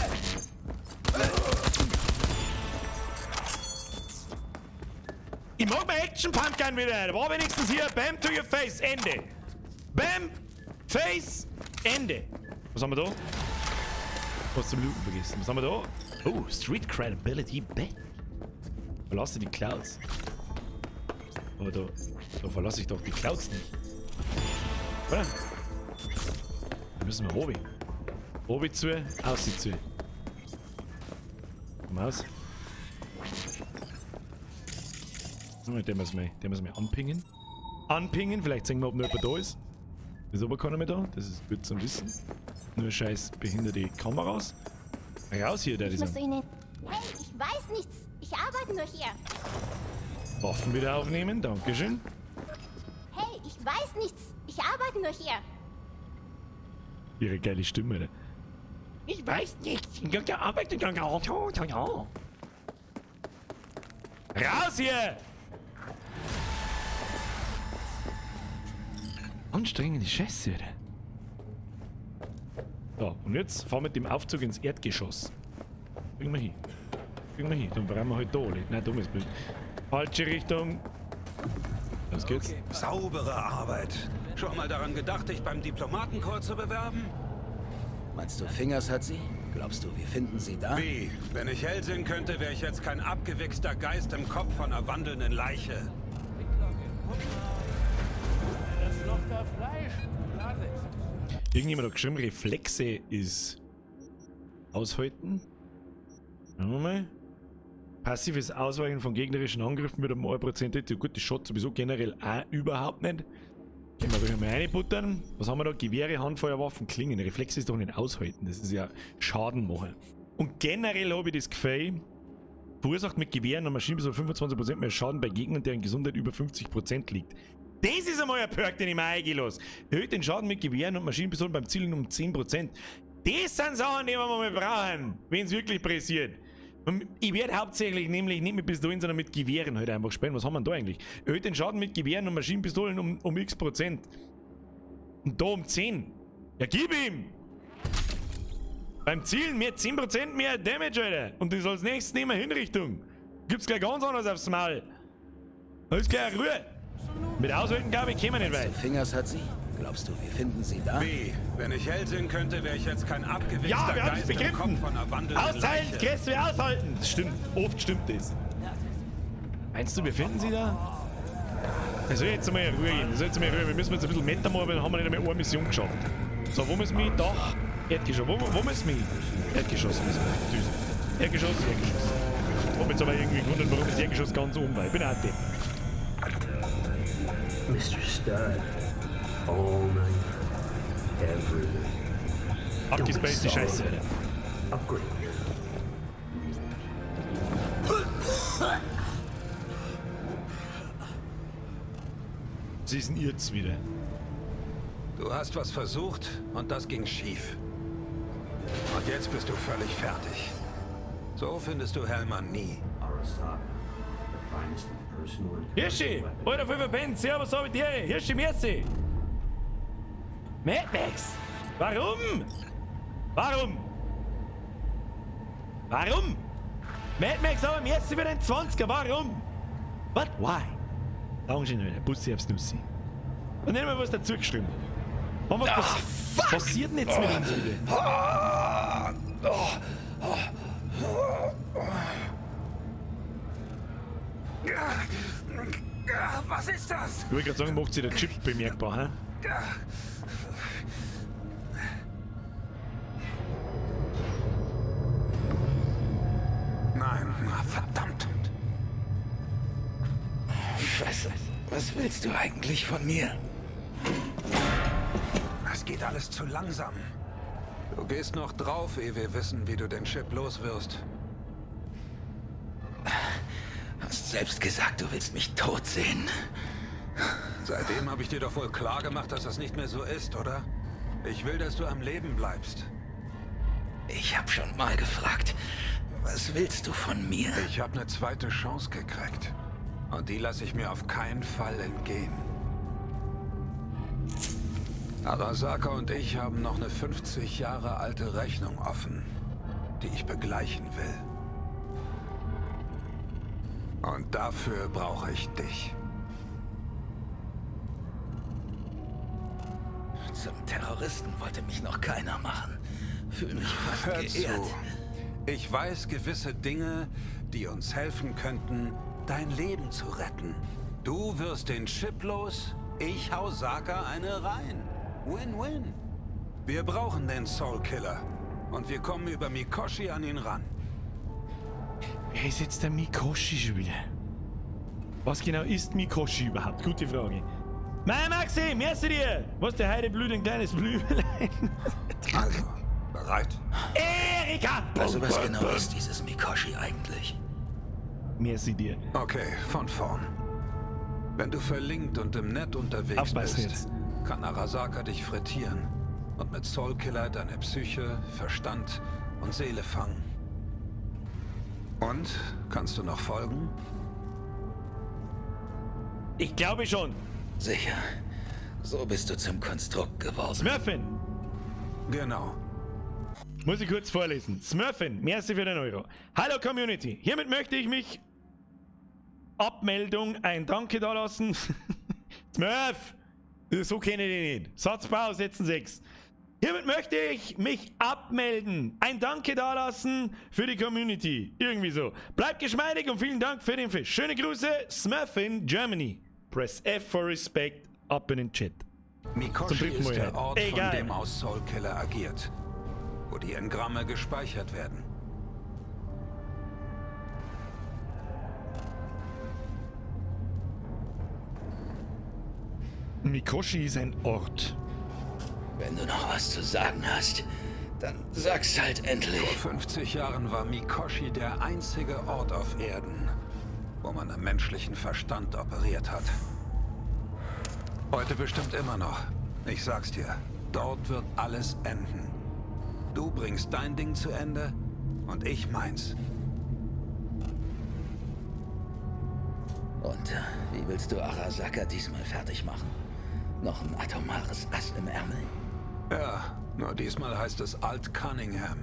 Ich mag mein Action Pumpgun wieder. Da war wenigstens hier Bam to your face. Ende. Bam, Face, Ende. Was haben wir da? Was zum Looten vergessen. Was haben wir da? Oh, Street Credibility Bet. Verlasse die Clouds. Aber da verlasse ich doch die Clouds nicht. Oder? Da müssen wir oben. Oben zu, außen zu. Komm raus. Den müssen wir anpingen. Anpingen, vielleicht sehen wir, ob noch jemand da ist. Ist aber keiner mehr da, das ist gut zum Wissen. Nur scheiß behinderte Kameras. Raus hier, der Ich ist. muss Ihnen. Hey, ich weiß nichts. Ich Ich arbeite nur hier. Waffen wieder aufnehmen, Dankeschön. Hey, ich weiß nichts. Ich arbeite nur hier. Ihre geile Stimme, ne? Ich weiß nichts. Ich arbeite. Raus hier! Anstrengende Scheiße, Alter. So, und jetzt fahren wir mit dem Aufzug ins Erdgeschoss. Bringen wir hin. Bringen wir hin. Dann brauchen wir halt da alle. Nein, dummes Bild. Falsche Richtung. Los geht's. Okay. Saubere Arbeit. Schon mal daran gedacht, dich beim Diplomatenkorps zu bewerben? Meinst du, Fingers hat sie? Glaubst du, wir finden sie da? Wie? Wenn ich hell sehen könnte, wäre ich jetzt kein abgewichster Geist im Kopf von einer wandelnden Leiche. Irgendjemand hat geschrieben, Reflexe ist aushalten. Schauen wir mal. Passives Ausweichen von gegnerischen Angriffen wird um 1%. Gut, das schaut sowieso generell auch überhaupt nicht. Können wir ruhig mal reinbuttern. Was haben wir da? Gewehre, Handfeuerwaffen, Klingen. Reflex ist doch nicht aushalten. Das ist ja Schaden machen. Und generell habe ich das Gefühl, verursacht mit Gewehren und Maschinenpistolen 25% mehr Schaden bei Gegnern, deren Gesundheit über 50% liegt. Das ist einmal ein Perk, den ich mir eingelasse. Erhöht den Schaden mit Gewehren und Maschinenpistolen beim Zielen um 10%. Das sind Sachen, die wir mal brauchen, wenn es wirklich pressiert. Und ich werde hauptsächlich nämlich nicht mit Pistolen, sondern mit Gewehren halt einfach spielen. Was haben wir denn da eigentlich? Erhöht den Schaden mit Gewehren und Maschinenpistolen um x Prozent. Und da um 10. Ja, gib ihm! Beim Zielen mehr 10% mehr Damage, Alter. Und das als nächstes nehmen wir Hinrichtung. Gibt's gleich ganz anders aufs Maul. Da ist gleich Ruhe. Mit Aushalten, glaube ich, kämen wir nicht weit. Fingers hat sie? Glaubst du, wir finden sie da? Wie? Wenn ich hell sehen könnte, wäre ich jetzt kein abgewichster Ja, wir haben es Geist im begriffen. Kopf von einer wandelnden Aushalten, Leiche. Chris, wir aushalten. Das stimmt. Oft stimmt das. Meinst du, wir finden sie da? Das soll jetzt mal Ruhe gehen. Das soll jetzt mal Ruhe. Wir müssen jetzt ein bisschen Meta machen, weil dann haben wir nicht einmal eine Mission geschafft. So, wo müssen wir? Da. Erdgeschoss. Wo müssen wir? Erdgeschoss müssen wir. Düsen. Erdgeschoss, Erdgeschoss. Ich hab jetzt aber irgendwie gewundert, warum das Erdgeschoss ganz oben war. Ich bin auch Depp. Mr. Studd. All night. Every night. Abgespaced die Scheiße, Alter. Upgrade. Sie ist ein Irz wieder. Du hast was versucht und das ging schief. Und jetzt bist du völlig fertig. So findest du Hellman nie. Hirschi! Alter, voll verpennt! Servus, hab ich dir! Hirschi, merci! Mad Max! Warum? Warum? Warum? Mad Max, aber merci für den 20er, warum? What? Why? Dankeschön, Alter. Bussi aufs Nussi. Und nicht mal was dazu geschrieben. Und was passiert denn jetzt mit uns wieder? Was ist das? Ich wollte gerade sagen, macht sich der Chip bemerkbar, hä? Nein, verdammt. Scheiße. Was willst du eigentlich von mir? Es geht alles zu langsam. Du gehst noch drauf, ehe wir wissen, wie du den Chip loswirst. Hast selbst gesagt, du willst mich tot sehen. Seitdem habe ich dir doch wohl klar gemacht, dass das nicht mehr so ist, oder? Ich will, dass du am Leben bleibst. Ich habe schon mal gefragt, was willst du von mir? Ich habe eine zweite Chance gekriegt. Und die lasse ich mir auf keinen Fall entgehen. Arasaka und ich haben noch eine 50 Jahre alte Rechnung offen, die ich begleichen will. Und dafür brauche ich dich. Zum Terroristen wollte mich noch keiner machen. Fühl mich fast Hör geehrt. zu. Ich weiß gewisse Dinge, die uns helfen könnten, dein Leben zu retten. Du wirst den Chip los, ich hau Saka eine rein. Win-win. Wir brauchen den Soul Killer. Und wir kommen über Mikoshi an ihn ran. Wer ist jetzt der Mikoshi schon wieder? Was genau ist Mikoshi überhaupt? Gute Frage. Mein Maxi, merci dir! Was der Heide blüht, ein kleines Blümelein. Also, bereit? Erika! Also was genau ist dieses Mikoshi eigentlich? Merci dir. Okay, von vorn. Wenn du verlinkt und im Net unterwegs Aufpassen bist, jetzt. kann Arasaka dich frittieren und mit Soulkiller deine Psyche, Verstand und Seele fangen. Und? Kannst du noch folgen? Ich glaube schon. Sicher. So bist du zum Konstrukt geworden. Smurfin! Genau. Muss ich kurz vorlesen. Smurfin, merci für den Euro. Hallo Community, hiermit möchte ich mich Abmeldung ein Danke dalassen. Smurf! So kenne ich den nicht. Satzbau, setzen 6. Hiermit möchte ich mich abmelden. Ein Danke dalassen für die Community. Irgendwie so. Bleibt geschmeidig und vielen Dank für den Fisch. Schöne Grüße, Smurfin Germany. Press F for Respect. Up in den Chat. Zum Mikoshi dritten ist Mal der heute. Ort, Egal. von dem aus Soulkiller agiert, wo die Engramme gespeichert werden. Mikoshi ist ein Ort. Wenn du noch was zu sagen hast, dann sag's halt endlich. Vor 50 Jahren war Mikoshi der einzige Ort auf Erden, wo man am menschlichen Verstand operiert hat. Heute bestimmt immer noch. Ich sag's dir, dort wird alles enden. Du bringst dein Ding zu Ende und ich meins. Und wie willst du Arasaka diesmal fertig machen? Noch ein atomares Ass im Ärmel? Ja, nur diesmal heißt es Alt Cunningham.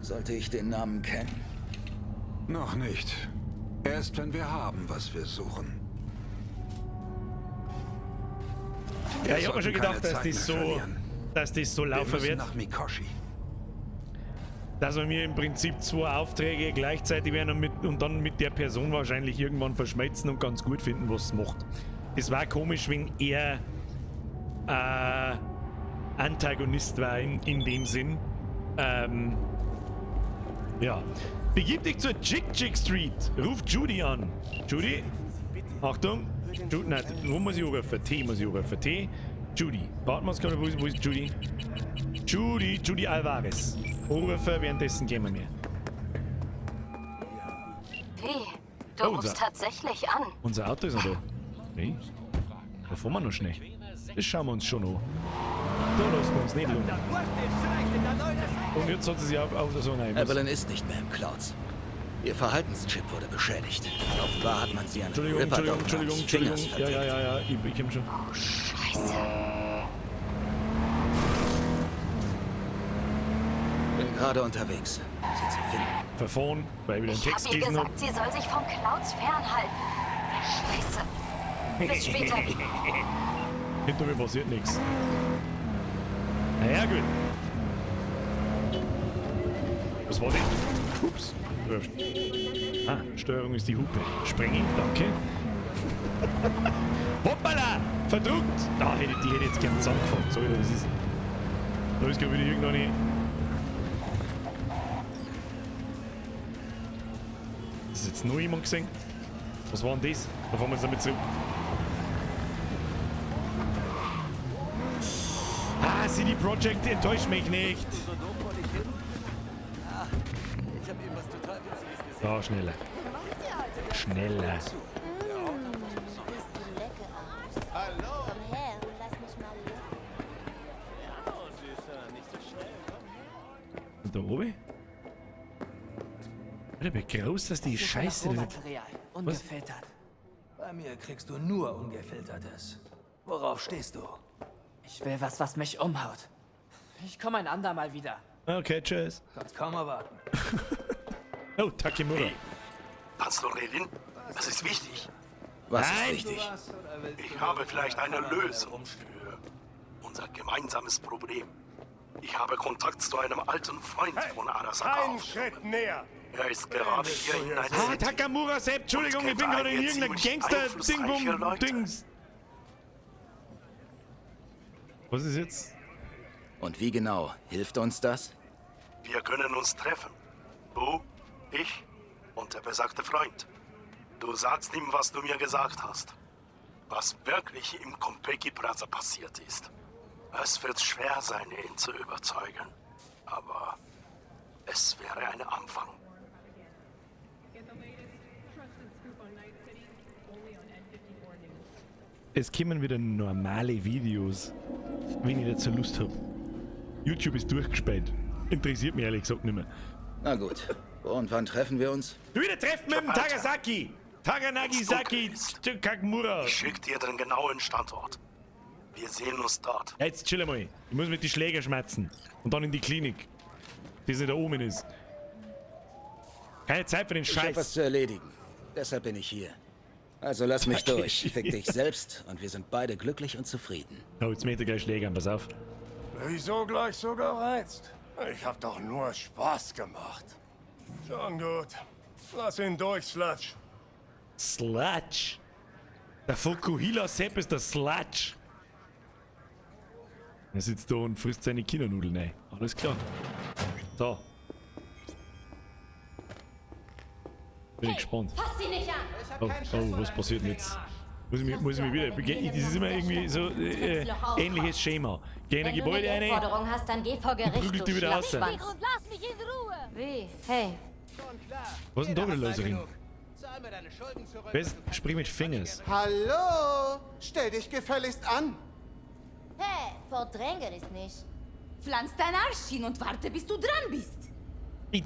Sollte ich den Namen kennen? Noch nicht. Erst wenn wir haben, was wir suchen. Ja, ich hab mir schon sollten keine gedacht, dass Zeit das mehr so, verlieren. dass das so Wir laufen müssen wird. nach Mikoshi. Dass wir mir im Prinzip zwei Aufträge gleichzeitig werden und dann mit der Person wahrscheinlich irgendwann verschmelzen und ganz gut finden, was sie macht. Es war komisch, wenn er Antagonist war in dem Sinn. Ja. Begib dich zur Chick Chick Street. Ruf Judy an. Judy? Achtung. Judy, nein, wo muss ich anrufen? T muss ich anrufen. T. Judy. Warten wir uns, wo ist Judy? Judy, Judy Alvarez. Anrufen, währenddessen gehen wir mehr. Wie? Du Oh, rufst tatsächlich an. Unser Auto ist noch da. Nee. Da fahren wir noch schnell. Das schauen wir uns schon an. Da lassen wir uns nicht lumpen. Und jetzt hat sie sich auf so nein. Evelyn ist nicht mehr im Clouds. Ihr Verhaltenschip wurde beschädigt. Offenbar hat man sie an Entschuldigung, Ripper Entschuldigung, Entschuldigung, Entschuldigung. Ja, ja, ja, ja, ich komm schon. Oh, Scheiße. Bin gerade unterwegs, um sie zu finden. Verfahren, weil ich wieder einen Ich Text hab ihr gelesen hab. gesagt, sie soll sich vom Clouds fernhalten. Scheiße. Bis später. Hinter mir passiert nichts. Naja, gut. Was war denn? Ups. Ah, Steuerung ist die Hupe. Sprenge, danke. Hoppala! Verdruckt! Da hätte die hätte ich jetzt gern zusammengefahren. Sorry, das ist. Da ist gerade wieder irgendeine. Ist jetzt noch jemand gesehen? Was war denn das? Da fahren wir jetzt damit zurück. Ah, CD Projekt enttäuscht mich nicht. So, schneller. Schneller. Komm her und lass mich mal Und da oben? Alter, wie groß das die Scheiße Nach da Rohmaterial, ungefiltert. Bei mir kriegst du nur Ungefiltertes. Worauf stehst du? Ich will was, was mich umhaut. Ich komme ein andermal wieder. Okay, tschüss. Kannst kaum erwarten. Oh, Takemura. Kannst du reden? Das ist wichtig. Was ist wichtig? Ich habe vielleicht eine Lösung für unser gemeinsames Problem. Ich habe Kontakt zu einem alten Freund von Arasaka. Ein Schritt näher. Er ist gerade hier in Night Ah, City. Takamura Sepp, Entschuldigung, ich bin gerade in irgendeinem Gangster-Ding, Dings. Was ist jetzt? Und wie genau hilft uns das? Wir können uns treffen. Du, ich und der besagte Freund. Du sagst ihm, was du mir gesagt hast. Was wirklich im Kompeki Plaza passiert ist. Es wird schwer sein, ihn zu überzeugen. Aber es wäre ein Anfang. Es kommen wieder normale Videos, wenn ich dazu Lust habe. YouTube ist durchgespielt. Interessiert mich ehrlich gesagt nicht mehr. Na gut. Und wann treffen wir uns? Wieder treffen mit dem Tagasaki! Taganagisaki Takmura! Ich schick dir den genauen Standort. Wir sehen uns dort. Jetzt chill mal. Ich muss mit die Schläger schmerzen. Und dann in die Klinik. Die da oben ist. Keine Zeit für den Ich hab Scheiß. was zu erledigen. Deshalb bin ich hier. Also lass mich durch. Fick dich selbst und wir sind beide glücklich und zufrieden. Oh, jetzt möchte ich gleich Schlägern, pass auf. Wieso gleich so gereizt? Ich hab doch nur Spaß gemacht. Schon gut. Lass ihn durch, Sludge. Sludge. Der Fukuhila Sepp ist der Sludge. Er sitzt da und frisst seine Chinanudeln rein. Alles klar. So. Bin ich gespannt. Fass sie nicht an! Oh, oh, was passiert denn jetzt? Muss ich mich wieder. Das ist immer irgendwie so ähnliches Schema. Geh in ein Wenn du Gebäude eine rein. Forderung hast, dann geh vor Gericht, Prügelt du die wieder raus. Schlappschwanz. Und lass mich in Ruhe! Wie? Hey, Was ist denn da wieder los, Rin? Wer ist, sprich mit Fingers. Hallo! Stell dich gefälligst an! Hey, verdrängen ist nicht. Pflanz dein Arsch hin und warte, bis du dran bist. Ich,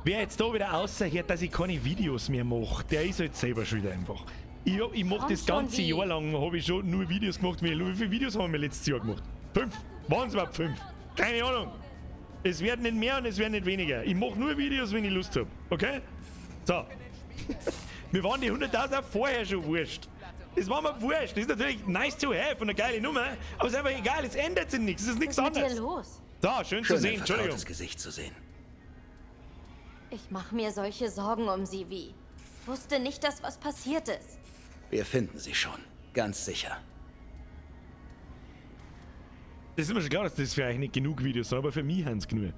wer jetzt da wieder außerhört, dass ich keine Videos mehr mache, der ist halt selber schuld einfach. Ich mach Komm das schon, ganze wie? Jahr lang, habe ich schon nur Videos gemacht. Wie viele Videos haben wir letztes Jahr gemacht? 5? Waren es überhaupt 5? Keine Ahnung. Es werden nicht mehr und es werden nicht weniger. Ich mache nur Videos, wenn ich Lust habe. Okay? So. Mir waren die 100.000 auch vorher schon wurscht. Das war mir wurscht. Das ist natürlich nice to have und eine geile Nummer, aber es ist einfach egal, es ändert sich nichts. Es ist nichts Was ist mit dir anderes. los? So, schön, Schön, zu ein sehen. Entschuldigung. vertrautes Gesicht zu sehen. Ich mache mir solche Sorgen um sie, wie. Wusste nicht, dass was passiert ist. Wir finden sie schon. Ganz sicher. Das ist mir schon klar, dass das für euch nicht genug Videos sind, aber für mich haben es genug.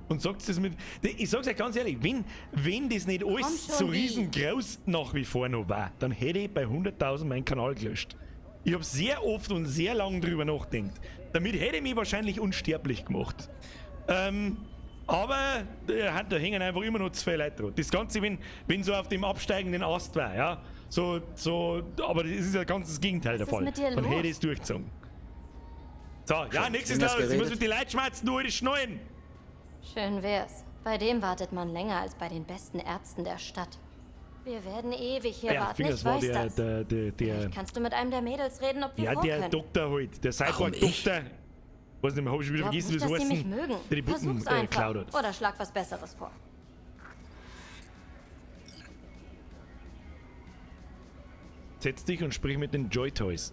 Und sagt das mit. Ich sag's euch ganz ehrlich, wenn das nicht alles schon, so wie? riesengroß nach wie vor noch war, dann hätte ich bei 100.000 meinen Kanal gelöscht. Ich habe sehr oft und sehr lange drüber nachgedacht. Damit hätte ich mich wahrscheinlich unsterblich gemacht. Aber da hängen einfach immer noch 2 Leute dran. Das Ganze, wenn so auf dem absteigenden Ast war, ja. So, aber das ist ja ganz das Gegenteil der Was ist Fall. mit dir Dann los? hätte ich es durchgezogen. So, ja, Schon nächstes Fingers los. Ich muss geredet? mit den Leuten schmerzen, du alte Schnallen. Schön wär's. Bei dem wartet man länger als bei den besten Ärzten der Stadt. Wir werden ewig hier Ja, warten, Fingers ich war weiß der, das. der, Kannst du mit einem der Mädels reden, ob wir ja, vor der können? Doktor halt, der Cyborg-Doktor. Weiß nicht mehr, hab ich schon wieder Glaub vergessen, nicht, wie es dass die mich heißen, mögen. der die Puppen Versuch's einfach. geklaut hat. Oder schlag was Besseres vor. Setz dich und sprich mit den Joy Toys.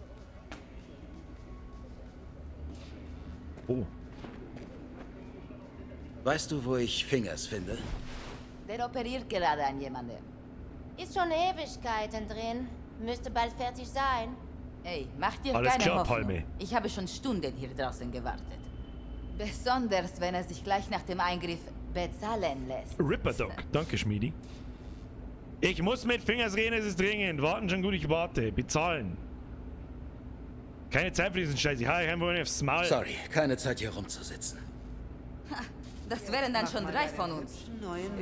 Oh. Weißt du, wo ich Fingers finde? Der operiert gerade an jemandem. Ist schon Ewigkeiten drin. Müsste bald fertig sein. Ey, mach dir Alles keine klar, Hoffnung. Palme. Ich habe schon Stunden hier draußen gewartet. Besonders, wenn er sich gleich nach dem Eingriff bezahlen lässt. Ripper Dog. Danke, Schmiedi. Ich muss mit Fingers reden, es ist dringend. Warten schon gut, ich warte. Bezahlen. Keine Zeit für diesen Scheiß. Ich hau euch einfach aufs Maul. Sorry, keine Zeit hier rumzusitzen. Das wären dann schon 3 von uns.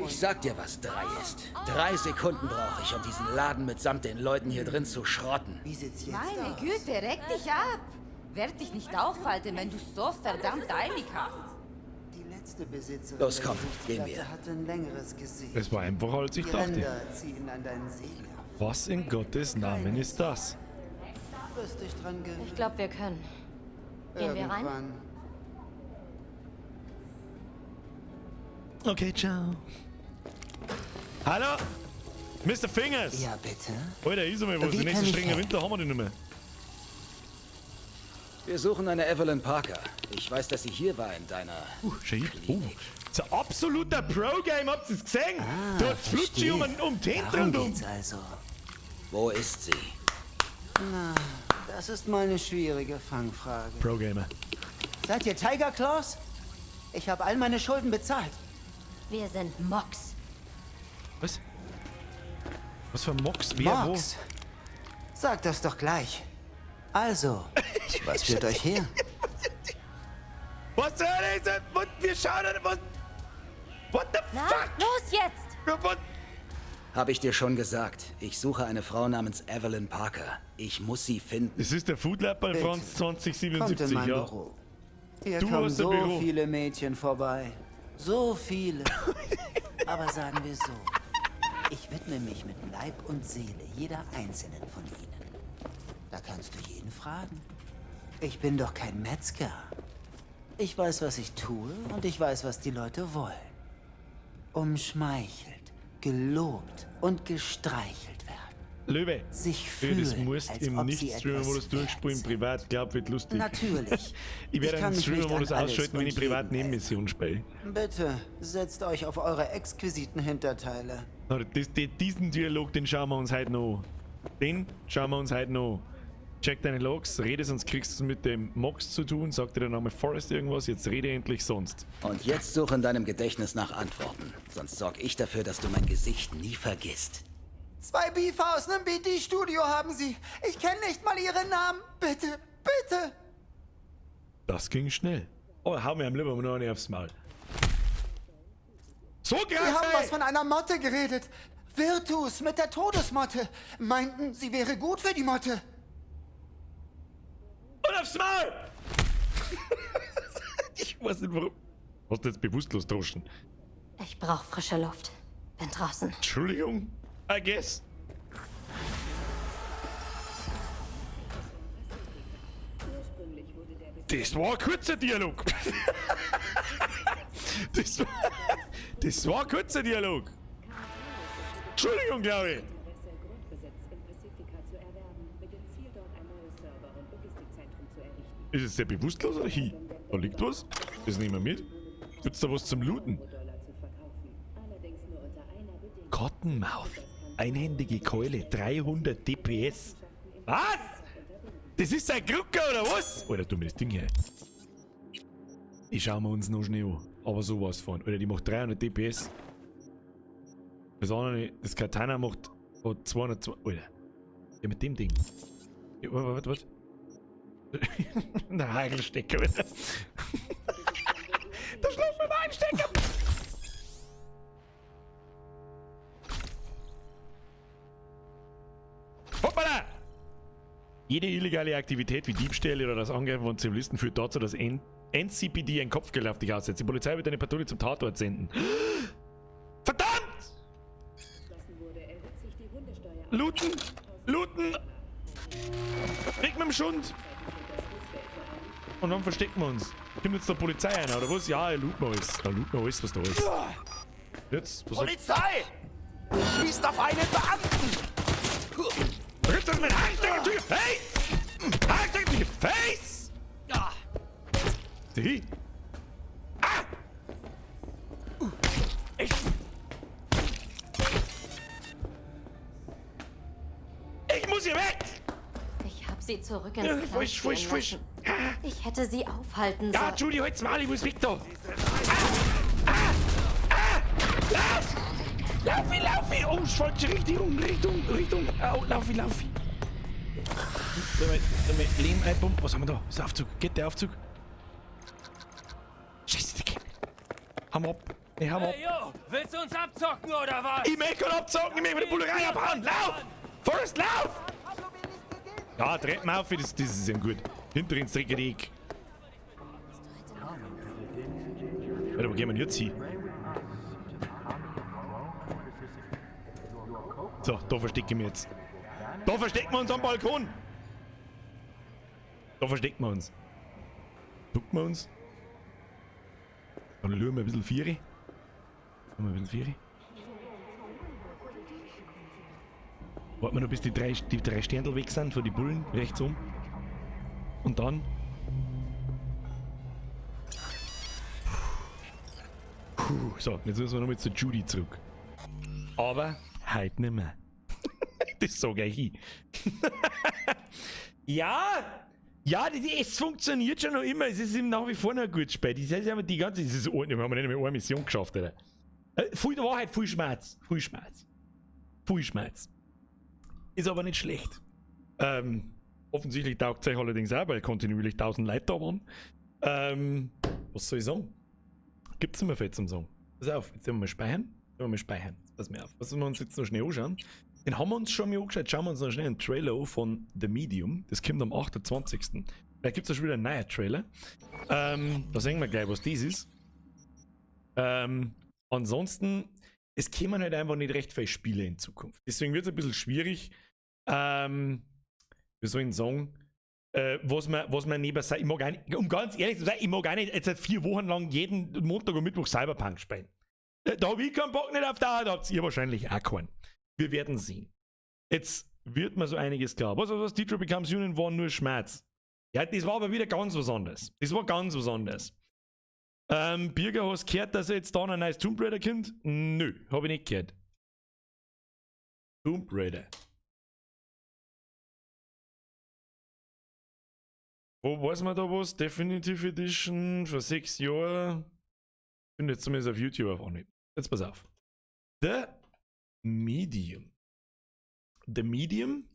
Ich sag dir, was 3 ist. 3 Sekunden brauche ich, um diesen Laden mitsamt den Leuten hier drin zu schrotten. Wie sieht's jetzt Meine Güte, reg dich ab. Werd dich nicht aufhalten, wenn du so verdammt eilig hast. Die letzte Besitzerin Los, der komm, gehen Gesichtsplatte wir. hatte ein längeres Gesicht. Es war einfacher, als ich Die dachte. Ränder ziehen an deinen Sehnerv. Was in Gottes Namen ist das? Wirst dich dran gewöhnen. Ich glaube, wir können. Gehen wir rein? Irgendwann. Okay, ciao. Hallo? Mr. Fingers! Ja, bitte? Alter, ist einmal was. Wie Den nächsten kann ich strengen helfen? Winter haben wir den nicht mehr. Wir suchen eine Evelyn Parker. Ich weiß, dass sie hier war in deiner... Shit. Oh, das ist ein absoluter Pro-Game, habt ihr es gesehen? Ah, da hat Flutschi um den Darum rundum. geht's also. Wo ist sie? Na, das ist mal eine schwierige Fangfrage. Pro-Gamer. Seid ihr Tiger Claws? Ich habe all meine Schulden bezahlt. Wir sind Mox. Was? Was für Mox? Wer, Mox. Sag das doch gleich. Also, was führt euch her? wo? Was zur Hölle ist das? Was? Wir schauen an. Was? What the Na, fuck? los jetzt! Was? Habe ich dir schon gesagt. Ich suche eine Frau namens Evelyn Parker. Ich muss sie finden. Das ist der Foodlapper Franz Kommt in 2077, mein ja. Büro. Hier Du kommen hast ein so Büro. viele Mädchen vorbei. So viele. Aber sagen wir so, ich widme mich mit Leib und Seele jeder einzelnen von ihnen. Da kannst du jeden fragen. Ich bin doch kein Metzger. Ich weiß, was ich tue und ich weiß, was die Leute wollen. Umschmeichelt, gelobt und gestreichelt werden. Löwe, Sich Löwe, das fühlen, musst als im ob sie Nicht-Streamer-Modus etwas durchspielen, privat, glaub, wird lustig. Natürlich. Ich werde Ich kann einen mich nicht Streamer-Modus an alles ausschalten, wenn und ich privat jeden Nebenmission spiele. Bitte, setzt euch auf eure exquisiten Hinterteile. Oder diesen Dialog, den schauen wir uns heute noch an. Den schauen wir uns heute noch an. Check deine Logs, rede, sonst kriegst du es mit dem Mox zu tun. Sagt dir der Name Forrest irgendwas? Jetzt rede endlich sonst. Und jetzt suche in deinem Gedächtnis nach Antworten. Sonst sorg ich dafür, dass du mein Gesicht nie vergisst. Zwei Beefer aus einem BD-Studio haben sie. Ich kenne nicht mal ihre Namen. Bitte, bitte. Das ging schnell. Oh, hau mir am lieber noch eine aufs Maul. So Sie haben was von einer Motte geredet. Virtus mit der Todesmotte. Meinten, sie wäre gut für die Motte. Und aufs Maul! Ich weiß nicht warum. Hast du jetzt bewusstlos droschen? Ich brauche frische Luft. Bin draußen. Entschuldigung, I guess. Das war ein kurzer Dialog. Das war ein kurzer Dialog. Entschuldigung, glaube ich. Ist es der bewusstlos oder hi? Da liegt was. Das nehmen wir mit. Gibt's da was zum Looten? Cottonmouth. Einhändige Keule, 300 DPS. Was? Das ist ein Krucker oder was? Alter, tu mir das Ding her. Die schauen wir uns noch schnell an. Aber sowas von. Alter, die macht 300 DPS. Das andere, das Katana macht 202. Alter. Ja, mit dem Ding. Ja, warte, warte, warte. Der Hagelstecker, Alter. Da schlägt mir mein Stecker! Hoppala! Jede illegale Aktivität wie Diebstähle oder das Angreifen von Zivilisten führt dazu, dass NCPD ein Kopfgeld auf dich aussetzt. Die Polizei wird eine Patrouille zum Tatort senden. Verdammt! Looten! Looten! Weg mit dem Schund! Und dann verstecken wir uns. Kommt jetzt der Polizei einer, oder was? Ja, looten wir alles. Da looten wir alles, was da ist. Jetzt, was Polizei! Schießt auf einen Beamten! Rückt das mit Handstecker to your face! Handstecker to your face! Die. Ah! Ich muss hier weg! Ich hab sie zurück ins Ja, Kleid frisch, frisch, gehen frisch. lassen. Ich hätte sie aufhalten Ja, sollen. Judy, halt's mal, ich muss weg da. Ah! Ah! Ah! Lauf! Laufi, laufi! Oh, falsche Richtung, Richtung, Richtung. Au, laufi, laufi. Da mal Lehm einpumpen. Was haben wir da? Ist der Aufzug. Geht der Aufzug? Scheiße, der geht. Hau mal ab. Nee, hau mal ab. Hey, yo, willst du uns abzocken oder was? Ich möchte keinen abzocken, ich möchte mit der Bullerei abhauen. Lauf! Forrest, lauf! Ja, Treppen auf, das ist ja gut. Hinter ins dreckige Eck. Alter, wo gehen wir denn jetzt hin? So, da verstecken wir jetzt. Da verstecken wir uns am Balkon! Da verstecken wir uns. Ducken wir uns. Dann schauen wir ein bisschen Viere. Schauen wir ein bisschen Viere. Warten wir noch, bis die drei Sterndl weg sind von die Bullen, rechts um. Und dann. Puh, so, jetzt müssen wir nochmal zu Judy zurück. Aber heute nicht mehr. Das sag ich ich. Ja! Ja, es funktioniert schon noch immer. Es ist nach wie vor noch ein gutes Spiel. Das ist aber die ganze. Das ist, wir haben nicht mehr eine Mission geschafft, Alter. Viel Wahrheit, viel Schmerz. Viel Schmerz. Viel Schmerz. Ist aber nicht schlecht. Offensichtlich taugt es euch allerdings auch, weil kontinuierlich 1000 Leute da waren. Was soll ich sagen? Gibt's nicht mehr viel zum Sagen. Pass auf, jetzt werden wir mal speichern. Jetzt werden wir mal speichern. Pass mir auf. Was wir uns jetzt noch schnell anschauen? Den haben wir uns schon mal angeschaut. Schauen wir uns noch schnell einen Trailer an von The Medium. Das kommt am 28. Vielleicht gibt es schon wieder einen neuen Trailer. Da sehen wir gleich, was das ist. Ansonsten, es kämen halt einfach nicht recht viele Spiele in Zukunft. Deswegen wird es ein bisschen schwierig, wie soll ich sagen, was man neben ich mag auch nicht, um ganz ehrlich zu sein, ich mag auch nicht jetzt seit 4 Wochen lang jeden Montag und Mittwoch Cyberpunk spielen. Da hab ich keinen Bock nicht auf da, da habt ihr wahrscheinlich auch keinen. Wir werden sehen. Jetzt wird mir so einiges klar. Was Detroit Becomes Human war nur Schmerz. Ja, das war aber wieder ganz was anderes. Das war ganz was anderes. Birger, hast du gehört, dass jetzt da noch ein neues Tomb Raider kommt? Nö, hab ich nicht gehört. Tomb Raider. Wo weiß man da was? Definitive Edition vor 6 Jahren. Finde jetzt zumindest auf YouTube auf Anhieb. Jetzt pass auf. The Medium. The Medium?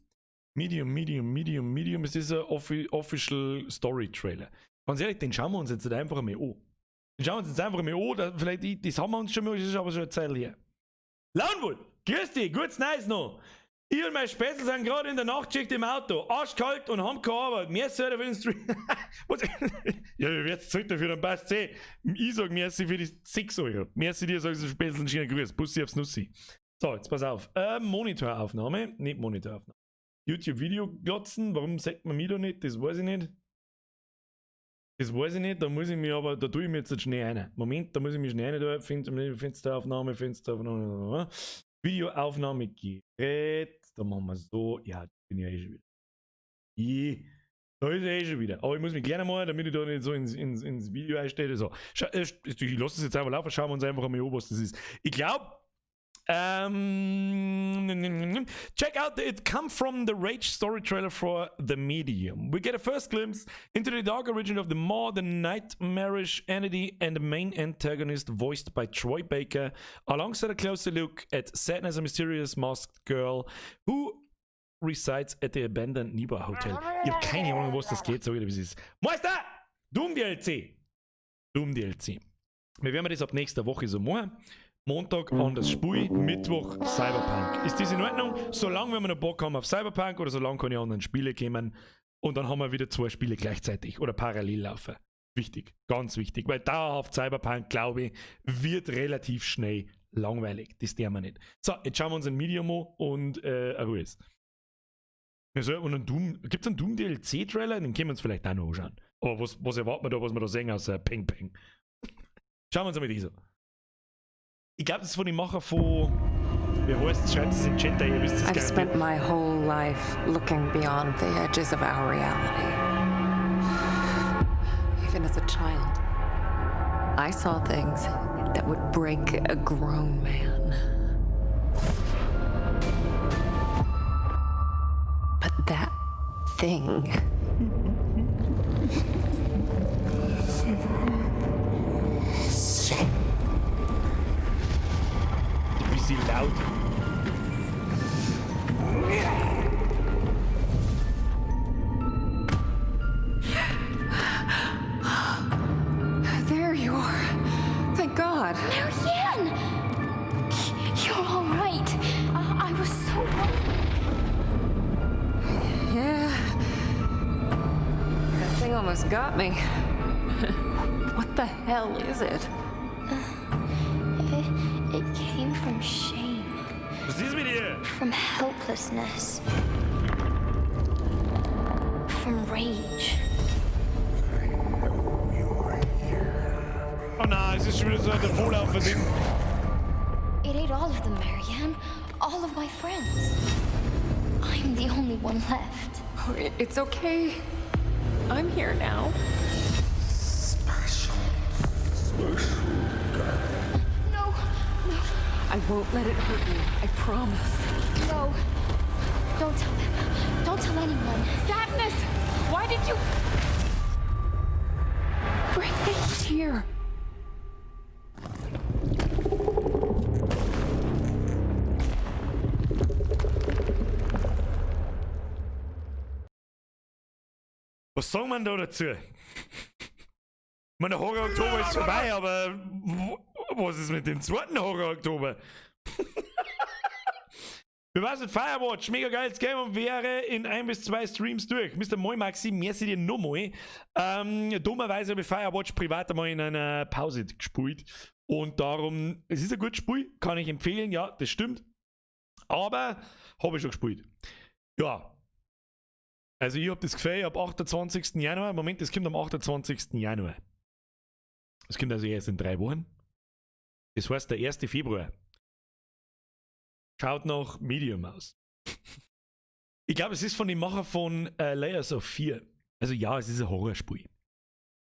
Medium, Medium, Medium, Medium. Es ist ein Official Story Trailer. Ganz ehrlich, den schauen wir uns jetzt einfach mal an. Den schauen wir uns jetzt einfach mal an. Da, vielleicht, das haben wir uns schon mal, das ist aber schon eine Zeit her. Launwohl, grüß dich, gutes Neues noch. Ich und mein Spätzl sind gerade in der Nachtschicht im Auto, arschkalt und haben keine Arbeit. Mehr soll er für den Stream. Was? Ja, wir werden zurück dafür, dann passt eh. Ich sag merci für die 6 Euro. Merci dir, sagst du Spätzl, einen schönen Gruß. Bussi aufs Nussi. So, jetzt pass auf. Monitoraufnahme, nicht Monitoraufnahme. YouTube-Video glotzen, warum sagt man mich da nicht? Das weiß ich nicht. Das weiß ich nicht, da muss ich mich aber, da tue ich mir jetzt schnell rein. Moment, da muss ich mich schnell rein, da Fensteraufnahme, Fensteraufnahme, Videoaufnahme Gerät, da machen wir so, ja, da bin ich ja eh schon wieder. Da ist er eh schon wieder. Aber ich muss mich kleiner machen, damit ich da nicht so ins Video einstelle. So. Ich lasse das jetzt einfach laufen, schauen wir uns einfach mal an, was das ist. Ich glaub, check out the It Come From The Rage story trailer for The Medium. We get a first glimpse into the dark origin of the Maw, the nightmarish entity and the main antagonist voiced by Troy Baker, alongside a closer look at Sadness, a mysterious masked girl who resides at the abandoned Niwa Hotel. Ich hab keine Ahnung, was das geht, so wie es ist. Meister! Doom DLC! Doom DLC. Wir werden das ab nächster Woche so machen. Montag anders Spiel, Mittwoch Cyberpunk. Ist das in Ordnung? Solange wir noch Bock haben auf Cyberpunk oder solange keine anderen Spiele kommen und dann haben wir wieder 2 Spiele gleichzeitig oder parallel laufen. Wichtig, ganz wichtig, weil dauerhaft Cyberpunk, glaube ich, wird relativ schnell langweilig. Das dürfen wir nicht. So, jetzt schauen wir uns ein Medium an und Ruhe ist. Also, und ein Doom, gibt's einen Doom DLC Trailer? Den können wir uns vielleicht auch noch anschauen. Aber was erwarten wir da, was wir da sehen außer Peng Peng? Schauen wir uns einmal das an. Ich glaub, das ist von dem Macher von. Wer heißt, schreibt es in den Chat, ihr wisst es I've gar nicht. spent my whole life looking beyond the edges of our reality. Even as a child, I saw things that would break a grown man. But that thing Ein bisschen laut. There you are. Thank God. Marianne! You're all right. I was so worried. Yeah. That thing almost got me. What the hell is it? It came from shame. Was ist mit dir? From helplessness. From rage. Oh nein, es ist schon wieder so ein Vorlauf-Ding. It ate all of them, Marianne. All of my friends. I'm the only one left. Oh, it's okay. I'm here now. Special, special girl. No, no. I won't let it hurt you. I promise. No. Don't tell them. Don't tell anyone. Sadness! Why did you bring me here? Was sagen wir denn da dazu? Ich meine, der Horror Oktober ist vorbei, aber was ist mit dem zweiten Horror Oktober? Wir waren mit Firewatch, mega geiles Game und wäre in ein bis zwei Streams durch. Mr. Moi Maxi, merci dir nochmal. Dummerweise habe ich Firewatch privat einmal in einer Pause gespielt. Und darum, es ist ein gutes Spiel, kann ich empfehlen, ja, das stimmt. Aber habe ich schon gespielt. Ja. Also ich habe das Gefühl, ab 28. Januar, Moment, das kommt am 28. Januar. Das kommt also erst in 3 Wochen. Das heißt, der 1. Februar. Schaut nach Medium aus. Ich glaube, es ist von dem Macher von Layers of Fear. Also ja, es ist ein Horrorspiel.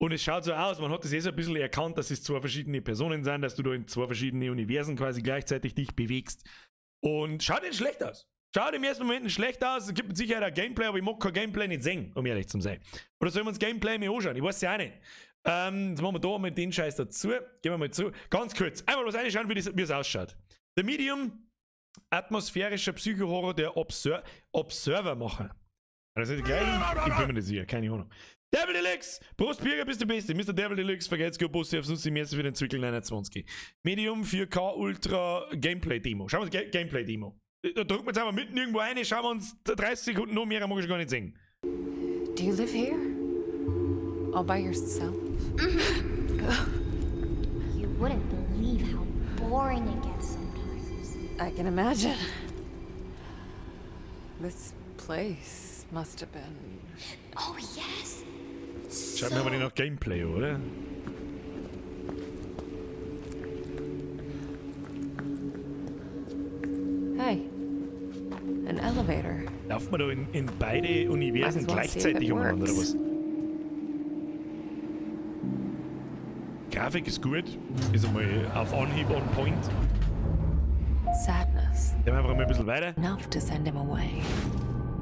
Und es schaut so aus, man hat das eh so ein bisschen erkannt, dass es zwei verschiedene Personen sind, dass du da in zwei verschiedene Universen quasi gleichzeitig dich bewegst. Und schaut nicht schlecht aus. Schaut im ersten Moment nicht schlecht aus. Es gibt mit Sicherheit ein Gameplay, aber ich mag kein Gameplay nicht sehen, um ehrlich zu sein. Oder sollen wir uns Gameplay mir anschauen? Ich weiß ja auch nicht. Jetzt machen wir da mit den Scheiß dazu. Gehen wir mal zu. Ganz kurz. Einmal was reinschauen, wie es ausschaut. The Medium, atmosphärischer Psychohorror der Observer-Macher. Das sind die gleichen? Ich bin mir nicht sicher, keine Ahnung. Devil Deluxe! Prost, Birger, bist du Beste. Mr. Devil Deluxe, vergelt's gut, Bussi aufs Nussi, merci für den Zwickel 29. Medium 4K Ultra Gameplay Demo. Schauen wir uns Gameplay Demo. Da drücken wir jetzt einfach mitten irgendwo rein, schauen wir uns 30 Sekunden noch mehr, mag ich gar nicht sehen. Do you live here? All by yourself? You wouldn't believe how boring it gets sometimes. I can imagine. This place must have been. Oh, yes. Schaut mir aber nicht nach Gameplay, oder? Hey, an elevator. Lauft man da in beide Universen Might as well see if gleichzeitig it umeinander, oder works. was? Grafik ist gut, ist einmal auf Anhieb on point. Sadness. Gehen wir einfach mal ein bisschen weiter. Enough to send him away.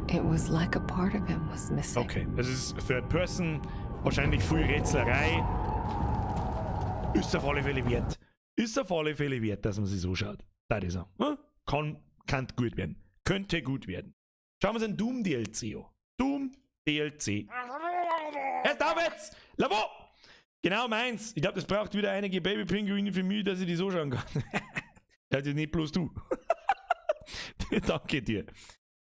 It was like a part of him was missing. Okay, es ist Third Person, wahrscheinlich viel Rätselerei. Ist auf alle Fälle wert. Ist auf alle Fälle wert, dass man sich so schaut. Da ist er. Hm? Kann gut werden. Könnte gut werden. Schauen wir uns ein Doom DLC an. Doom DLC. Erst auf jetzt! Lavo! Genau meins. Ich glaube, das braucht wieder einige Babypinguine für mich, dass ich die so schauen kann. Ja, das ist nicht bloß du. Danke dir.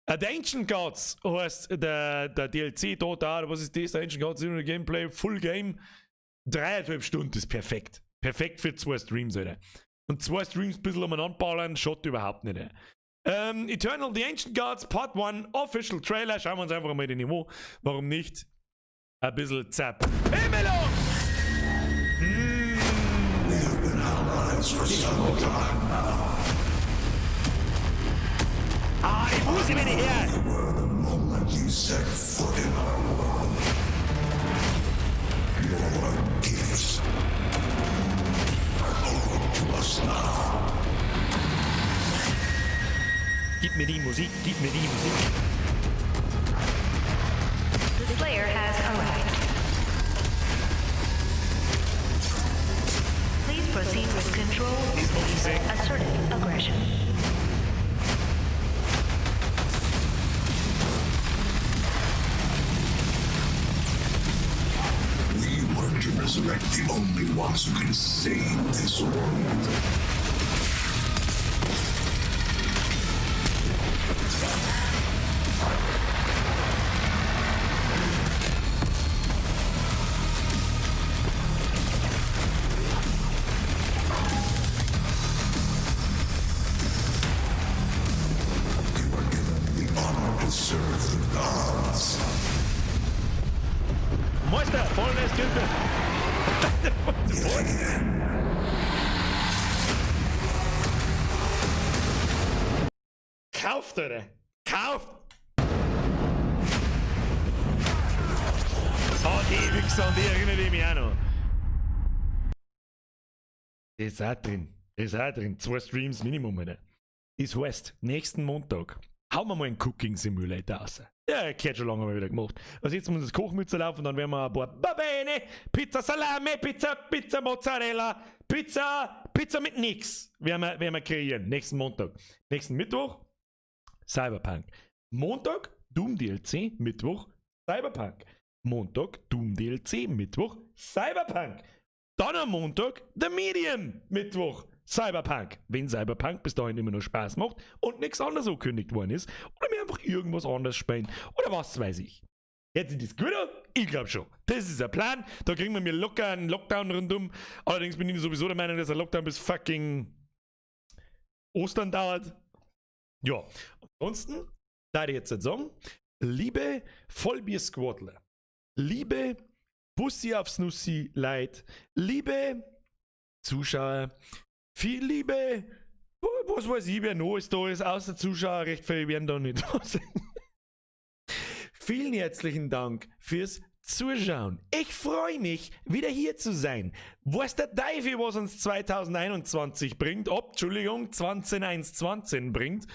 The Ancient Gods heißt der DLC da, was ist das? The Ancient Gods Gameplay, Full Game. 3,5 Stunden ist perfekt. Perfekt für zwei Streams, Alter. Und zwei Streams ein bisschen umeinander ballern, schaut überhaupt nicht. Eternal The Ancient Gods Part 1 Official Trailer. Schauen wir uns einfach mal den Niveau. Warum nicht? Ein bisschen Zap. Himmelung! We have been allies for some time now. Ah, die Musik, meine Herren! You were the moment you set foot in our world. Your gifts are owed to us now. Gib mir die Musik, gib mir die Musik. The Slayer has arrived. Please proceed with controlled, assertive aggression. We work to resurrect the only ones who can save this world. You are given the honor to serve the gods. Meister, volles Gilde. Was? Kauft, Alter. Kauft! Oh, die Wichser, an die erinnere ich mich auch noch. Das ist auch drin. Das ist auch drin. Zwei Streams Minimum, Alter. Das heißt, nächsten Montag hauen wir mal einen Cooking Simulator raus. Ja, gehört schon lange mal wieder gemacht. Also jetzt muss das Kochmütze laufen, dann werden wir ein paar Babene, Pizza Salami, Pizza, Pizza Mozzarella, Pizza, Pizza mit nix werden wir kreieren. Nächsten Montag. Nächsten Mittwoch Cyberpunk. Montag Doom DLC, Mittwoch Cyberpunk. Montag Doom DLC, Mittwoch Cyberpunk. Dann am Montag The Medium, Mittwoch Cyberpunk. Cyberpunk. Wenn Cyberpunk bis dahin immer noch Spaß macht und nichts anderes angekündigt worden ist. Oder mir einfach irgendwas anderes spielen. Oder was weiß ich. Hört sich das gut an? Ich glaube schon. Das ist ein Plan. Da kriegen wir mir locker einen Lockdown rundum. Allerdings bin ich sowieso der Meinung, dass ein Lockdown bis fucking Ostern dauert. Ja. Ansonsten, da ich jetzt sagen, liebe Vollbier-Squadler, liebe Bussi aufs Nussi Leid, liebe Zuschauer, viel liebe, was weiß ich, wer noch alles da ist, außer Zuschauer, recht viele werden da nicht da sein. Vielen herzlichen Dank fürs Zuschauen. Ich freue mich, wieder hier zu sein. Weiß der Teufel, was uns 2021 bringt, ob, Entschuldigung, 20120 bringt.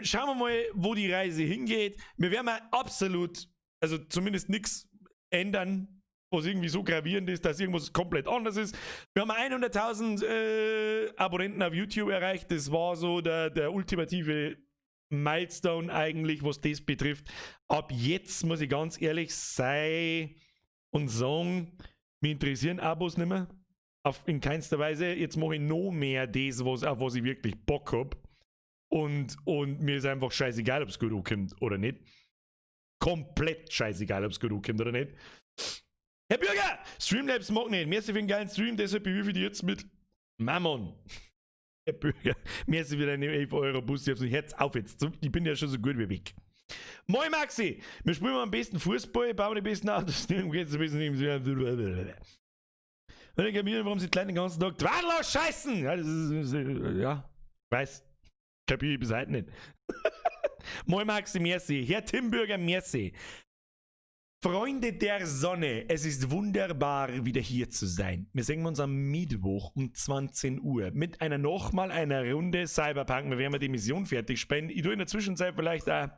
Schauen wir mal, wo die Reise hingeht. Wir werden mal absolut, also zumindest nichts ändern, was irgendwie so gravierend ist, dass irgendwas komplett anders ist. Wir haben 100.000 Abonnenten auf YouTube erreicht. Das war so der ultimative Milestone eigentlich, was das betrifft. Ab jetzt muss ich ganz ehrlich sein und sagen, mich interessieren Abos nicht mehr. In keinster Weise. Jetzt mache ich noch mehr das, auf was ich wirklich Bock hab. Und mir ist einfach scheißegal, ob es gut ankommt oder nicht. Komplett scheißegal, ob es gut ankommt oder nicht. Herr Bürger, Streamlabs mag nicht. Merci für den geilen Stream, deshalb bewirf ich dich jetzt mit Mammon. Herr Bürger, merci für deine 11 Euro Bus. Ich hab's nicht. Herz auf jetzt. Ich bin ja schon so gut wie weg. Moin Maxi, wir spielen am besten Fußball, bauen die besten Autos, geht's ein bisschen. Und ich kapiere, warum sie die Leute den ganzen Tag Twadler scheißen. Ja, das ist, ja, ich weiß. Kapiere ich bis heute nicht. Moin Maxi, merci. Herr Timbürger, merci. Freunde der Sonne, es ist wunderbar, wieder hier zu sein. Wir sehen uns am Mittwoch um 20 Uhr mit einer nochmal einer Runde Cyberpunk. Wir werden die Mission fertig spielen. Ich tue in der Zwischenzeit vielleicht auch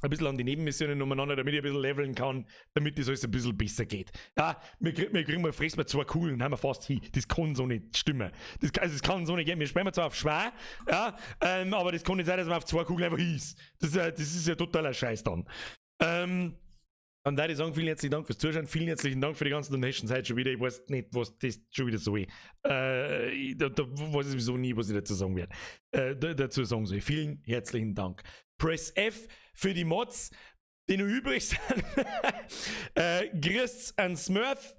ein bisschen an die Nebenmissionen umeinander, damit ich ein bisschen leveln kann, damit das alles ein bisschen besser geht. Ja, wir kriegen mal, fressen wir zwei Kugeln, haben wir fast hin. Das kann so nicht stimmen. Also das kann so nicht gehen. Wir spielen zwar auf schwer, ja, aber das kann nicht sein, dass man auf zwei Kugeln einfach ist. Das ist ja totaler Scheiß dann. Und da ich sagen, vielen herzlichen Dank fürs Zuschauen, vielen herzlichen Dank für die ganzen Donations heute schon wieder. Ich weiß nicht, was das schon wieder so ist. Da weiß ich sowieso nie, was ich dazu sagen werde. Dazu sagen soll. Vielen herzlichen Dank. Press F für die Mods, die noch übrig sind. Grüß an Smurf.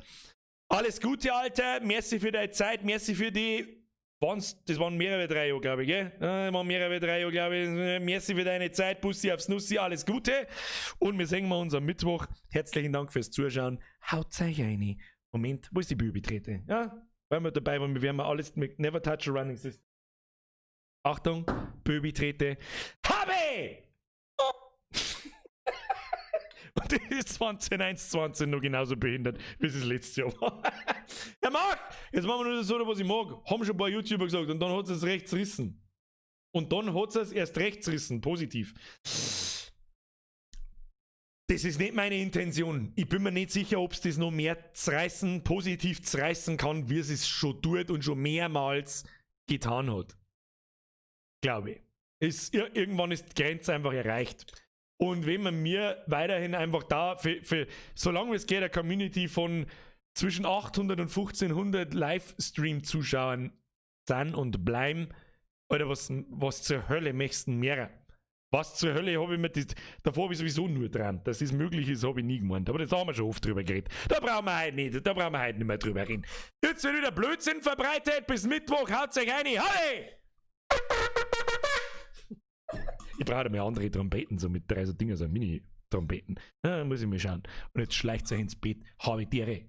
Alles Gute, Alter. Merci für deine Zeit. Merci für die. Waren's, das waren mehrere 3 Jahre, glaube ich, gell? Waren mehrere 3 Jahre, glaube ich. Merci für deine Zeit. Bussi aufs Nussi. Alles Gute. Und wir sehen wir uns am Mittwoch. Herzlichen Dank fürs Zuschauen. Haut euch rein. Moment, wo ist die Bübitrete? Ja, weil wir dabei waren, wir werden alles mit Never Touch a Running System. Achtung, Böbi-Trete. Habe! Und das ist 2021 noch genauso behindert, wie es das letzte Jahr war. Ja, mach! Jetzt machen wir nur das so, was ich mag. Haben schon ein paar YouTuber gesagt und dann hat es rechts rissen. Und dann hat es erst rechts rissen, positiv. Das ist nicht meine Intention. Ich bin mir nicht sicher, ob es das noch mehr zerreißen, positiv zerreißen kann, wie es es schon tut und schon mehrmals getan hat. Glaube ich. Irgendwann ist die Grenze einfach erreicht. Und wenn man mir weiterhin einfach da, für solange es geht, eine Community von zwischen 800 und 1500 Livestream-Zuschauern sind und bleiben, oder was zur Hölle möchten mehr? Was zur Hölle habe ich mir das, davor habe ich sowieso nur dran. Dass das möglich ist, habe ich nie gemeint. Aber das haben wir schon oft drüber geredet. Da brauchen wir heute nicht, da brauchen wir heute nicht mehr drüber reden. Jetzt wird wieder Blödsinn verbreitet. Bis Mittwoch, haut euch rein. Halle! Ich brauche mir andere Trompeten, so mit drei so Dinger, so Mini-Trompeten. Ja, muss ich mal schauen. Und jetzt schleicht euch ins Bett. Habe die Ehre.